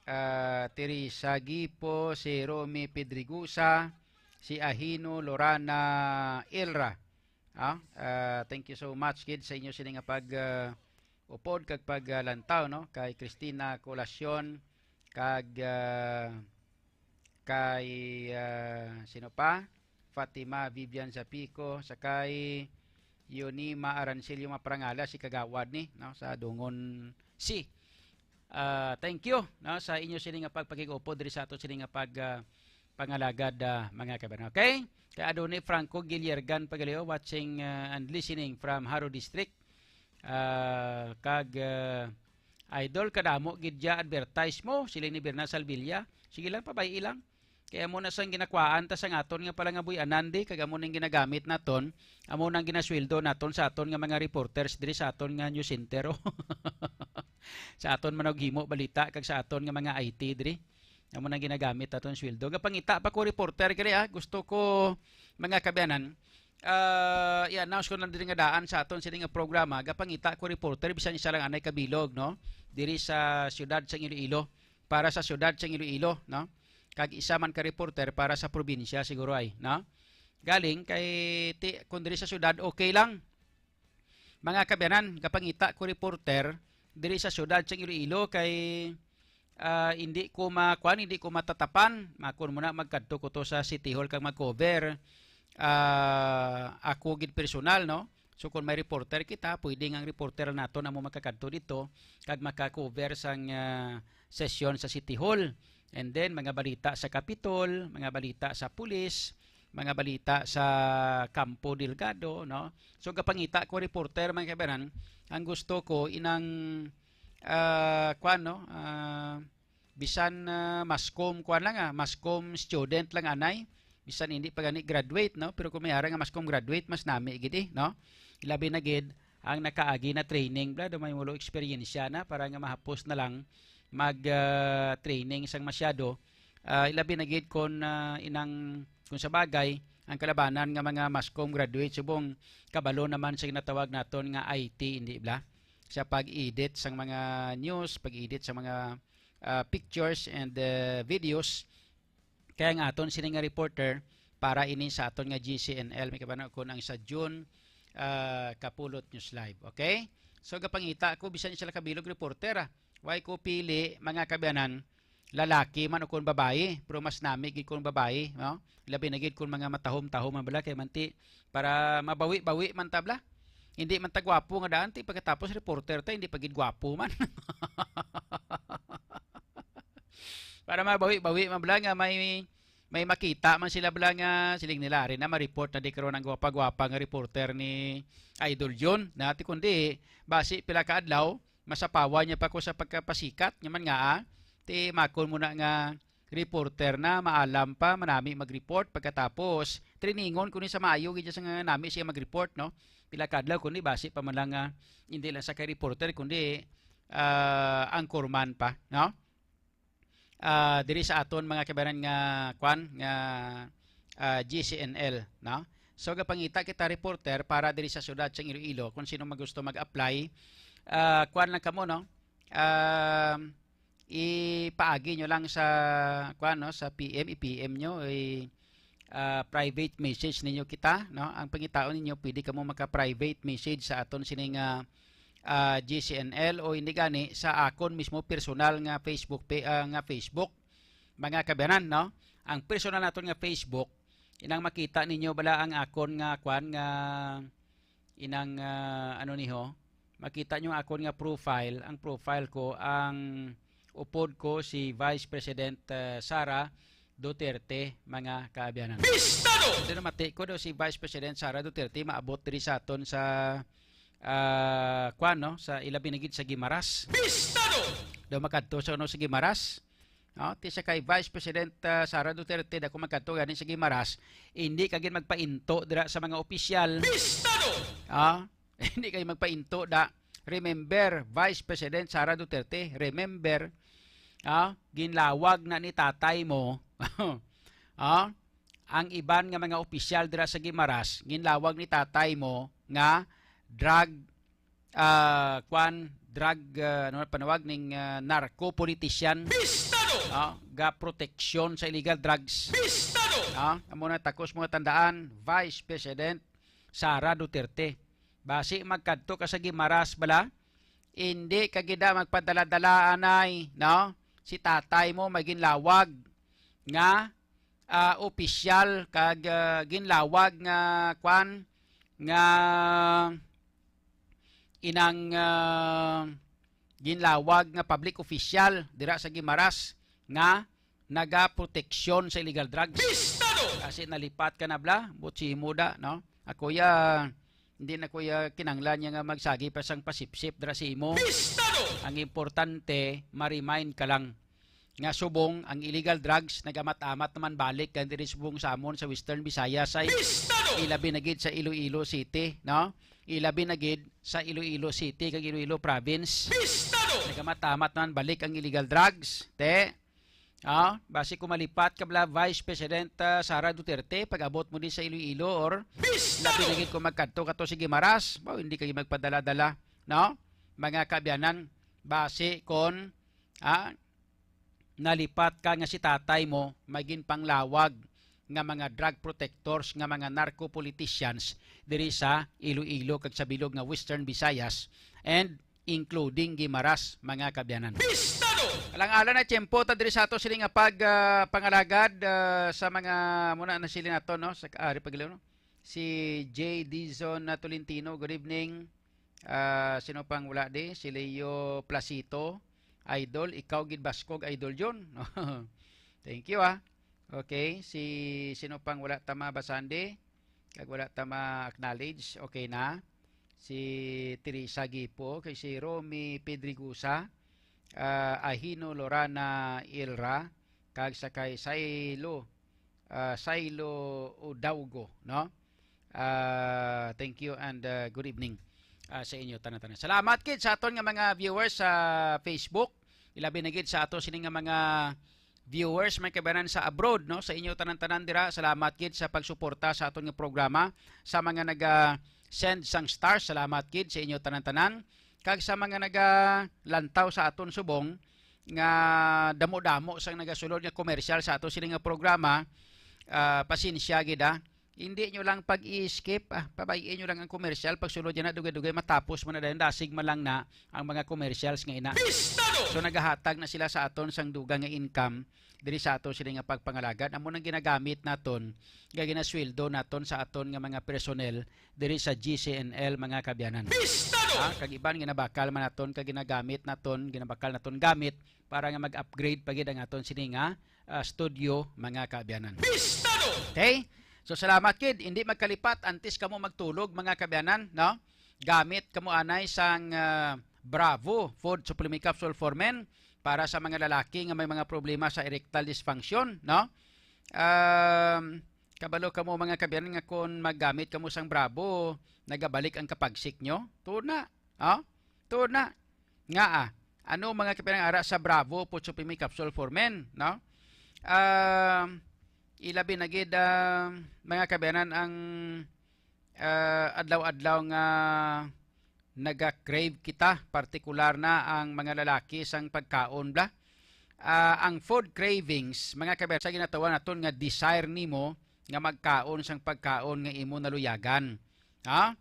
ah, Teresa Gipo, si Romy Pedregosa, si Ahino Lorana Ilra. Ah, ah, thank you so much, kid, sa inyo sini nga pag, ah, upod kag paglantaw, no, kay Christina Colacion kag, ah, kay, ah, sino pa? Fatima Vivian Zapico, sa kay Yonima Arancilio, maparangala si Kagawad ni, no, sa Dungon C. Ah, thank you, no, sa inyo sini nga pagpakig-upod diri sa ato sini nga pag, ah, pangalagad, ah, mga kabayan. Okay? Kay Adoni Franco Guillergan Pagaliw, watching, ah, and listening from Jaro District. Ah, kag, ah, idol, kadamo gid dya advertise mo, siling ni Berna Salvilla. Sige lang, pabay-i lang. Kay amo na sang ginakwaan ta sang aton nga palangabuy-anan di, kag amo nang ginagamit naton, amo nang ginasweldo naton sa aton nga mga reporters diri sa aton nga news center. Sa aton manughimo balita kag sa aton nga mga I T diri. Amo nang ginagamit aton sweldo. Gapangita pa ko reporter kini, ah. Gusto ko, mga kaabyanan, ah, i-announce ko lang diri nga daan sa aton sini nga programa. Gapangita ko reporter bisan isa lang anay kabilog, no? Diri sa siyudad sang Iloilo, para sa siyudad sang Iloilo, no? Kag isa man ka reporter para sa probinsya siguro ay, no? Galing kay ti, kung diri sa siyudad, okay lang. Mga kaabyanan, gapangita ko reporter diri sa siyudad sang Iloilo kay, ah, hindi ko makuan, hindi ko matatapan. Makon mo na magkadto ko to sa City Hall kag mag-cover. Ah, ako gid personal, no? So kung may reporter kita, pwede nga ang reporter naton amo makakadto dito kag maka-cover sang, ah, sesyon sa City Hall. And then, mga balita sa Capitol, mga balita sa pulis, mga balita sa Campo Delgado, no? So, gapangita ko reporter, mga kaabyanan, ang gusto ko inang, ah, kuwan, no? Ah, bisan, ah, mascom, kuwan lang, ah, mascom student lang anay, bisan hindi pa gani graduate, no? Pero kung may ara nga mascom graduate, mas nami gid, eh, no? Ilabi na gid ang nakaagi na training, bla, do may mulo eksperyensya na para nga mahapos na lang mag, ah, training sang masyado. Ah, ilabi na gid kon, ah, inang, kung sa bagay, ang kalabanan nga mga mascom graduate subong kabalo naman sa ginatawag naton nga I T, hindi bla? Sa pag-edit sang mga news, pag-edit sa mga, ah, pictures and, ah, videos. Kaya nga aton sini nga reporter para ini sa aton nga G C N L, may kabana kon ang sa June, ah, Kapulot News Live. Okay? So, gapangita ko, bisan sila kabilog reporter, ah. Why ko pili, mga kaabyanan, lalaki man o kon babayi, pero mas nami gid kon babayi, no? Labi na gid kon mga matahom-tahom man bala, kay manti, para mabawi-bawi man ta bala. Hindi man ta gwapo nga daan, ti pagkatapos reporter ta, hindi pa gid gwapo man. Para mabawi-bawi man bala nga may, may makita man sila bala nga siling nila, ari na ma-report na di karon ang gwapa-gwapa nga reporter ni Idol Jun. Nati kundi, basi pila ka adlaw, masapawan niya pa ko sa pagkapasikat, nga man nga, ah, ti makon mo na nga reporter na, maalam pa, manami mag-report, pagkatapos, trainingon ko ni sa maayo, gid sa nga nami siya mag-report, no? Pila ka adlaw, kundi basi pa man lang, ah, hindi lang sa kay reporter, kundi, ah, anchorman pa, no? Ah, diri sa aton mga kabayanan nga, kwan, nga, ah, G C N L, no? So, gapangita kita reporter para diri sa siyudad sa Iloilo, kung sino man gusto mag-apply, ah, kwan lang kamo, no? Um, ipaagi nyo lang sa, kwan, no, sa P M, i-P M nyo, i, ah, private message ninyo kita, no? Ang pangitaon ninyo, pwede kamo maka-private message sa aton sining, ah, ah, G C N L o hindi gani sa akon mismo personal nga Facebook pa-, ah, nga Facebook, mga kabayanan, no? Ang personal naton nga Facebook, inang makita ninyo bala ang akon nga, kwan, nga inang, ah, ano niho, makita nyo akon nga profile. Ang profile ko, ang upod ko si Vice President, ah, Sara, Duterte, mga kaabyanan. Pistado! Pero mati ko daw si Vice President Sara Duterte maabot diri sa aton sa, ah, kwan, no? Sa ilabi na gid sa Guimaras. Pistado! Daw makadto sa, ano, sa Guimaras. No? Ti sa kay Vice President, ah, Sara Duterte, daw kung magkadto gani sa Guimaras, hindi ka gid magpainto dira sa mga opisyal. Pistado! Ah, hindi kayo magpainto da. Remember, Vice President Sara Duterte, remember, ah, ginlawag na ni tatay mo, ah, ang iban nga mga opisyal dira sa Guimaras, ginlawag ni tatay mo nga drug, ah, kwan, drug, ah, ano na panawag ning, ah, narco politician. Pistado! Ah, ga proteksyon sa illegal drugs. Pistado! Ah, amo na takos mga tandaan, Vice President Sara Duterte. Basi magkadto ka sa Guimaras bala, hindi ka gid magpadala-dala anay, no? Si tatay mo may ginlawag nga, ah, opisyal kag, ah, ginlawag nga kwan nga inang, ah, ginlawag nga public official dira sa Guimaras nga nagaproteksyon sa illegal drugs. Pistado! Kasi nalipat ka na bala, buot sa imo da, no? Ako ya, hindi na ko ya kinanglan niya nga magsagi pa sang pasipsip dira sa imo. Pistado! Ang importante, ma-remind ka lang nga subong ang illegal drugs nagamat-amat naman balik kan diri subong sa amon sa Western Visayas ay Pistado! Ilabi na gid sa Iloilo City, no? Ilabi na gid sa Iloilo City kag Iloilo Province. Pistado! Nagamat-amat naman balik ang illegal drugs. Te, ah, basi kung malipat ka bala Vice President, ah, Sara Duterte, pag-abot mo din sa Iloilo or Pistado! Labi na gid kung magkadto ka to sa Guimaras, baw, hindi kayo magpadala-dala, no? Mga kaabyanan, basi kon, ah, nalipat ka nga si tatay mo, may ginpanglawag nga mga drug protectors, nga mga narco politicians diri sa Iloilo kag sa bilog nga Western Visayas, and including Guimaras, mga kaabyanan. Pistado! Alang-alang na tiyempo ta diri sa ato sini nga pag, ah, pangalagad, ah, sa mga muna na sila nato, no? Sa kaari pag no? Si J. Dizon na Tolentino, good evening. Ah, sino pang wala di? Si Leo Placito, idol, ikaw gid baskog, idol John. Thank you, ah. Okay, si sino pang wala ta mabasan di? Kag wala ta ma-acknowledge, okay na. Si Teresa Gipo, kay si Romy Pedregosa, ah, Ahino Lorana Ilra, kag sa kay Sailo, ah, Sailo Udaugo, no? Ah, thank you and, ah, good evening, ah, sa inyo tanan-tanan. Salamat gid sa aton nga mga viewers sa Facebook. Ilabi na gid sa ato sini nga mga viewers, may kabanan sa abroad, no? Sa inyo tanan-tanan dira, salamat gid sa pagsuporta sa aton nga programa. Sa mga naga-send sang stars, salamat gid sa inyo tanan-tanan. Kag sa mga nagalantaw sa aton subong nga damo-damo sang nagasulod nga komersyal sa ato sini nga programa, ah, pasensya gid, ah. Hindi nyo lang pag-i-skip, ah, pabay-i nyo lang ang komersyal. Pagsulod yan na, dugay-dugay, matapos mo na dayon, dasig man lang na ang mga commercials nga ina. Pistado! So, nagahatag na sila sa aton sang dugang nga income diri sa ato sini nga pagpangalagad. Amo nang ginagamit naton, nga ginasweldo naton sa aton nga mga personnel diri sa G C N L, mga kaabyanan. Pistado! Ah, kag iban ginabakal man naton, kag ginagamit naton, ginabakal naton gamit para nga mag-upgrade pa gid ang aton sini nga, ah, studio, mga kaabyanan. Pistado! Okay? So, salamat gid. Hindi magkalipat antes kamo magtulog, mga kaabyanan, no? Gamit kamo anay sang, ah, Bravo Food Supplement Capsule for Men para sa mga lalaki nga may mga problema sa erectile dysfunction, no? Um, kabalo kamo, mga kaabyanan, nga kon maggamit kamo sang Bravo, nagabalik ang kapagsik nyo? Tuna, oh? Tuna. Nga, ah, ano, mga kaabyanan, ara sa Bravo Food Supplement Capsule for Men, no? Um, ilabi na gid, um, mga kaabyanan, ang, ah, adlaw-adlaw nga naga-crave kita, partikular na ang mga lalaki sang pagkaon bala. Ah, ang food cravings, mga kaabyanan, sa ginatawag naton nga desire nimo nga magkaon sang pagkaon nga imo naluyagan. Ha?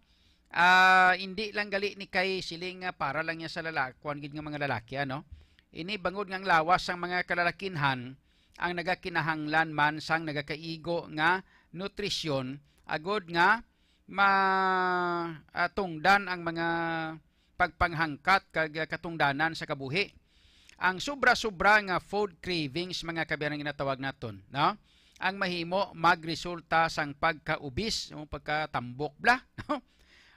Ah, hindi lang gali ni kay siling nga para lang niya sa lalaki, kuwan gid nga mga lalaki, ano? Ini bangod nga ang lawas sang mga kalalakinhan ang nagakinahanglan man sang nagakaigo nga nutrisyon, agod nga ma-, ah, tungdan ang mga pagpanghangkat kag, ah, katungdanan sa kabuhi. Ang sobra-sobra nga food cravings, mga kaabyanan, ginatawag naton, no? Ang mahimo magresulta sang pagkaubis, o pagkatambok bala, no?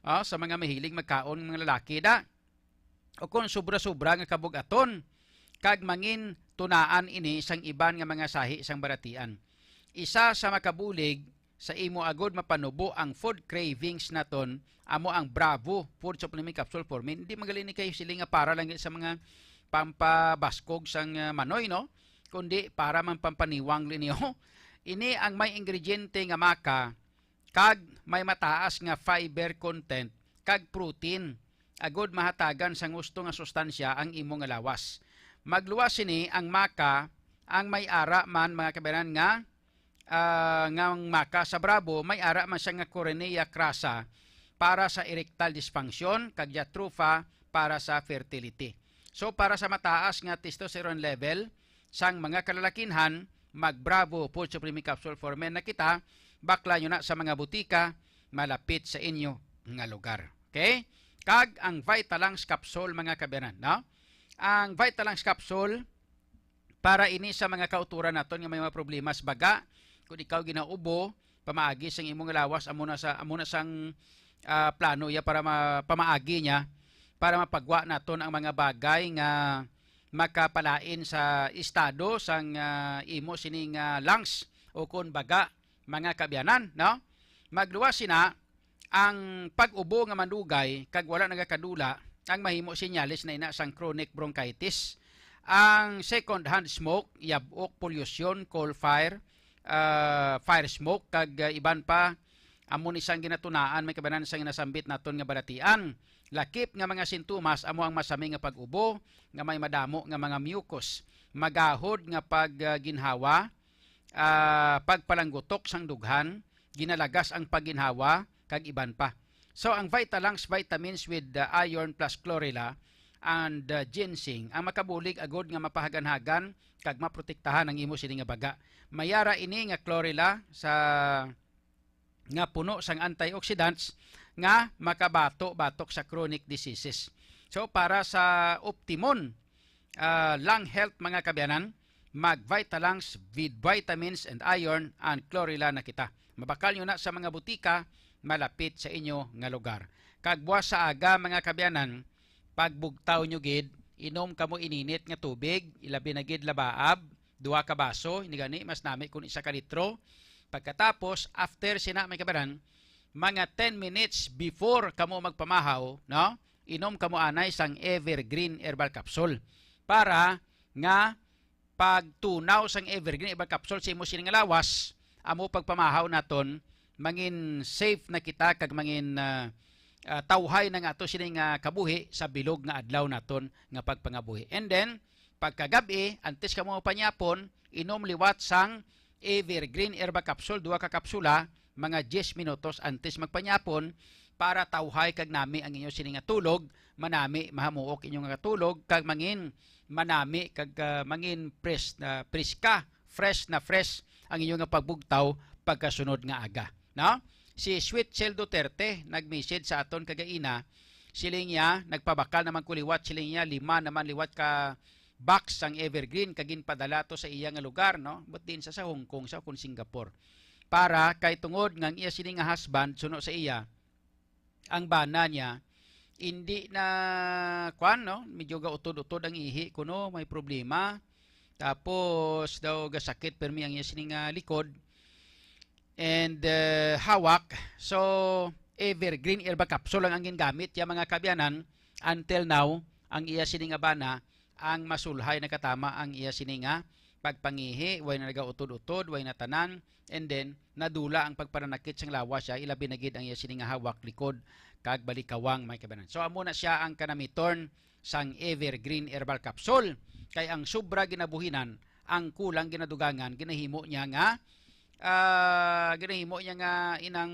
Ah, sa mga mahilig magkaon nga mga lalaki da. O kon sobra-sobra nga kabug-aton, kag mangin tunaan ini sang iban nga mga sahi sang baratian. Isa sa makabulig sa imo agud mapanubo ang food cravings naton amo ang Bravo Food Supplement Capsule for Men. Hindi magaling ni kayo sila nga para lang sa mga pampabaskog sang, ah, manoy, no? Kundi para man pampaniwang ninyo. Ini ang may ingrediente nga maca kag may mataas nga fiber content kag protein, agud mahatagan sang husto nga sustansya ang imo nga lawas. Magluwas sini ang maca, ang may ara man, mga kaabyanan, nga, ah, nga ang maca sa Bravo, may ara man siya nga Cornea crassa para sa erectile dysfunction kag Jatropha para sa fertility. So, para sa mataas nga testosterone level sang mga kalalakinhan, mag Bravo Food Supplement Capsule for Men na kita, bakla nyo na sa mga butika malapit sa inyo nga lugar. Okay? Kag ang Vitalungs capsule, mga kaabyanan, no? Ang Vitalungs capsule, para ini sa mga kauturan naton nga may mga problema sa baga. Kung ikaw ginaubo, pamaagi sang imong lawas, amo na sa, amo na sang, ah, plano ya para ma-, pamaagi niya, para mapagwa naton ang mga bagay nga makapalain sa estado sang, ah, imo sining, ah, lungs o kon baga, mga kaabyanan, no? Magluwas sina ang pag-ubo nga madugay kag wala nagakadula, ang mahimo senyales na ina sang chronic bronchitis. Ang second hand smoke, yab-ok, pollution, coal fire, ah, fire smoke, kag, ah, iban pa, amo ni sang ginatunaan, mga kaabyanan, sang nasambit naton nga baratian. Lakip nga mga sintomas amo ang masami nga pag-ubo, nga may madamo nga mga mucus, magahod nga pag, ah, ginhawa, ah, pagpalanggutok sang dughan, ginalagas ang pagginhawa, kag iban pa. So, ang Vitalungs vitamins with, uh, iron plus chlorella and, uh, ginseng ang makabulig agud nga mapahaganhagan kag maprotektahan ang imo sini nga baga. Mayara ini nga chlorella sa, nga puno sang antioxidants nga makabato batok sa chronic diseases. So, para sa optimum ah, lung health, mga kaabyanan, mag Vitalungs with vitamins and iron and chlorella na kita. Mabakal nyo na sa mga butika malapit sa inyo nga lugar. Kag buwas sa aga, mga kaabyanan, pagbugtaw nyo gid, inom kamo ininit nga tubig, ilabi na gid labaab, duha ka baso, ini gani mas nami kun isa ka litro. Pagkatapos, after sina, mga kaabyanan, mga ten minutes before kamo magpamahaw, no? Inom kamo anay sang Evergreen Herbal Capsule para nga pagtunaw sang Evergreen Herbal Capsule sa imo sini nga lawas, amo pagpamahaw naton, mangin safe na kita kag mangin, ah, ah, tawhay na nga ato sini nga kabuhi sa bilog nga adlaw naton nga pagpangabuhi. And then, pagkagab-i, antes kamo panyapon, inom liwat sang Evergreen Herbal Capsule, duha ka kapsula, mga diyes minutos antes magpanyapon, para tawhay kag nami ang inyo sini nga tulog, manami, mahamuok inyo nga tulog, kag mangin manami, kag, ah, mangin pres-, ah, preska, fresh na fresh ang inyo nga pagbugtaw pagkasunod nga aga, no? Si Sweet Shell Duterte nag-message sa aton kagaina, siling niya, nagpabakal naman ko liwat, siling niya, lima naman liwat ka box sang Evergreen kag ginpadala to sa iya nga lugar, no? But din sa, sa Hong Kong sa kun Singapore. Para kay tungod nga ang iya sini nga husband suno sa iya, ang bana niya, hindi na, kwan, no? Medyo gautod-utod ang ihi kuno, may problema. Tapos daw gasakit permi ang iya sini nga likod and, uh, hawak. So, Evergreen Herbal Capsule lang ang gingamit ya, mga kaabyanan, until now, ang iya sini nga bana, ang masulhay nakatama ang iya sini nga pagpangihi, way na nagautod-utod, way na tanan, and then nadula ang pagpananakit sang lawas siya, ilabi na gid ang iya sini nga hawak, likod, kag balikawang, mga kaabyanan. So, amo na siya ang kanamiton sang Evergreen Herbal Capsule. Kay ang sobra ginabuhinan, ang kulang ginadugangan, ginahimo niya nga, ah, ginahimo niya nga inang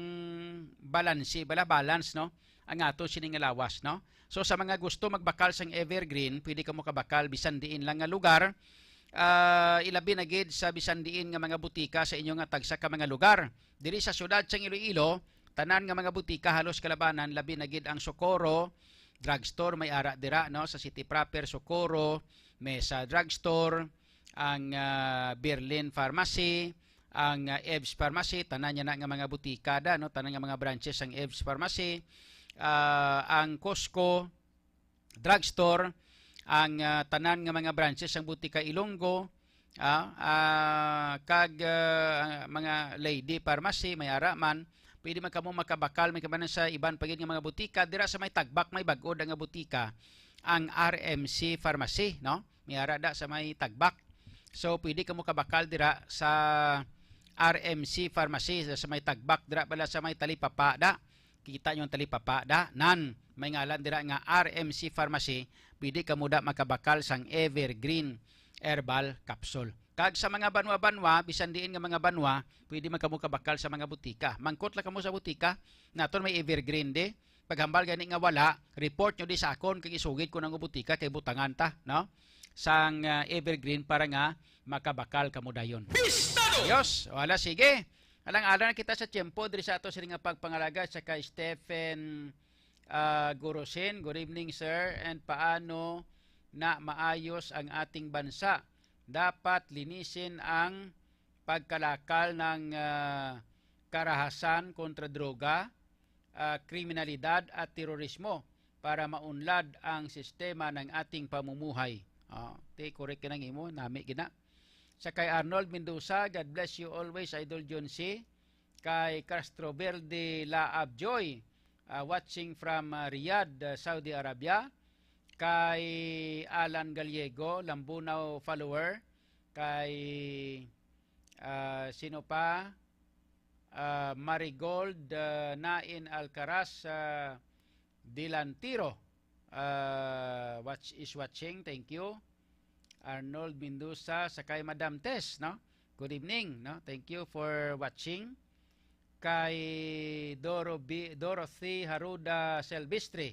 balanse, bala balance, no? Ang ato sini nga lawas, no? So, sa mga gusto magbakal sang Evergreen, pwede kamo kabakal bisan diin lang nga lugar. Ah, ilabi na gid sa bisan diin nga mga butika sa inyo nga tagsa ka mga lugar. Diri sa siyudad sang Iloilo, tanan nga mga butika halos kalabanan, labi na gid ang Socorro Drugstore, may ara dira, no, sa city proper, Socorro, Mesa Drugstore, ang, ah, Berlin Pharmacy, ang, ah, Eves Pharmacy, tanan niya na nga mga butika da, no? Tanan nga mga branches ang Eves Pharmacy, ah, ang Costco Drugstore, ang, ah, tanan nga mga branches sang Butika Ilonggo, ah, ah, kag, ah, mga Lady Pharmacy, may ara man. Pwede man kamo makabakal, may kabanan sa iban pa gid nga mga butika. Dira sa may Tagbak, may bag-o da nga butika, ang R M C Pharmacy, no? May ara da sa may Tagbak. So, pwede kamo kabakal dira sa R M C Pharmacy sa may Tagbak, dira pala sa may Talipapa da. Kita niyo ang Talipapa da. Nan, may ngalan dira nga R M C Pharmacy. Pwede kamo da makabakal sang Evergreen Herbal Capsule. Kag sa mga banwa-banwa, bisan diin nga mga banwa, pwede man kamo kabakal sa mga butika. Mangkot lang kamo sa butika, naton may Evergreen di. Paghambal gani nga wala, report nyo di sa akon, kag isugid ko nang butika kay butangan ta, no? Sang, ah, Evergreen para nga makabakal kamo dayon. Pistado! Ayos. Wala, sige. Alang-alang na kita sa tiyempo diri sa ato sini nga pagpangalagad sa kay Stephen, ah, Gurusin. Good evening, sir. And paano na maayos ang ating bansa? Dapat linisin ang pagkalakal ng, ah, karahasan kontra droga, ah, kriminalidad at terorismo para maunlad ang sistema ng ating pamumuhay. Ah, ti, correct ka nang imo, nami gina. Sa kay Arnold Mendoza, God bless you always, Idol John C. Kay Castro Verde Laab Joy, ah, watching from, ah, Riyadh, ah, Saudi Arabia. Kay Alan Gallego, Lambunao follower. Kay, ah, sino pa? Ah, Marigold, ah, Nain Alcaraz, ah, Dilantiro, ah, watch, is watching. Thank you. Arnold Mendoza, sa kay Madam Tess, no? Good evening, no? Thank you for watching. Kay Doro B-, Dorothy Haruda Silvestre,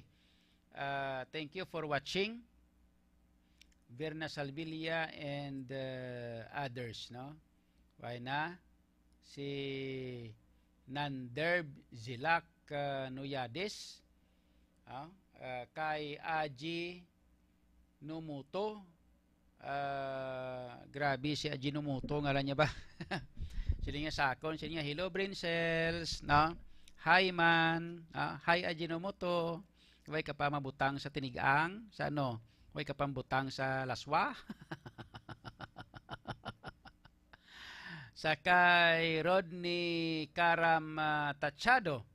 ah, thank you for watching. Verna Salvilla and, uh, others, no? Why na? Si Nanderb Zilak, uh, Nuyades, ah, uh, kay Aji Nomoto, ah, grabe si Aji Nomoto, ngalan niya ba? Sila nga sakon, sila nga, "Hello, Brincels," no? "Hi, man." Ah, "Hi, Aji Nomoto." Way ka pa mabutang sa tinigang? Sa ano? Way ka pa mabutang sa laswa? Sa kay Rodney Karam, ah, Tachado,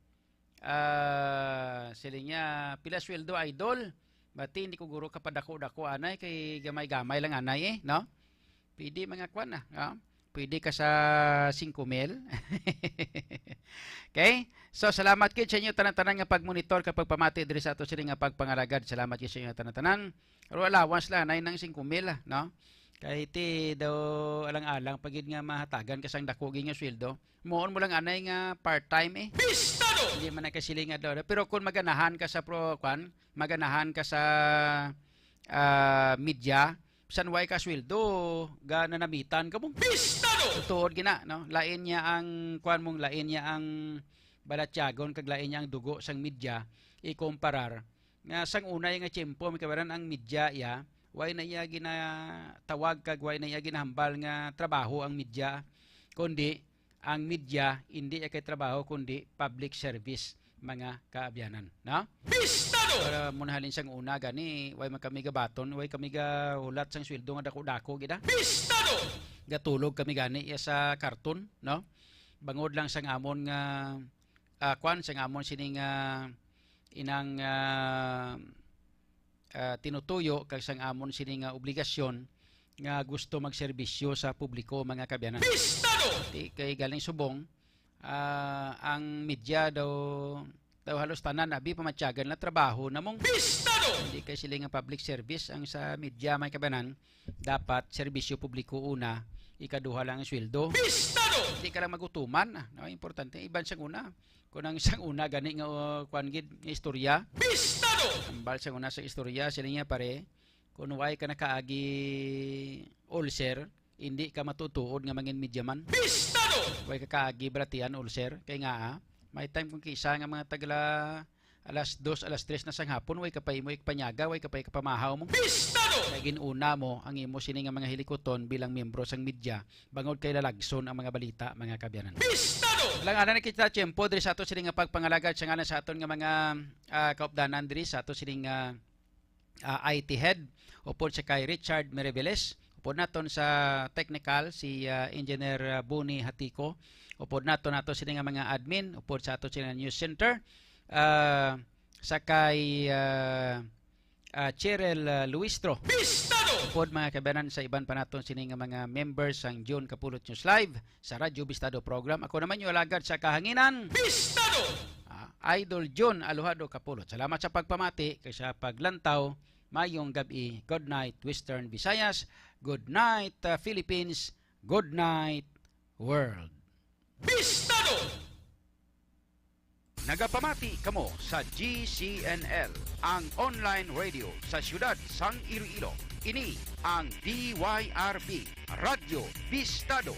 ah, siling niya, "Pila sweldo, idol?" Bati, hindi ko guro kapadako-dako anay, kay gamay-gamay lang anay eh, no? Pwede mga kwan na, no? Pwede ka sa singko mil. Okay? So, salamat gid sa inyo tanan-tanan nga pagmonitor kag pagpamati diri sa ato sini nga pagpangalagad. Salamat gid sa inyo tanan-tanan. Pero allowance lang, nay nang singko mil, ah, no? Kay ti daw alang-alang pa gid nga mahatagan ka sang dako gid nga sweldo. Muon mo lang anay nga part-time eh. Pistado! Hindi man nagkasiling nga daw. Pero kung maganahan ka sa pro, kwan, maganahan ka sa, ah, media, bisan way ka sweldo, ga nanamitan ka mo. Pistado! Tuod gina, no? Lain niya ang, kwan mong, lain niya ang balatyagon, kag lain niya ang dugo sang media, ikumparar. Nga sang unay nga tiyempo, may kabaran ang media iya, way na iya ginatawag kag way na iya ginahambal nga trabaho ang media, kundi ang media, hindi iya kay trabaho, kundi public service, mga kaabyanan, no? Pistado! Para mo nahalin sang una, gani, way man kami gabaton, way kami gahulat sang sweldo nga dako-dako, gid, ah. Pistado! Gatulog kami gani iya sa karton, no? Bangod lang sang amon nga, ah, kwan, sang amon sining, ah, inang, ah, ah, tinutuyo kag sang amon sini nga obligasyon nga gusto magserbisyo sa publiko, mga kabyanan. Pistado! Ti kay galing subong, ah, ang media daw, daw halos tanan abi pamatyagan na trabaho namong. Pistado! Hindi kay sila nga public service ang sa media, mga kabyanan. Dapat serbisyo publiko una, ikaduha lang ang sweldo. Pistado! Hindi ka lang magutuman, ah, no? Importante, iban sang una. Kung ang sang una gani nga, uh, kwan gid, nga istorya. Pistado! Ambal sang una sa istorya, sila niya pare, kung way ka nakaagi ulcer, hindi ka matutuod nga mangin media man. Pistado! Way ka kaagi balatian ulcer, kay nga, ah, may time kung kisa nga mga tagla alas dos, alas tres na sang hapon, way ka pa imo ikpanyaga, way ka pa ikapamahaw mo. Pistado! Kay ginuna mo ang imo sini nga mga hilikuton bilang miyembro sang media, bangod kay lalagson ang mga balita, mga kaabyanan. Pistado! Lang ana na kita tiyempo diri sa ato sini nga pagpangalagad sa ngalan sa aton nga mga, ah, kaupdanan diri sa ato sini nga, ah, I T head, upod sa kay Richard Meriveles, upod naton sa technical si, ah, Engineer, ah, Boni Hatiko, upod naton ato sini nga mga admin, upod sa ato sini nga news center, ah, sa kay, ah, ah, Cheryl, ah, Luistro. Pistado! Upod mga kaabyanan sa iban pa naton sini nga mga members sang June Kapulot News Live sa Radyo Bistado program. Ako naman yung alagad sa kahanginan. Pistado! Ah, Idol June Alojado Kapulot. Salamat sa pagpamati kay sa paglantaw. Mayong gabi. Good night, Western Visayas. Good night, ah, Philippines. Good night, world. Pistado! Nagapamati kamo sa G C N L, ang online radio sa siyudad sang Iloilo. Ini ang D Y R B, Radyo Bistado.